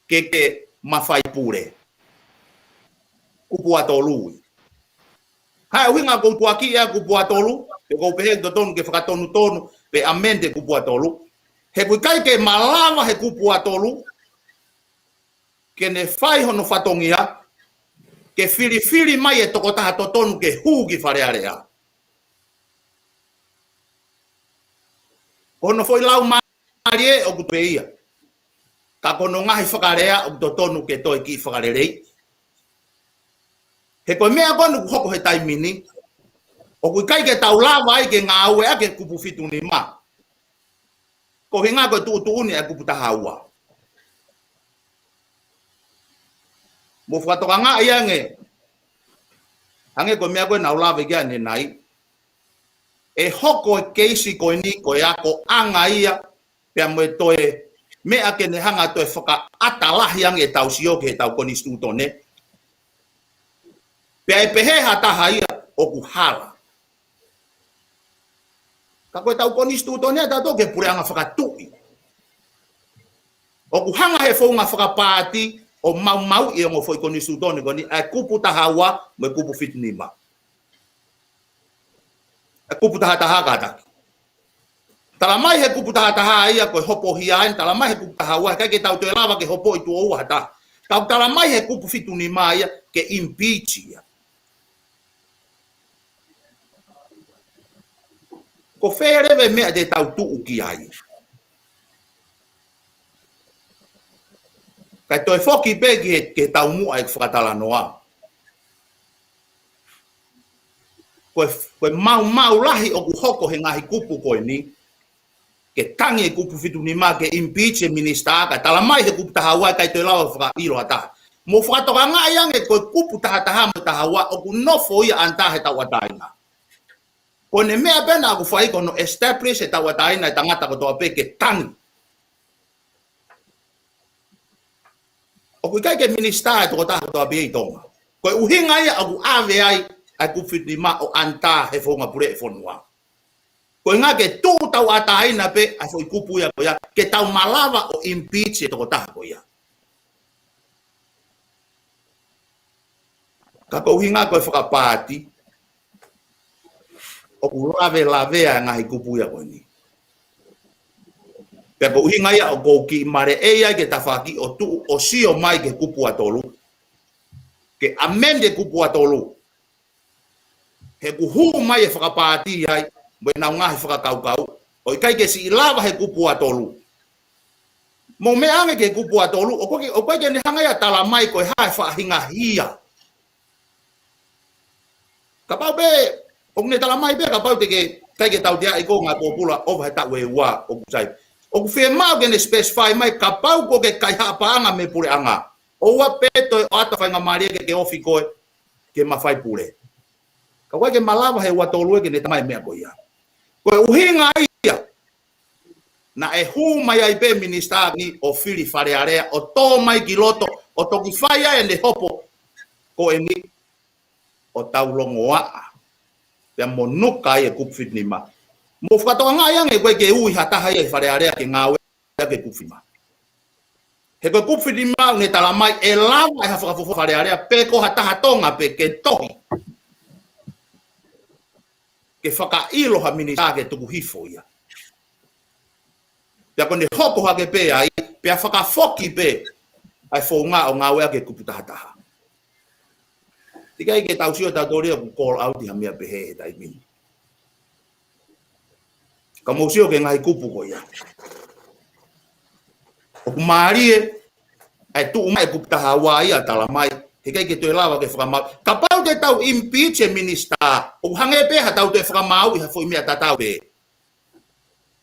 ke ke mafai pule. Kupu ua tolu ia. Ko e ʻuhinga ʻoku ou tukuakiʻi ʻa e kupu ua tolu, he ʻoku ou pehē ʻoku totonu ke fakatonutonu, pe amend e kupu ua tolu. He ʻoku ʻikai ke malava he kupu ua tolu ke ne fai hono fatongia ke filifili mai e tokotaha totonu ke hū ki Fale Alea. Ko hono foʻi laumālie ʻoku tuʻu pē ia. Ka ko hono ngaahi fakalea ʻoku totonu ke toe kiʻi fakalelei. He ko e meʻa ko eni ʻoku hoko he taimi ni, ʻoku ʻikai ke tau lava ai ke ngāueʻaki e kupu fitunima. Ko e ʻuhinga ko e tuʻutuʻuni ʻa e kupu tahaua. Mou fakatokangaʻi ange, hangē ko e meʻa ko ē naʻa ku lave ki ai ʻanenai, ʻe hoko e keisi ko eni ko e akoʻanga ia, pea mo e toe meʻa ke ne hanga toe fakaʻata lahi ange ʻetau sio ki heʻetau konisitūtone. Pea ʻe pehē ha taha ia ʻoku hala. Ka ko ʻetau konisitūtone ʻatautolu ko e puleʻanga fakatuʻi. ʻOku hanga he founga fakapaati ʻo maumauʻi e ongo foʻi konisitūtone ko eni, ʻa e kupu tahaua mo e kupu fitunima. ʻA e kupu tahataha kātaki. Tala mai he kupu tahataha ia ko e hopohia eni, tala mai he kupu tahaua, heʻikai ke tau toe lava ke hopoʻi tuʻo ua ha taha. Ka ʻoku tala mai he kupu fitunima ia ke impeach ia. Ko fē leva e meʻa te tau tuʻu ki ai? Kae toe foki pē ki he, ki he taumuʻa e fakatalanoa. Ko e, ko e maumau lahi ʻoku hoko he ngaahi kupu ko eni, ke tangi e kupu fitunima ke impeach e minisitā, kae tala mai he kupu tahaua ʻikai toe lava fakaʻilo ha taha. Mou fakatokangaʻi ange ko e kupu taha taha mo e taha ua ʻoku nofo ia ʻAna he tauʻatāina. Ko ʻene meʻa pē naʻa ku fai ko hono establish e tauʻatāina e tangata kotoa pē ke tangi. ʻOku ʻikai ke minisitā e tokotaha kotoa pē ʻi Tonga. Ko e ʻuhinga ia ʻoku ʻave ai ʻa e kupu fiti nima ʻo ʻAna he founga pule e fonua. Ko e ʻuhinga ke tuʻu tauʻatāina pē ʻa e foʻi kupu ia ko ia, ke tau malava ʻo impeach e tokotaha ko ia. Ka ko e ʻuhinga ko e fakapaati, ʻoku lavelavea e ngaahi kupu ia ko eni. Pea ko e ʻuhinga ia ʻoku ou kiʻi maleʻei ai ke tafaʻaki ʻo tuʻu ʻo sio mai ki he kupu ua tolu. Ke amend e kupu ua tolu. He ʻoku hū mai e fakapaati ai, mo ʻenau ngaahi fakakaukau. ʻOku ʻikai ke siʻi lava he kupu ua tolu. Mou meʻa ange ki he kupu ua tolu, ʻoku ʻikai, ʻoku ʻikai ke ne hanga ia ʻo tala mai ko e hā e faʻahinga hia. Kapau pē, ʻoku ne tala mai pē, kapau te ke, ʻikai ke tautea ʻi ko ngā pōpula ʻova he taʻu ʻe ua ʻoku sai. ʻOku fiemaʻu ke ne specify mai, kapau ko e kaihaʻa paʻanga mei he puleʻanga. ʻOua pē toe ʻoatu faingamālie ke ke ofi koe, ke mafai pule. Ka ʻoku ʻikai ke malava he ua tolu ʻe ke ne tala mai meʻa ko ia. Ko e ʻuhinga ia, naʻe hū mai ai pē minisitā ni ʻo fili Fale Alea, ʻo tō mai ki loto, ʻo toki fai ai ʻene hopo, ko eni ʻo tau longoaʻa. Pea mo nuka ai e kupu fiti nima. Mou fakatokangaʻi ange ko e ʻikai ke ui ha taha ia ʻi Fale Alea ke ngāue ʻaki e kupu fiti nima. He ko e kupu fiti nima ʻoku ne tala mai ʻe lava ʻe ha fakafofonga Fale Alea pe ko ha taha Tonga pē ke tohi. Ke fakaʻilo ha minisitā ke tuku hifo ia. Pea ko ʻene hoko hake pē ai, pea fakafoki pē ʻa e founga ʻo ngāue ʻaki e kupu taha taha. ʻIkai ke tau sio tautolu ia ʻoku call out ʻi ha meʻa pehē he taimi ni. Ka mou sio ki he ngaahi kupu ko ia. ʻOku mālie, ʻa e tuʻu mai e kupu taha ua ia tala mai, he ʻikai ke toe lava ke fakamaau. Kapau te tau impeach e minisitā, ʻoku hangē pē ha tau toe fakamaauʻi ha foʻi meʻa tatau pē.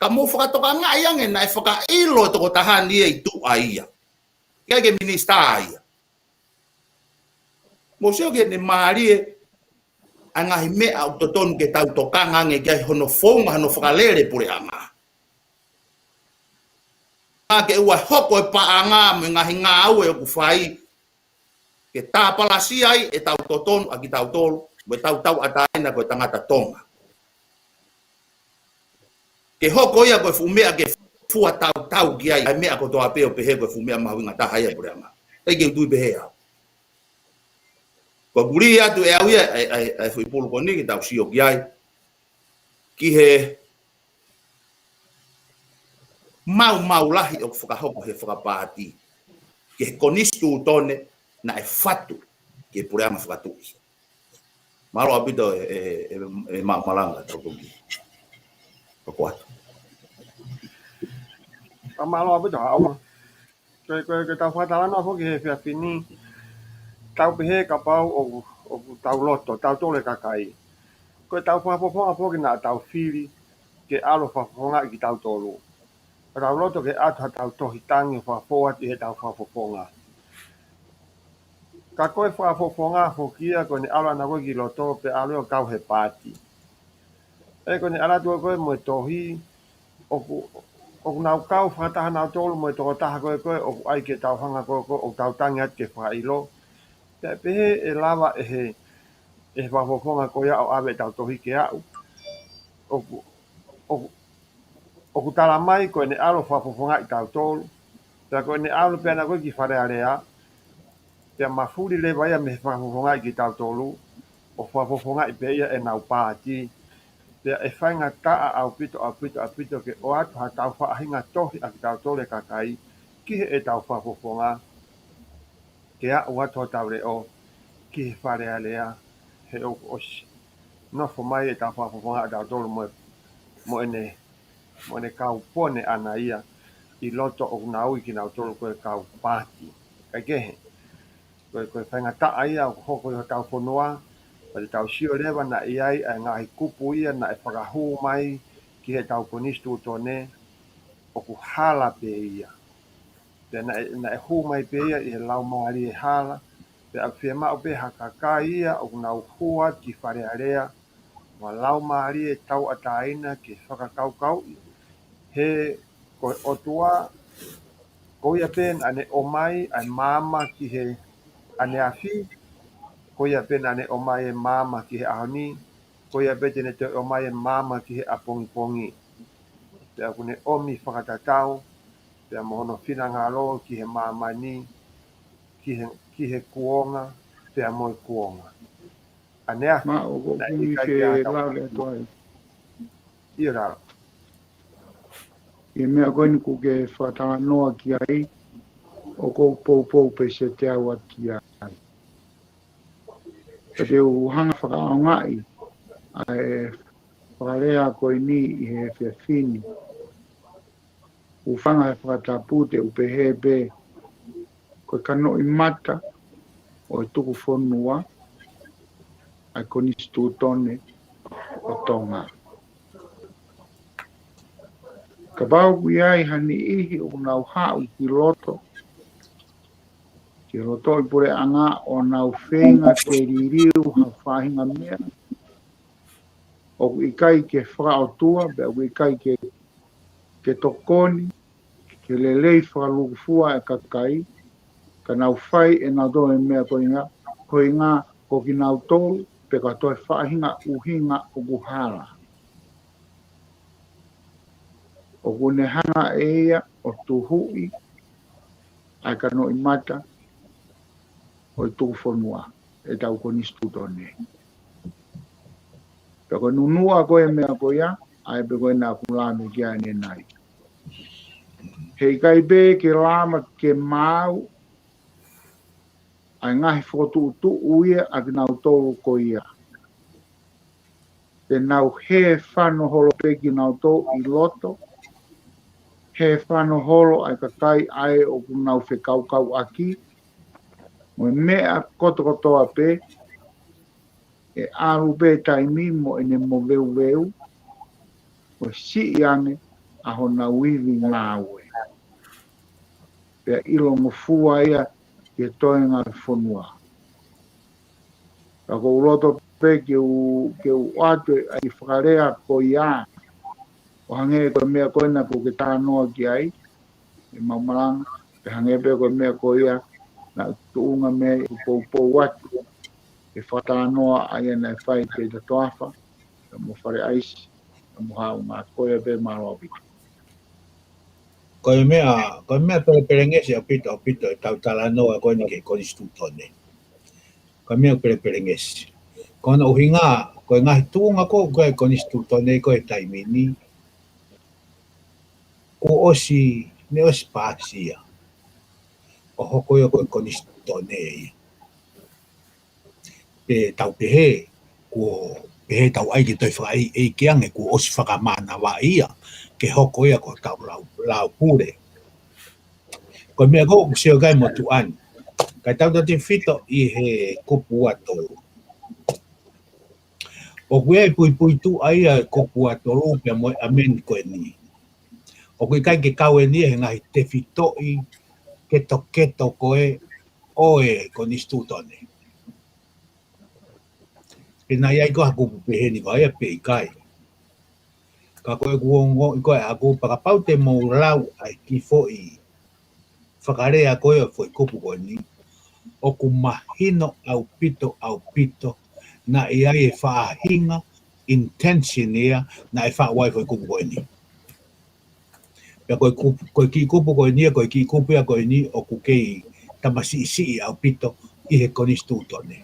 Ka mou fakatokangaʻi ange naʻe fakaʻilo e tokotaha ni ʻe tuʻu ai ia. ʻIkai ke minisitā ia. Mou sio ki heʻene mālie ʻa e ngaahi meʻa ʻoku totonu ke tau tokanga ange ki ai hono founga, hono fakalele puleʻanga. Ka ke ʻoua hoko e paʻanga mo e ngaahi ngāue ʻoku fai, ke tāpalasia ai e tau totonu ʻa kitautolu, mo e tau tauʻatāina ko e tangata Tonga. Ke hoko ia ko e fuʻu meʻa ke fua tautau ki ai, ʻa e meʻa kotoa pē ʻo pehē ko e fuʻu meʻa mahuʻinga taha ia puleʻanga. ʻIkai ke u tui pehē au. Ko e kuli atu ʻe au ia, ʻa e, ʻa e, ʻa e foʻi pulu ko eni ke tau sio ki ai. Ki he maumau lahi ʻoku fakahoko he fakapaati. Ki he konisitūtone naʻe fatu ki he puleʻanga fakatuʻi. Mālō ʻaupito e, e, e, e ma-, malanga tau toki. Ka ko atu. Ka mālō ʻaupito Haʻauma. Ko e, ko e, ko e tau fakatalanoa foki he efiafi ni. Tau pehē kapau ʻoku, ʻoku tau loto, tautolu e kakai. Ko e tau fakafofonga foki naʻa tau fili, ke ʻalu ʻo fakafofongaʻi kitautolu. Ka tau loto ke ʻatu ha tau tohi tangi ʻo fakafou atu ʻi he tau fakafofonga. Ka ko e fakafofonga foki ia ko ʻene ʻalu ʻana ko ē ki loto pea ʻalu ʻo kau he paati. ʻE ko ʻene ʻalu atu ko ē mo e tohi, ʻoku, ʻoku nau kau fakataha nautolu mo e tokotaha ko ē ko ē, ʻoku ʻai ke tau hanga ko ē ko ē, ʻoku tau tangi atu ke fakaʻilo. Pea pehē ʻe lava ʻe he, ʻe he fakafofonga ko ia ʻo ʻave e tau tohi ke aʻu. ʻOku, ʻoku, ʻoku tala mai ko ʻene ʻalu ʻo fakafofongaʻi tautolu. Pea ko ʻene ʻalu pē ʻana ko ē ki Fale Alea. Pea mafuli leva ia mei he fakafofongaʻi kitautolu. ʻO fakafofongaʻi pē ia ʻenau paati. Pea ʻe faingataʻa ʻaupito, ʻaupito, ʻaupito ke ʻoatu ha tau faʻahinga tohi ʻa kitautolu e kakai. Ki he ʻetau fakafofonga. Ke aʻu atu hotau leʻo ki he Fale Alea, he ʻoku ʻosi nofo mai e tau fakafofonga ʻatautolu mo e, mo ʻene, mo ʻene kaupone ʻana ia ʻi loto ʻoku nau ui kinautolu ko e kau paati. Kaikehe, ko e, ko e faingataʻa ia ʻoku hoko ʻi hotau fonua, pea te tau sio leva naʻe ʻi ai ʻa e ngaahi kupu ia naʻe fakahū mai ki he tau konisitūtone ʻoku hala pē ia. Pea naʻe, naʻe hū mai pē ia ʻi he laumālie hala, pea ʻoku fiemaʻu pē ha kakai ia ʻoku nau hū atu ki Fale Alea, mo ha laumālie tauʻatāina ke fakakaukauʻi. He ko e ʻOtua, ko ia pē naʻa ne ʻomai ʻa e maama ki he ʻaneafi, ko ia pē naʻa ne ʻomai e maama ki he ʻaho ni, ko ia pē te ne toe ʻomai e maama ki he ʻapongipongi. Pea ʻoku ne ʻomi fakatatau, pea mo hono finangalo ki he māmani, ki he, ki he kuonga, pea mo e kuonga. ʻAneafi, ma o ko naʻe kumi ʻikai ke ke ʻatā lave atu ai. ʻIo lalo. ʻI he meʻa ko eni ʻoku ke fakatalanoa ki ai, ʻoku ou poupou pē se te u ʻatu ki ai. Pea te u hanga fakaʻaongaʻi ʻa e fakalea ko eni ʻi he efiafi ni. ʻOku fanga he fakatapu te u pehē pē, ko e kanoʻimata ʻo e tuku fonua ʻa e Konisitūtone ʻo Tonga. Kapau ʻoku ʻi ai ha niʻihi ʻoku nau haʻu ki loto, ki loto ʻi puleʻanga ʻo nau feinga ke liliu ha faʻahinga meʻa ʻoku ʻikai ke fakaʻotua, pea ʻoku ʻikai ke, ke tokoni ki he lelei fakalūkufua ʻa e kakai, ka nau fai ʻe nautolu e meʻa ko ia, ko ia ko kinautolu, pe ko ha toe faʻahinga ʻuhinga ʻoku hala. ʻOku ne hanga ʻe ia ʻo tuhuʻi ʻa e kanoʻimata ʻo e tuku fonua, ʻetau Konisitūtone. Pea ko e nunuʻa ko e meʻa ko ia, ʻa ē pē ko ē naʻa ku lave ki ai ʻanenai. He ʻikai pē ke lava ke maau ʻa e ngaahi fokotuʻutuʻu ia ʻa kinautolu ko ia. Te nau hē fano holo pē kinautolu ʻi loto, hē fano holo ʻa e kakai ʻa ē ʻoku nau fekaukauʻaki, mo e meʻa kotokotoa pē, ʻe ʻalu pē taimi mo ʻene moveuveu, ʻo siʻi ange ʻa honau ivi ngāue. Pea ʻilongofua ia ki he toenga ʻo e fonua. Ka ʻoku ou loto pē ke u, ke u ʻoatu ʻa e fakalea ko ia, ʻo hangē ko e meʻa ko ena ʻoku ke talanoa ki ai, ʻe mau malanga, pea hangē pē ko e meʻa ko ia, naʻa tuʻunga mei ai ʻeku poupou atu, ʻe fakatalanoa ʻa ia naʻe fai ki he Toafa, pea mo Fale ʻAisi, pea mo Haʻunga, ko ia pē, mālō ʻaupito. Ko e meʻa, ko e meʻa pelepelengesi ʻaupito, ʻaupito ʻetau talanoa ko eni ki he Konisitūtone. Ko e meʻa pelepelengesi. Ko hono ʻuhinga, ko e ngaahi tuʻunga ko ē ʻoku ʻi ai e Konisitūtone ko ē he taimi ni, kuo ʻosi, ne ʻosi pāsia. ʻO hoko ia ko e Konisitūtone ia. Pea tau pehē, kuo pehē tau ʻai ke toe fakaʻeiʻeiki ange, kuo ʻosi fakamānavaʻi ia, ke hoko ia ko hotau lau, lau pule. Ko e meʻa ko ē ʻoku sio ki ai e motuʻa ni. Kae tautautefito ʻi he kupu ua tolu. ʻOku ʻi ai e puipuituʻa ia e kupu ua tolu pea mo e amend ko eni. ʻOku ʻikai ke kau eni he ngaahi tefitoʻi ketoketo ko ē ʻo e Konisitūtone. Pe naʻe ʻi ai ko ā ha kupu pehē ni ko ia pe ʻikai. Ka ko ʻeku ongoʻi ko ē ʻaʻaku pea kapau te mou lau ʻa e kiʻi foʻi fakalea ko ē ʻo e foʻi kupu ko eni, ʻoku mahino ʻaupito, ʻaupito, naʻe ʻi ai e faʻahinga intention ia, naʻe faʻu ai e foʻi kupu ko eni. Pea ko e kupu, ko e kiʻi kupu ko eni, ko e kiʻi kupu ia ko eni, ʻoku kei tamasiʻisiʻi ʻaupito ʻi he Konisitūtone.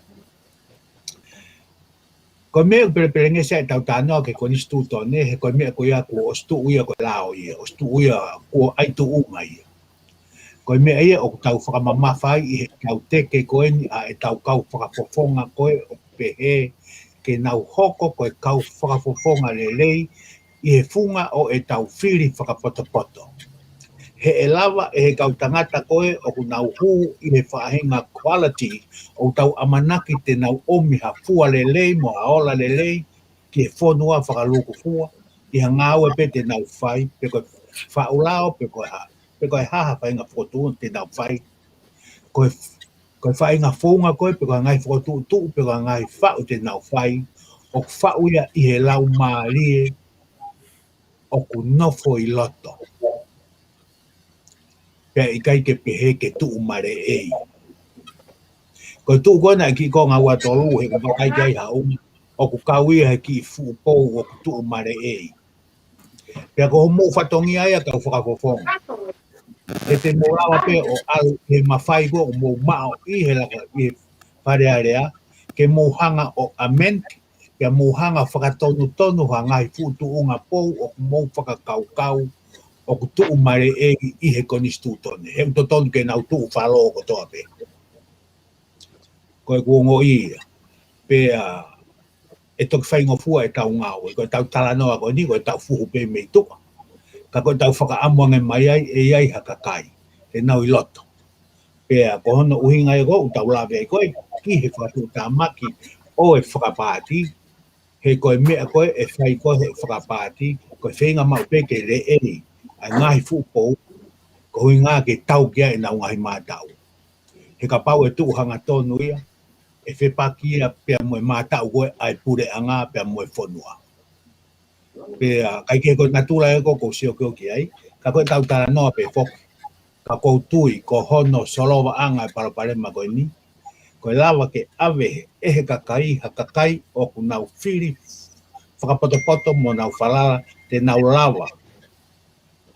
Ko e meʻa ʻoku pelepelengesi ai ʻetau talanoa ki he Konisitūtone, he ko e meʻa ko ia kuo ʻosi tuʻu ia ko e lao ia, ʻosi tuʻu ia kuo ʻai tuʻunga ia. Ko e meʻa ia ʻoku tau fakamamafa ai ʻi heʻetau teke ko eni ʻa ʻetau kau fakafofonga ko ē ʻoku pehē ke nau hoko ko e kau fakafofonga lelei ʻi he funga ʻo ʻetau fili fakapotopoto. He ʻe lava ʻe he kau tangata ko ē ʻoku nau hū ʻi he faʻahinga quality ʻoku tau ʻamanaki te nau ʻomi ha fua lelei mo ha ola lelei ki he fonua fakalūkufua, ʻi ha ngāue pē te nau fai, pe ko e faʻu lao, pe ko e hā. pe ko e hā ha faʻahinga fokotuʻu te nau fai. Ko e, ko e faʻahinga founga ko ē, pe ko e ngaahi fokotuʻutuʻu, pe ko e ngaahi faʻu te nau fai, ʻoku faʻu ia ʻi he laumālie ʻoku nofo ʻi loto. Pea ʻikai ke pehē ke tuʻu maleʻei. Ko e tuʻu ko ena ʻi he kiʻi konga ua tolu, he ko e vakai ki ai ha ʻuhinga, ʻoku kau ia he kiʻi fuʻu pou ʻoku tuʻu maleʻei. Pea ko hoʻomou fatongia ia kau fakafofonga. He te mou lava pē ʻo ʻalu he mafai ko ē ʻoku mou maʻu ʻi he laka ʻi he Fale Alea, ke mou hanga ʻo amend, pea mou hanga fakatonutonuʻi ha ngaahi fuʻu tuʻunga pou ʻoku mou fakakaukau ʻoku tuʻu maleʻei ʻi he konisitūtone. He ʻoku totonu ke nau tuʻu falō kotoa pē. Ko ʻeku ongoʻi ia. Pea ʻe toki faingofua ʻetau ngāue. Ko ʻetau talanoa ko eni, ko ʻetau fuhu pē mei tuʻa. Ka ko ʻetau fakaʻamu ange mai ai, ʻe ʻi ai ha kakai te nau ʻi loto. Pea ko hono ʻuhinga ia ko ē ʻoku tau lave ai ko ē ki he fakatuʻutāmaki ʻo e fakapaati, he ko e meʻa ko ē ʻe fai ko ē he fakapaati, ko e feinga maʻu pē ke leʻei ʻa e ngaahi fuʻu pou, ko e ʻuhinga ke tau ki ai ʻenau ngaahi mātaʻu. He kapau ʻe tuʻu hangatonu ia, ʻe fepaki ia pea mo e mātaʻu ko ē ʻa e puleʻanga pea mo e fonua. Pea, ʻikai ke ko e natula ē ko ē ʻoku ou sio ki ai, ka ko ʻetau talanoa pē foki. Ka ʻoku ou tui, ko hono solovaʻanga e palopalema ko eni, ko e lava ke ʻave ʻe he kakai, ha kakai ʻoku nau fili fakapotopoto mo nau falala, te nau lava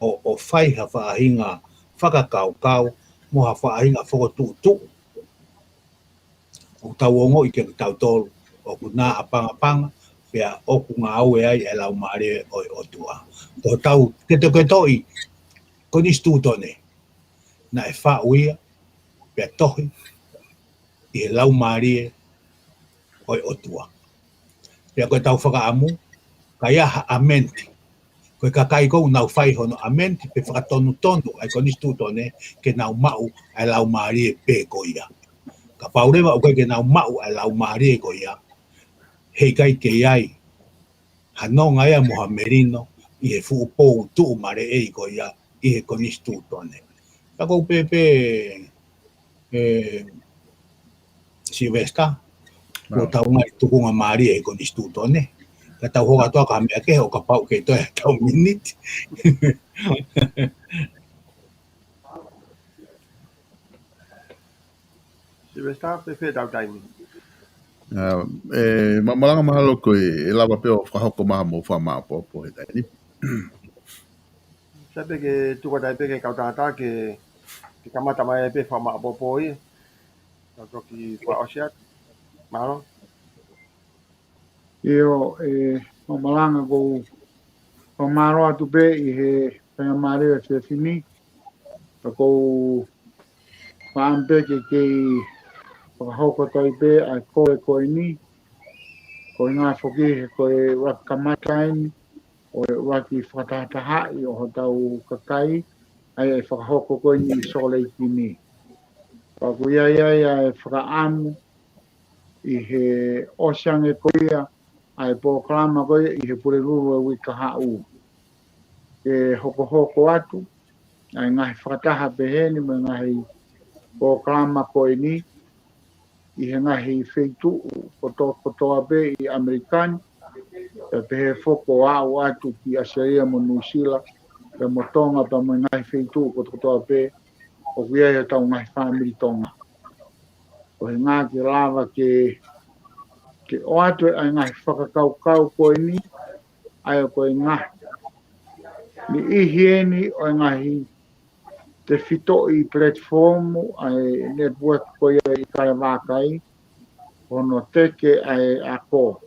ʻo, ʻo fai ha faʻahinga fakakaukau, mo ha faʻahinga fokotuʻutuʻu. ʻOku tau ongoʻi kitautolu, ʻoku na ʻapangapanga, pea ʻoku ngāue ai e laumālie ʻo e ʻOtua. Ko hotau ketoketoʻi konisitūtone, naʻe faʻu ia, pea tohi, ʻi he laumālie ʻo e ʻOtua. Pea ko ʻetau fakaʻamu, ka ʻi ai ha amend. Ko e kakai ko ē ʻoku nau fai hono amend, pe fakatonutonu ʻa e konisitūtone, ke nau maʻu ʻa e laumālie pē ko ia. Kapau leva ʻoku ʻikai ke nau maʻu ʻa e laumālie ko ia, heʻikai ke ʻi ai ha nonga ia mo ha melino ʻi he fuʻu pou tuʻu maleʻei ko ia ʻi he konisitūtone. Ka ʻoku ou pehē pē, ē, Sylvester, kuo tau ngali tukunga mālie he konisitūtone. Ka tau hoko atu ʻaki ha meʻa kehe ʻo kapau ʻe toe ʻetau miniti. Sylvester, pehē pē ʻetau taimi? ʻA, ē, ma-, malanga mahalo ko e, ʻe lava pē ʻo fakahoko mai haʻamou fakamāʻopoʻopo he taimi ni. Sai pē ke tuku atu ai pē ki he kau tangata ke, ke kamata mai ai pē fakamāʻopoʻopo ia. Tau toki fakaʻosi atu. Mālō. ʻIo, ē, ma-, malanga ʻoku ou fakamālō atu pē ʻi he faingamālie ʻo e efiafi ni. Ka ʻoku ou fakaʻamu pē ke kei fakahoko atu ai pē ʻa e kole ko eni. Ko e ʻuhinga foki he ko e ʻuluaki kamata eni ʻo e ʻuluaki fakatahatahaʻi ʻo hotau kakai, ʻa ia ʻe fakahoko ko eni ʻi Salt Lake ni. Pea ʻoku ʻi ai ʻa e fakaʻamu ʻi he ʻosi ange ko ia ʻa e polokalama ko ia ʻi he Pulelulu ʻo e uike kahaʻu, ke hokohoko atu ʻa e ngaahi fakataha pehē ni mo e ngaahi polokalama ko eni ʻi he ngaahi feituʻu koto-, kotoa pē ʻi ʻAmelika ni, pea pehē foki ʻo aʻu atu ki ʻAositelēlia mo Nuʻusila, pea mo Tonga, pea mo e ngaahi feituʻu kotokotoa pē ʻoku ʻi ai hotau ngaahi fāmili Tonga. Ko e ʻuhinga ke lava ke, ke ʻoatu ʻa e ngaahi fakakaukau ko eni, ʻa ia ko e ngaahi niʻihi eni ʻo e ngaahi tefitoʻi platform ʻa e network ko ia ʻi Kalevakai, hono teke ʻa e ako,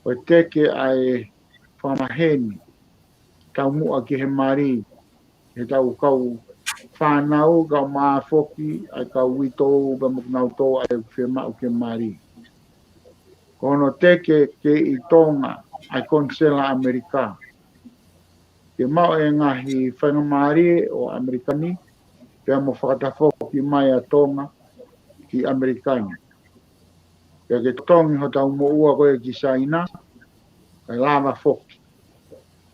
ʻo teke ʻa e fakamaheni, taumuʻa ki he mali, he ʻetau kau fānau, kau mā foki, ʻa e kau uitou, pea mo kinautolu ʻa e fiemaʻu ke mali. Ko hono teke ke ʻi Tonga ʻa e Konisela ʻAmelika, ke maʻu e ngaahi faingamālie ʻo ʻAmelika ni, pea mo fakatafoki mai ʻa Tonga ki ʻAmelika ni. Pea ke totongi hotau moʻua ko ē ki Saina, kae lava foki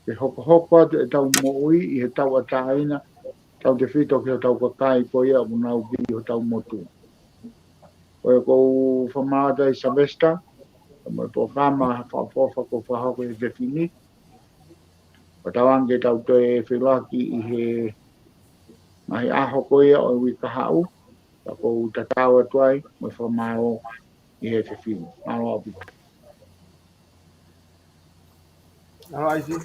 ke hokohoko atu ʻetau moʻui ʻi he tauʻatāina, tautefito ki hotau kakai ko ia ʻoku nau kei ʻi hotau motu. Ko ia ʻoku ou fakamālō atu ai Sylvester, mo e polokalama fakaʻofoʻofa kuo fakahoko he efiafi ni. Pea tauange ke tau toe feʻiloaki ʻi he ngaahi ʻaho ko ia ʻo e uike kahaʻu, pea ʻoku ou tatau atu ai mo e fakamālō ʻi he efiafi ni. Mālō ʻaupito. Mālō ʻaisi.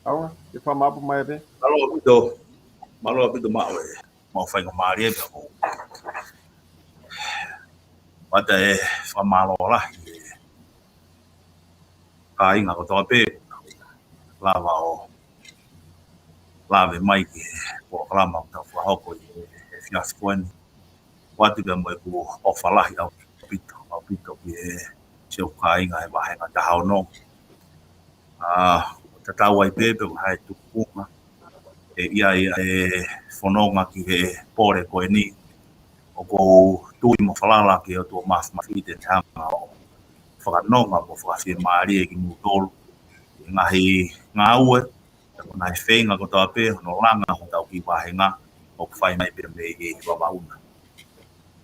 ʻAua, ke fakamālō mai pē. Mālō ʻaupito. Mālō ʻaupito maʻu e, maʻu faingamālie pē ʻoku ou ʻoatu e fakamālō lahi ki he kāinga kotoa pē lava ʻo lave mai ki he polokalama ʻoku tau fakahoko ʻi he efiafi ko eni. ʻOatu pē mo ʻeku ʻofa lahi ʻaupito, ʻaupito ki he siʻi kāinga he vāhenga taha ono. ʻA, tatau ai pē pe ko e hā e tuʻunga ʻe ʻi ai e fononga ki he pole ko eni. ʻOku ou tui mo falala ki he ʻOtua Māfimafi te ne hanga ʻo fakanonga mo fakafiemālie kimoutolu ʻi he ngaahi ngāue, pea mo e ngaahi feinga kotoa pē, hono langa hotau kiʻi vāhenga ʻoku fai mai pē mei he Vavaʻu na.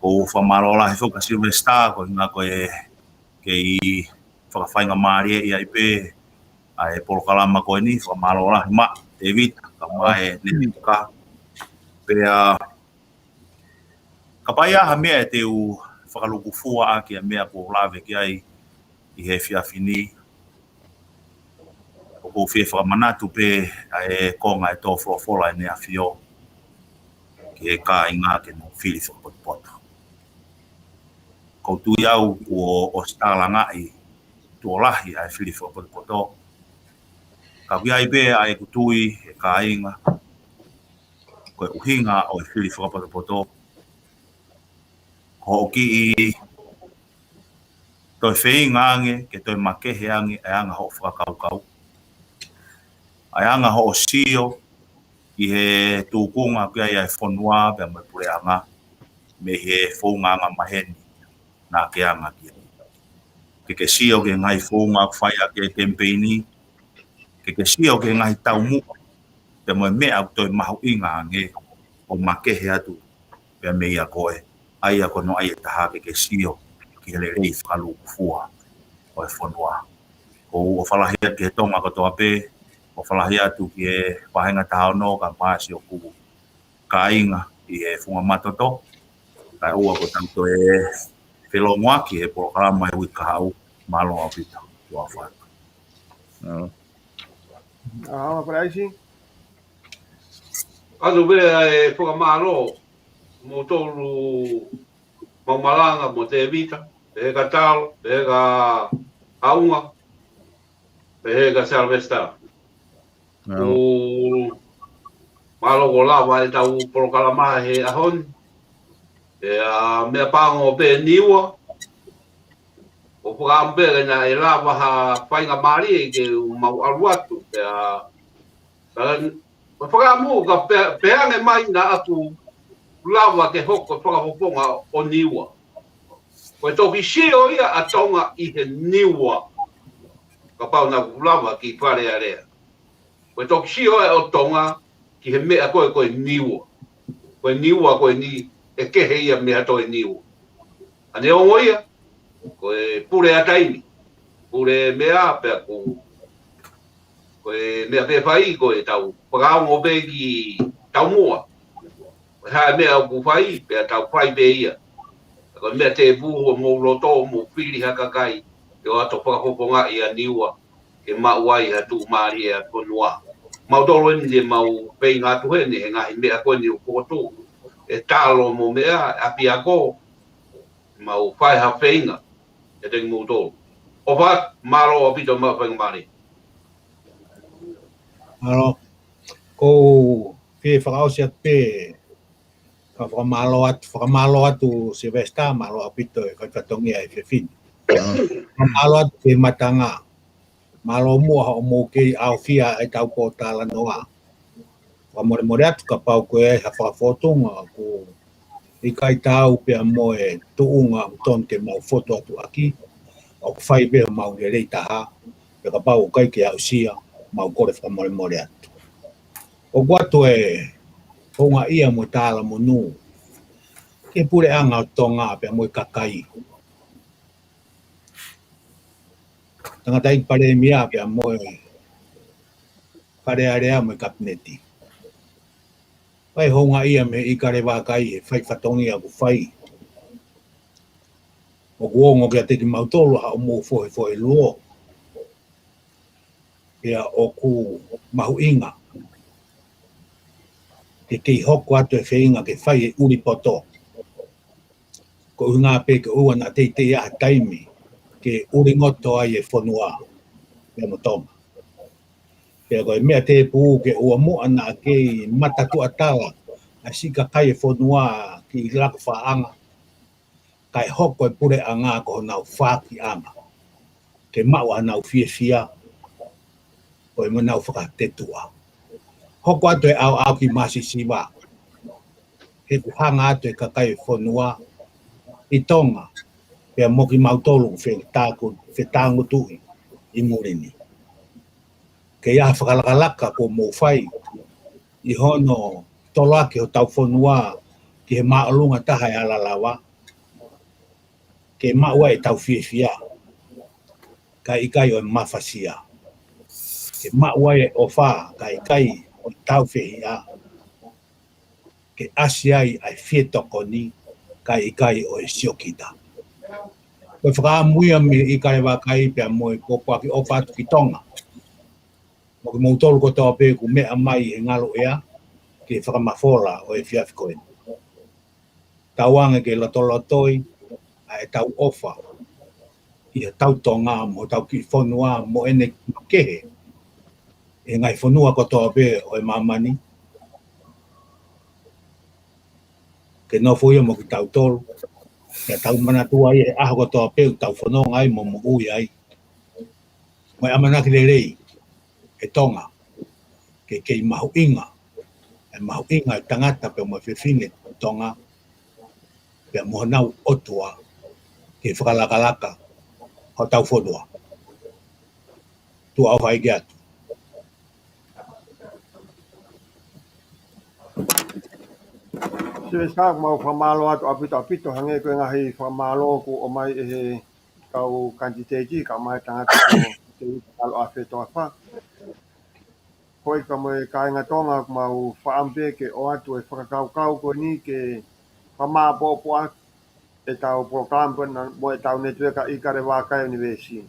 ʻOku ou fakamālō lahi foki kia Sylvester, ko e ʻuhinga ko e kei fakafaingamālieʻi ai pē ʻa e polokalama ko eni, fakamālō lahi maʻa Tēvita, kae ʻumaʻā e Nēvita ka. Pea kapau ʻe ʻi ai ha meʻa te u fakalūkufua ʻaki ʻa e meʻa kuo u lave ki ai ʻi he efiafi ni, ʻoku ou fie fakamanatu pē ʻa e konga ʻe tō folofola ʻEne ʻAfio ki he kāinga ke nau fili fakapotopoto. ʻOku ou tui au kuo ʻosi tālangaʻi tuʻo lahi ʻa e fili fakapotopoto. Ka ʻoku ʻi ai pē ʻa ʻeku tui, ʻe kāinga, ko e ʻuhinga ʻo e fili fakapotopoto, ko hoʻo kiʻi toe feinga ange ke toe makehe ange ʻa e anga hoʻo fakakaukau, ʻa e anga hoʻo sio ki he tūkunga ʻoku ʻi ai ʻa e fonua pea mo e puleʻanga mei he founga angamaheni naʻa ke anga ki ai. Ke ke sio ki he ngaahi founga ʻoku fai ʻaki e kemipeini, ke ke sio ki he ngaahi taumuʻa pea mo e meʻa ʻoku toe mahuʻinga ange ʻo makehe atu pea mei a koe, ʻa ia ko hono ʻai ʻe taha ke ke sio ki he lelei fakalūkufua ʻo e fonua. ʻOku ou ʻofa lahi atu ki he Tonga kotoa pē, ʻofa lahi atu ki he vāhenga taha ono kae ʻumaʻā siʻoku kāinga ʻi he funga matoto, kae ʻoua kuo tau toe felongoaki he polokalama he uike kahaʻu. Mālō ʻaupito, tuʻa fatu. ʻAua, Palaisi. ʻOatu pē ʻa e fakamālō, moutolu maʻu malanga mo Tēvita, pehē kia Talo, pehē kia Haʻunga, pehē kia Sylvester. ʻOku mālō kuo lava ʻetau polokalama he ʻaho ni. Pea meʻapango pē Niua, ʻoku fakaʻamu pē ke naʻe lava ha faingamālie ke mau ʻalu atu, pea Ka, ka fakaʻamu ka pe-, pehē ange mai naʻa ku lava ke hoko ko e fakafofonga ʻo Niua. Ko e toki sio ia ʻa Tonga ʻi he Niua. Kapau naʻa ku lava ki Fale Alea. Ko e toki sio ia ʻo Tonga ki he meʻa ko ē ko e Niua. Ko e Niua ko eni ʻe kehe ia mei ha toe Niua. ʻA neongo ia, ko e pule ʻa taimi, pule meʻa pea ko, ko e meʻa pē fai ko e tau fakaongo pē ki taumuʻa. Ko e hā e meʻa ʻoku fai, pea tau fai pē ia. Ko e meʻa tēpū ʻo mou loto, mou fili ha kakai, ʻo ʻalu ʻo fakafofongaʻi ʻa Niua, ke maʻu ai ha tuʻumālie ʻa e fonua. Mautolu eni te mau feinga atu heni, he ngaahi meʻa ko eni ʻoku fokotuʻu ʻe Talo mo meʻa, ʻapiako, mau fai ha feinga, ʻiate kimoutolu. ʻOfa atu, mālō ʻaupito maʻu faingamālie. Mālō, ʻoku ou fie fakaʻosi atu pē, ka fakamālō atu, fakamālō atu Sylvester, mālō ʻaupito e kau fatongia he efiafi ni. Fakamālō atu ki he Matanga. Mālō muʻa hoʻomou kei ʻaofia ʻetau pōtalanoa. Fakamolemole atu kapau ko e hā ha fakafōtunga ʻoku ʻIkai taau pea mo e tuʻunga ʻoku tonu ke mau fotu atu ʻaki, ʻoku fai pē homau lelei taha, pea kapau ʻoku ʻikai ke aʻusia, mau kole fakamolemole atu. ʻOku ʻoatu e houngaʻia mo e talamonū ki he puleʻanga ʻo Tonga pea mo e kakai. Tangataʻeiki Palēmia pea mo e Fale Alea mo e Kapineti. Fai houngaʻia mei ʻIkale Vākai he fai fatongia ʻoku fai. ʻOku ongo kiate kimautolu ha ʻomou fohefohe luo. Pea ʻoku mahuʻinga ke kei hoko atu e feinga ke fai e ʻuli poto. Ko e ʻuhinga pē ke ʻoua naʻa teitei ʻi ai ha taimi ke ʻulingoto ai e fonua pea mo Tonga. Pea ko e meʻa tēpū ke ʻoua muʻa naʻa kei matatuʻatala ʻa e siʻi kakai e fonua ki he lako faʻanga, kae hoko e puleʻanga ko honau fākiʻanga ke maʻu ʻenau fiefia, ko e mo ʻenau fakatetuʻa. Hoko atu e ʻaoʻao ki Māsisiva, he ʻoku hanga atu e kakai e fonua ʻi Tonga, pea mo kimautolu fetāku-, fetāngutuʻi ʻi muli ni. Ke ʻi ai ha fakalakalaka kuo mou fai ʻi hono toloaki hotau fonua ki he māʻolunga taha e ala lava, ke maʻu ai ʻetau fiefia, kae ʻikai ʻo e mafasia. Ke maʻu ai e ʻofa, kae ʻikai ʻo e tāufehiʻa. Ke ʻasi ai ʻa e fietokoni, kae ʻikai ʻo e siokita. Ko e fakaʻamu ia mei ʻIkale Vākai pea mo e pōpoaki ʻofa atu ki Tonga. Mo kimoutolu kotoa pē kuo meʻa mai he ngalo ʻea, ke fakamafola ʻo e efiafi ko eni. Tauange ke lotolotoi ʻa ʻetau ʻofa ʻi hotau Tonga mo hotau kiʻi fonua mo ʻene makehe ʻi he ngaahi fonua kotoa pē ʻo e māmani. Ke nofo ia mo kitautolu, ke tau manatua ia he ʻaho kotoa pē ʻoku tau fononga ai mo moʻui ai. Mo e ʻamanaki lelei e Tonga, ke kei mahuʻinga, e mahuʻinga e tangata pea mo e fefine Tonga, pea mo honau ʻOtua, ke fakalakalaka hotau fonua. Tuʻa ʻofa ʻeiki atu. Sio, ʻoku mau fakamālō atu ʻaupito ʻaupito, hangē ko e ngaahi fakamālō kuo ʻomai ʻe he kau kanititeiti, kae ʻumaʻā e tangata ko Tēvita Taloʻafe Toafa. Ko e ka mo e kāinga Tonga, ʻoku mau fakaʻamu pē ke ʻoatu e fakakaukau ko eni ke fakamāʻopoʻopo ʻaki ʻetau polokalama ko ena mo ʻetau netiueka ʻIkale Vākai University.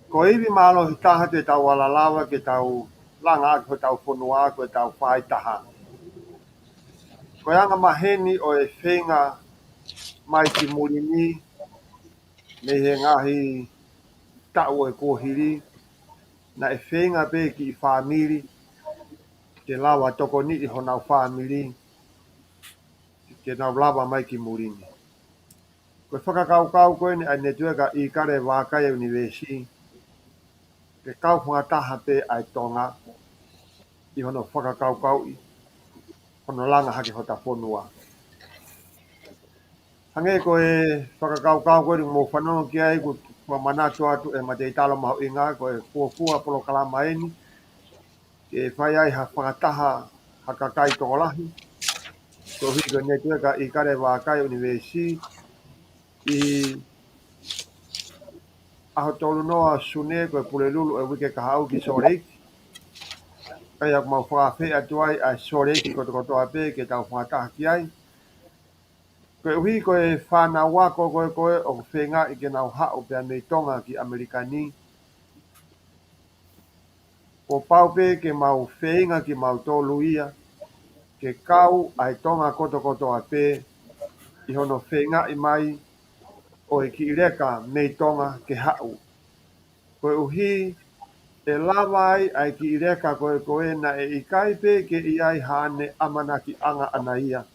Ko e ivi mālohi taha ʻetau ala lava ke tau langa ʻaki hotau fonua ko ʻetau faaitaha. Ko e anga maheni ʻo e feinga mai ki muli ni, mei he ngaahi taʻu ʻo e kuohili, naʻe feinga pē kiʻi fāmili ke lava tokoniʻi honau fāmili, ke nau lava mai ki muli ni. Ko e fakakaukau ko eni ʻa e netiueka ʻIkale Vākai University, ke kau fakataha pē ʻa e Tonga ʻi hono fakakaukauʻi hono langa hake hota fonua. Hangē ko e fakakaukau ko eni ʻoku mou fanongo ki ai, ʻoku fakamanatu atu ʻe he mateitalo mahuʻinga, ko e fuofua polokalama eni ke fai ai ha fakataha ha kakai tokolahi, koeʻuhi ko e netiueka ʻIkale Vākai University, ʻi he ʻaho tolu noa Sune, ko e Pulelulu ʻo e uike kahaʻu ki Salt Lake. ʻA ia ʻoku mau fakaafeʻi atu ai ʻa e Salt Lake kotokotoa pē ke tau fakataha ki ai. Koeʻuhi ko e fānau ako ko ē ko ē ʻoku feingaʻi ke nau haʻu pea mei Tonga ki ʻAmelika ni, kuo pau pē ke mau feinga kimautolu ia ke kau ʻa e Tonga kotokotoa pē ʻi hono feingaʻi mai ʻo e kiʻi leka mei Tonga ke haʻu. Koeʻuhi ʻe lava ai ʻa e kiʻi leka ko ē ko ē naʻe ʻikai pē ke ʻi ai haʻane ʻamanakiʻanga ʻana ia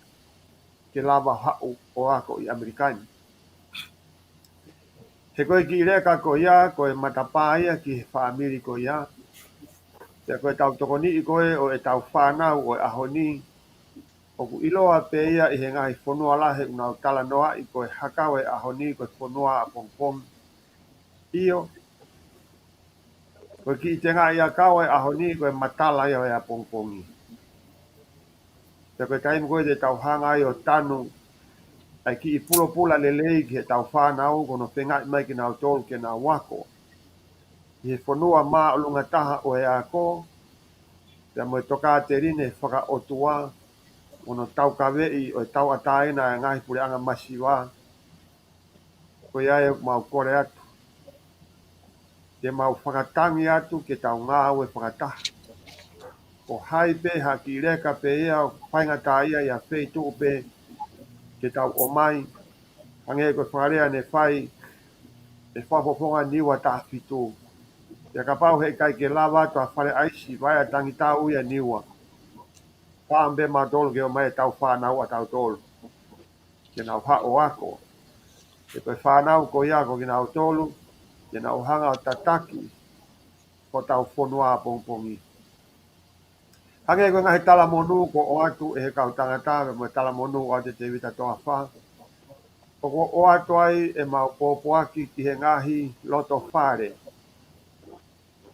ke lava haʻu ʻo ako ʻi ʻAmelika ni. He ko e kiʻi leka ko ia, ko e matapā ia ki he fāmili ko ia. Pea ko ʻetau tokoniʻi ko ē ʻo ʻetau fānau ʻo e ʻaho ni, ʻoku ʻiloa pē ia ʻi he ngaahi fonua lahi ʻoku nau talanoaʻi ko e hakau ʻo e ʻaho ni ko e fonua ʻapongipongi. ʻIo, ko e kiʻi tengaʻi ʻakau ʻo e ʻaho ni ko e matala ia ʻo e ʻapongipongi. Pea ko e taimi ko ē te tau hanga ai ʻo tanu ʻa e kiʻi pulopula lelei ki heʻetau fānau, ko hono feingaʻi mai kinautolu ke nau ako ʻi he fonua māʻolunga taha ʻo e ako, pea mo e tokāteline fakaʻotua, mo hono taukaveʻi ʻo e tauʻatāina ʻa e ngaahi puleʻanga masiva. Ko ia ʻoku mau kole atu ke mau fakatangi atu ke tau ngāue fakataha. Ko hai pē ha kiʻi leka pē ia ʻoku faingataʻaʻia ʻi ha feituʻu pē ke tau ʻomai, hangē ko e fakalea ne fai ʻe he Fakafofonga Niua Taha Fitu. Pea kapau heʻikai ke lava atu ʻa Fale ʻAisi, Vaea, Tangitau ia Niua, fāmili pē mautolu ke ʻomai ʻetau fānau ʻatautolu ke nau haʻu ʻo ako. He ko e fānau ko ia ko kinautolu ke nau hanga ʻo tataki hotau fonua ʻapongipongi. Hangē ko e ngaahi talamonū kuo ʻoatu ʻe he kau tangata, pea mo e talamonū ʻoatu ʻe Tēvita Toafa, ʻoku ʻoatu ai ʻemau pōpoaki ki he ngaahi loto fale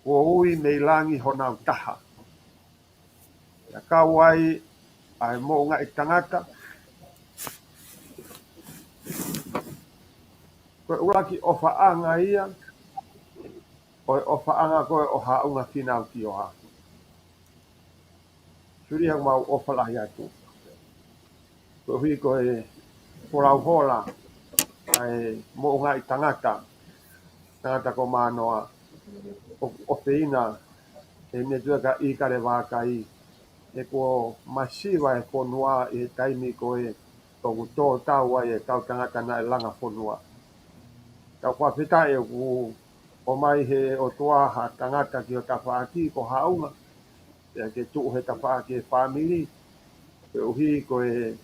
kuo ui mei langi honau taha. Pea kau ai ʻa e moʻungaʻi tangata. Ko e ʻuluaki ʻofaʻanga ia ʻo e ʻofaʻanga ko ē ʻo Haʻunga Fīnau Kioa. Suli, ʻoku mau ʻofa lahi atu koeʻuhi ko e folau hola ʻa e moʻungaʻi tangata, tangata ko Mānoa, ʻoku ʻofeina ʻe he netiueka ʻIkale Vākai, he kuo masiva e fonua ʻi he taimi ko ē ʻoku tō tau ai e kau tangata naʻe langa fonua. Tau fakafetaʻi ʻoku ʻomai ʻe he ʻOtua ha tangata ki ho tafaʻaki ko Haʻunga, pea ke tuʻu he tafaʻaki e fāmili, koeʻuhi ko e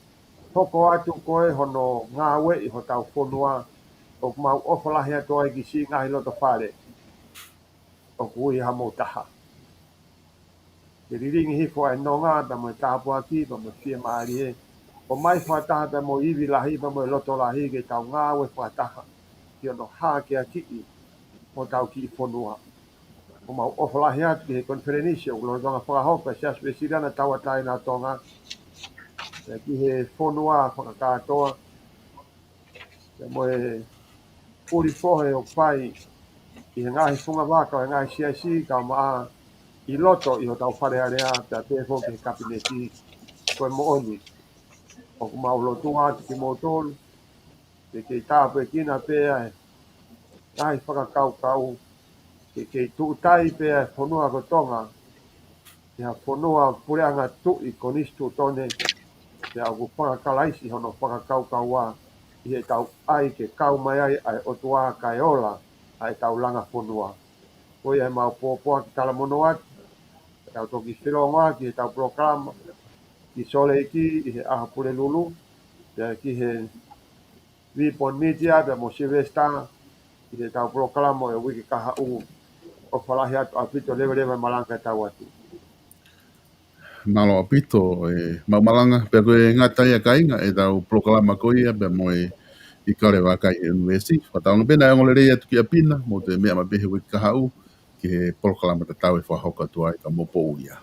hoko atu ko ē hono ngāueʻi hotau fonua. ʻOku mau ʻofa lahi atu ai ki siʻi ngaahi loto fale ʻoku ui hamou taha. Ke lilingi hifo ʻa e nonga, pea mo e tāpuaki, pea mo e fiemālie, ʻomai fakataha pea mo e ivi lahi, pea mo e loto lahi, ke tau ngāue fakataha ki hono hākeakiʻi hotau kiʻi fonua. ʻOku mau ʻofa lahi atu ki he konifelenisi ʻoku lolotonga fakahoko ʻe he Siasi Uēsiliana Tauʻatāina ʻo Tonga, pea ki he fonua fakakātoa, pea mo e puli fohe ʻoku fai ʻi he ngaahi fungavaka ʻo e ngaahi siasi, kae ʻumaʻā ʻi loto ʻi hotau Fale Alea, pea pehē foki ki he Kapineti. Ko e moʻoni, ʻoku mau lotua atu kimoutolu ke kei tāpuekina pē ʻa e ngaahi fakakaukau, ke kei tuʻutai pē ʻa e fonua ko Tonga ʻi ha fonua puleʻanga tuʻi konisitūtone, pea ʻoku fakakalaisi hono fakakaukaua ʻi heʻetau ʻai ke kau mai ai ʻa e ʻOtua kae ola ʻa ʻetau langa fonua. Ko ia ʻemau pōpoaki talamonū atu, tau toki felōngoaki ʻi heʻetau polokalama ki Salt Lake ʻi he ʻaho Pulelulu, pea ki he Vipon Media pea mo Sylvester ʻi heʻetau polokalama ʻo e uike kahaʻu. ʻOfa lahi atu ʻaupito, leveleva e malanga ʻe tau atu. Mālō ʻaupito e maʻu malanga, pea ko e ngata ia kāinga ʻetau polokalama ko ia pea mo e ʻIkale Vākai he ʻUnivēsi. Fakatauange pē naʻe ongo lelei atu ki ʻapi na, mou toe meʻa mai pē he uike kahaʻu ki he polokalama tatau ʻe fakahoko atu ai, ka mou poʻuli ia.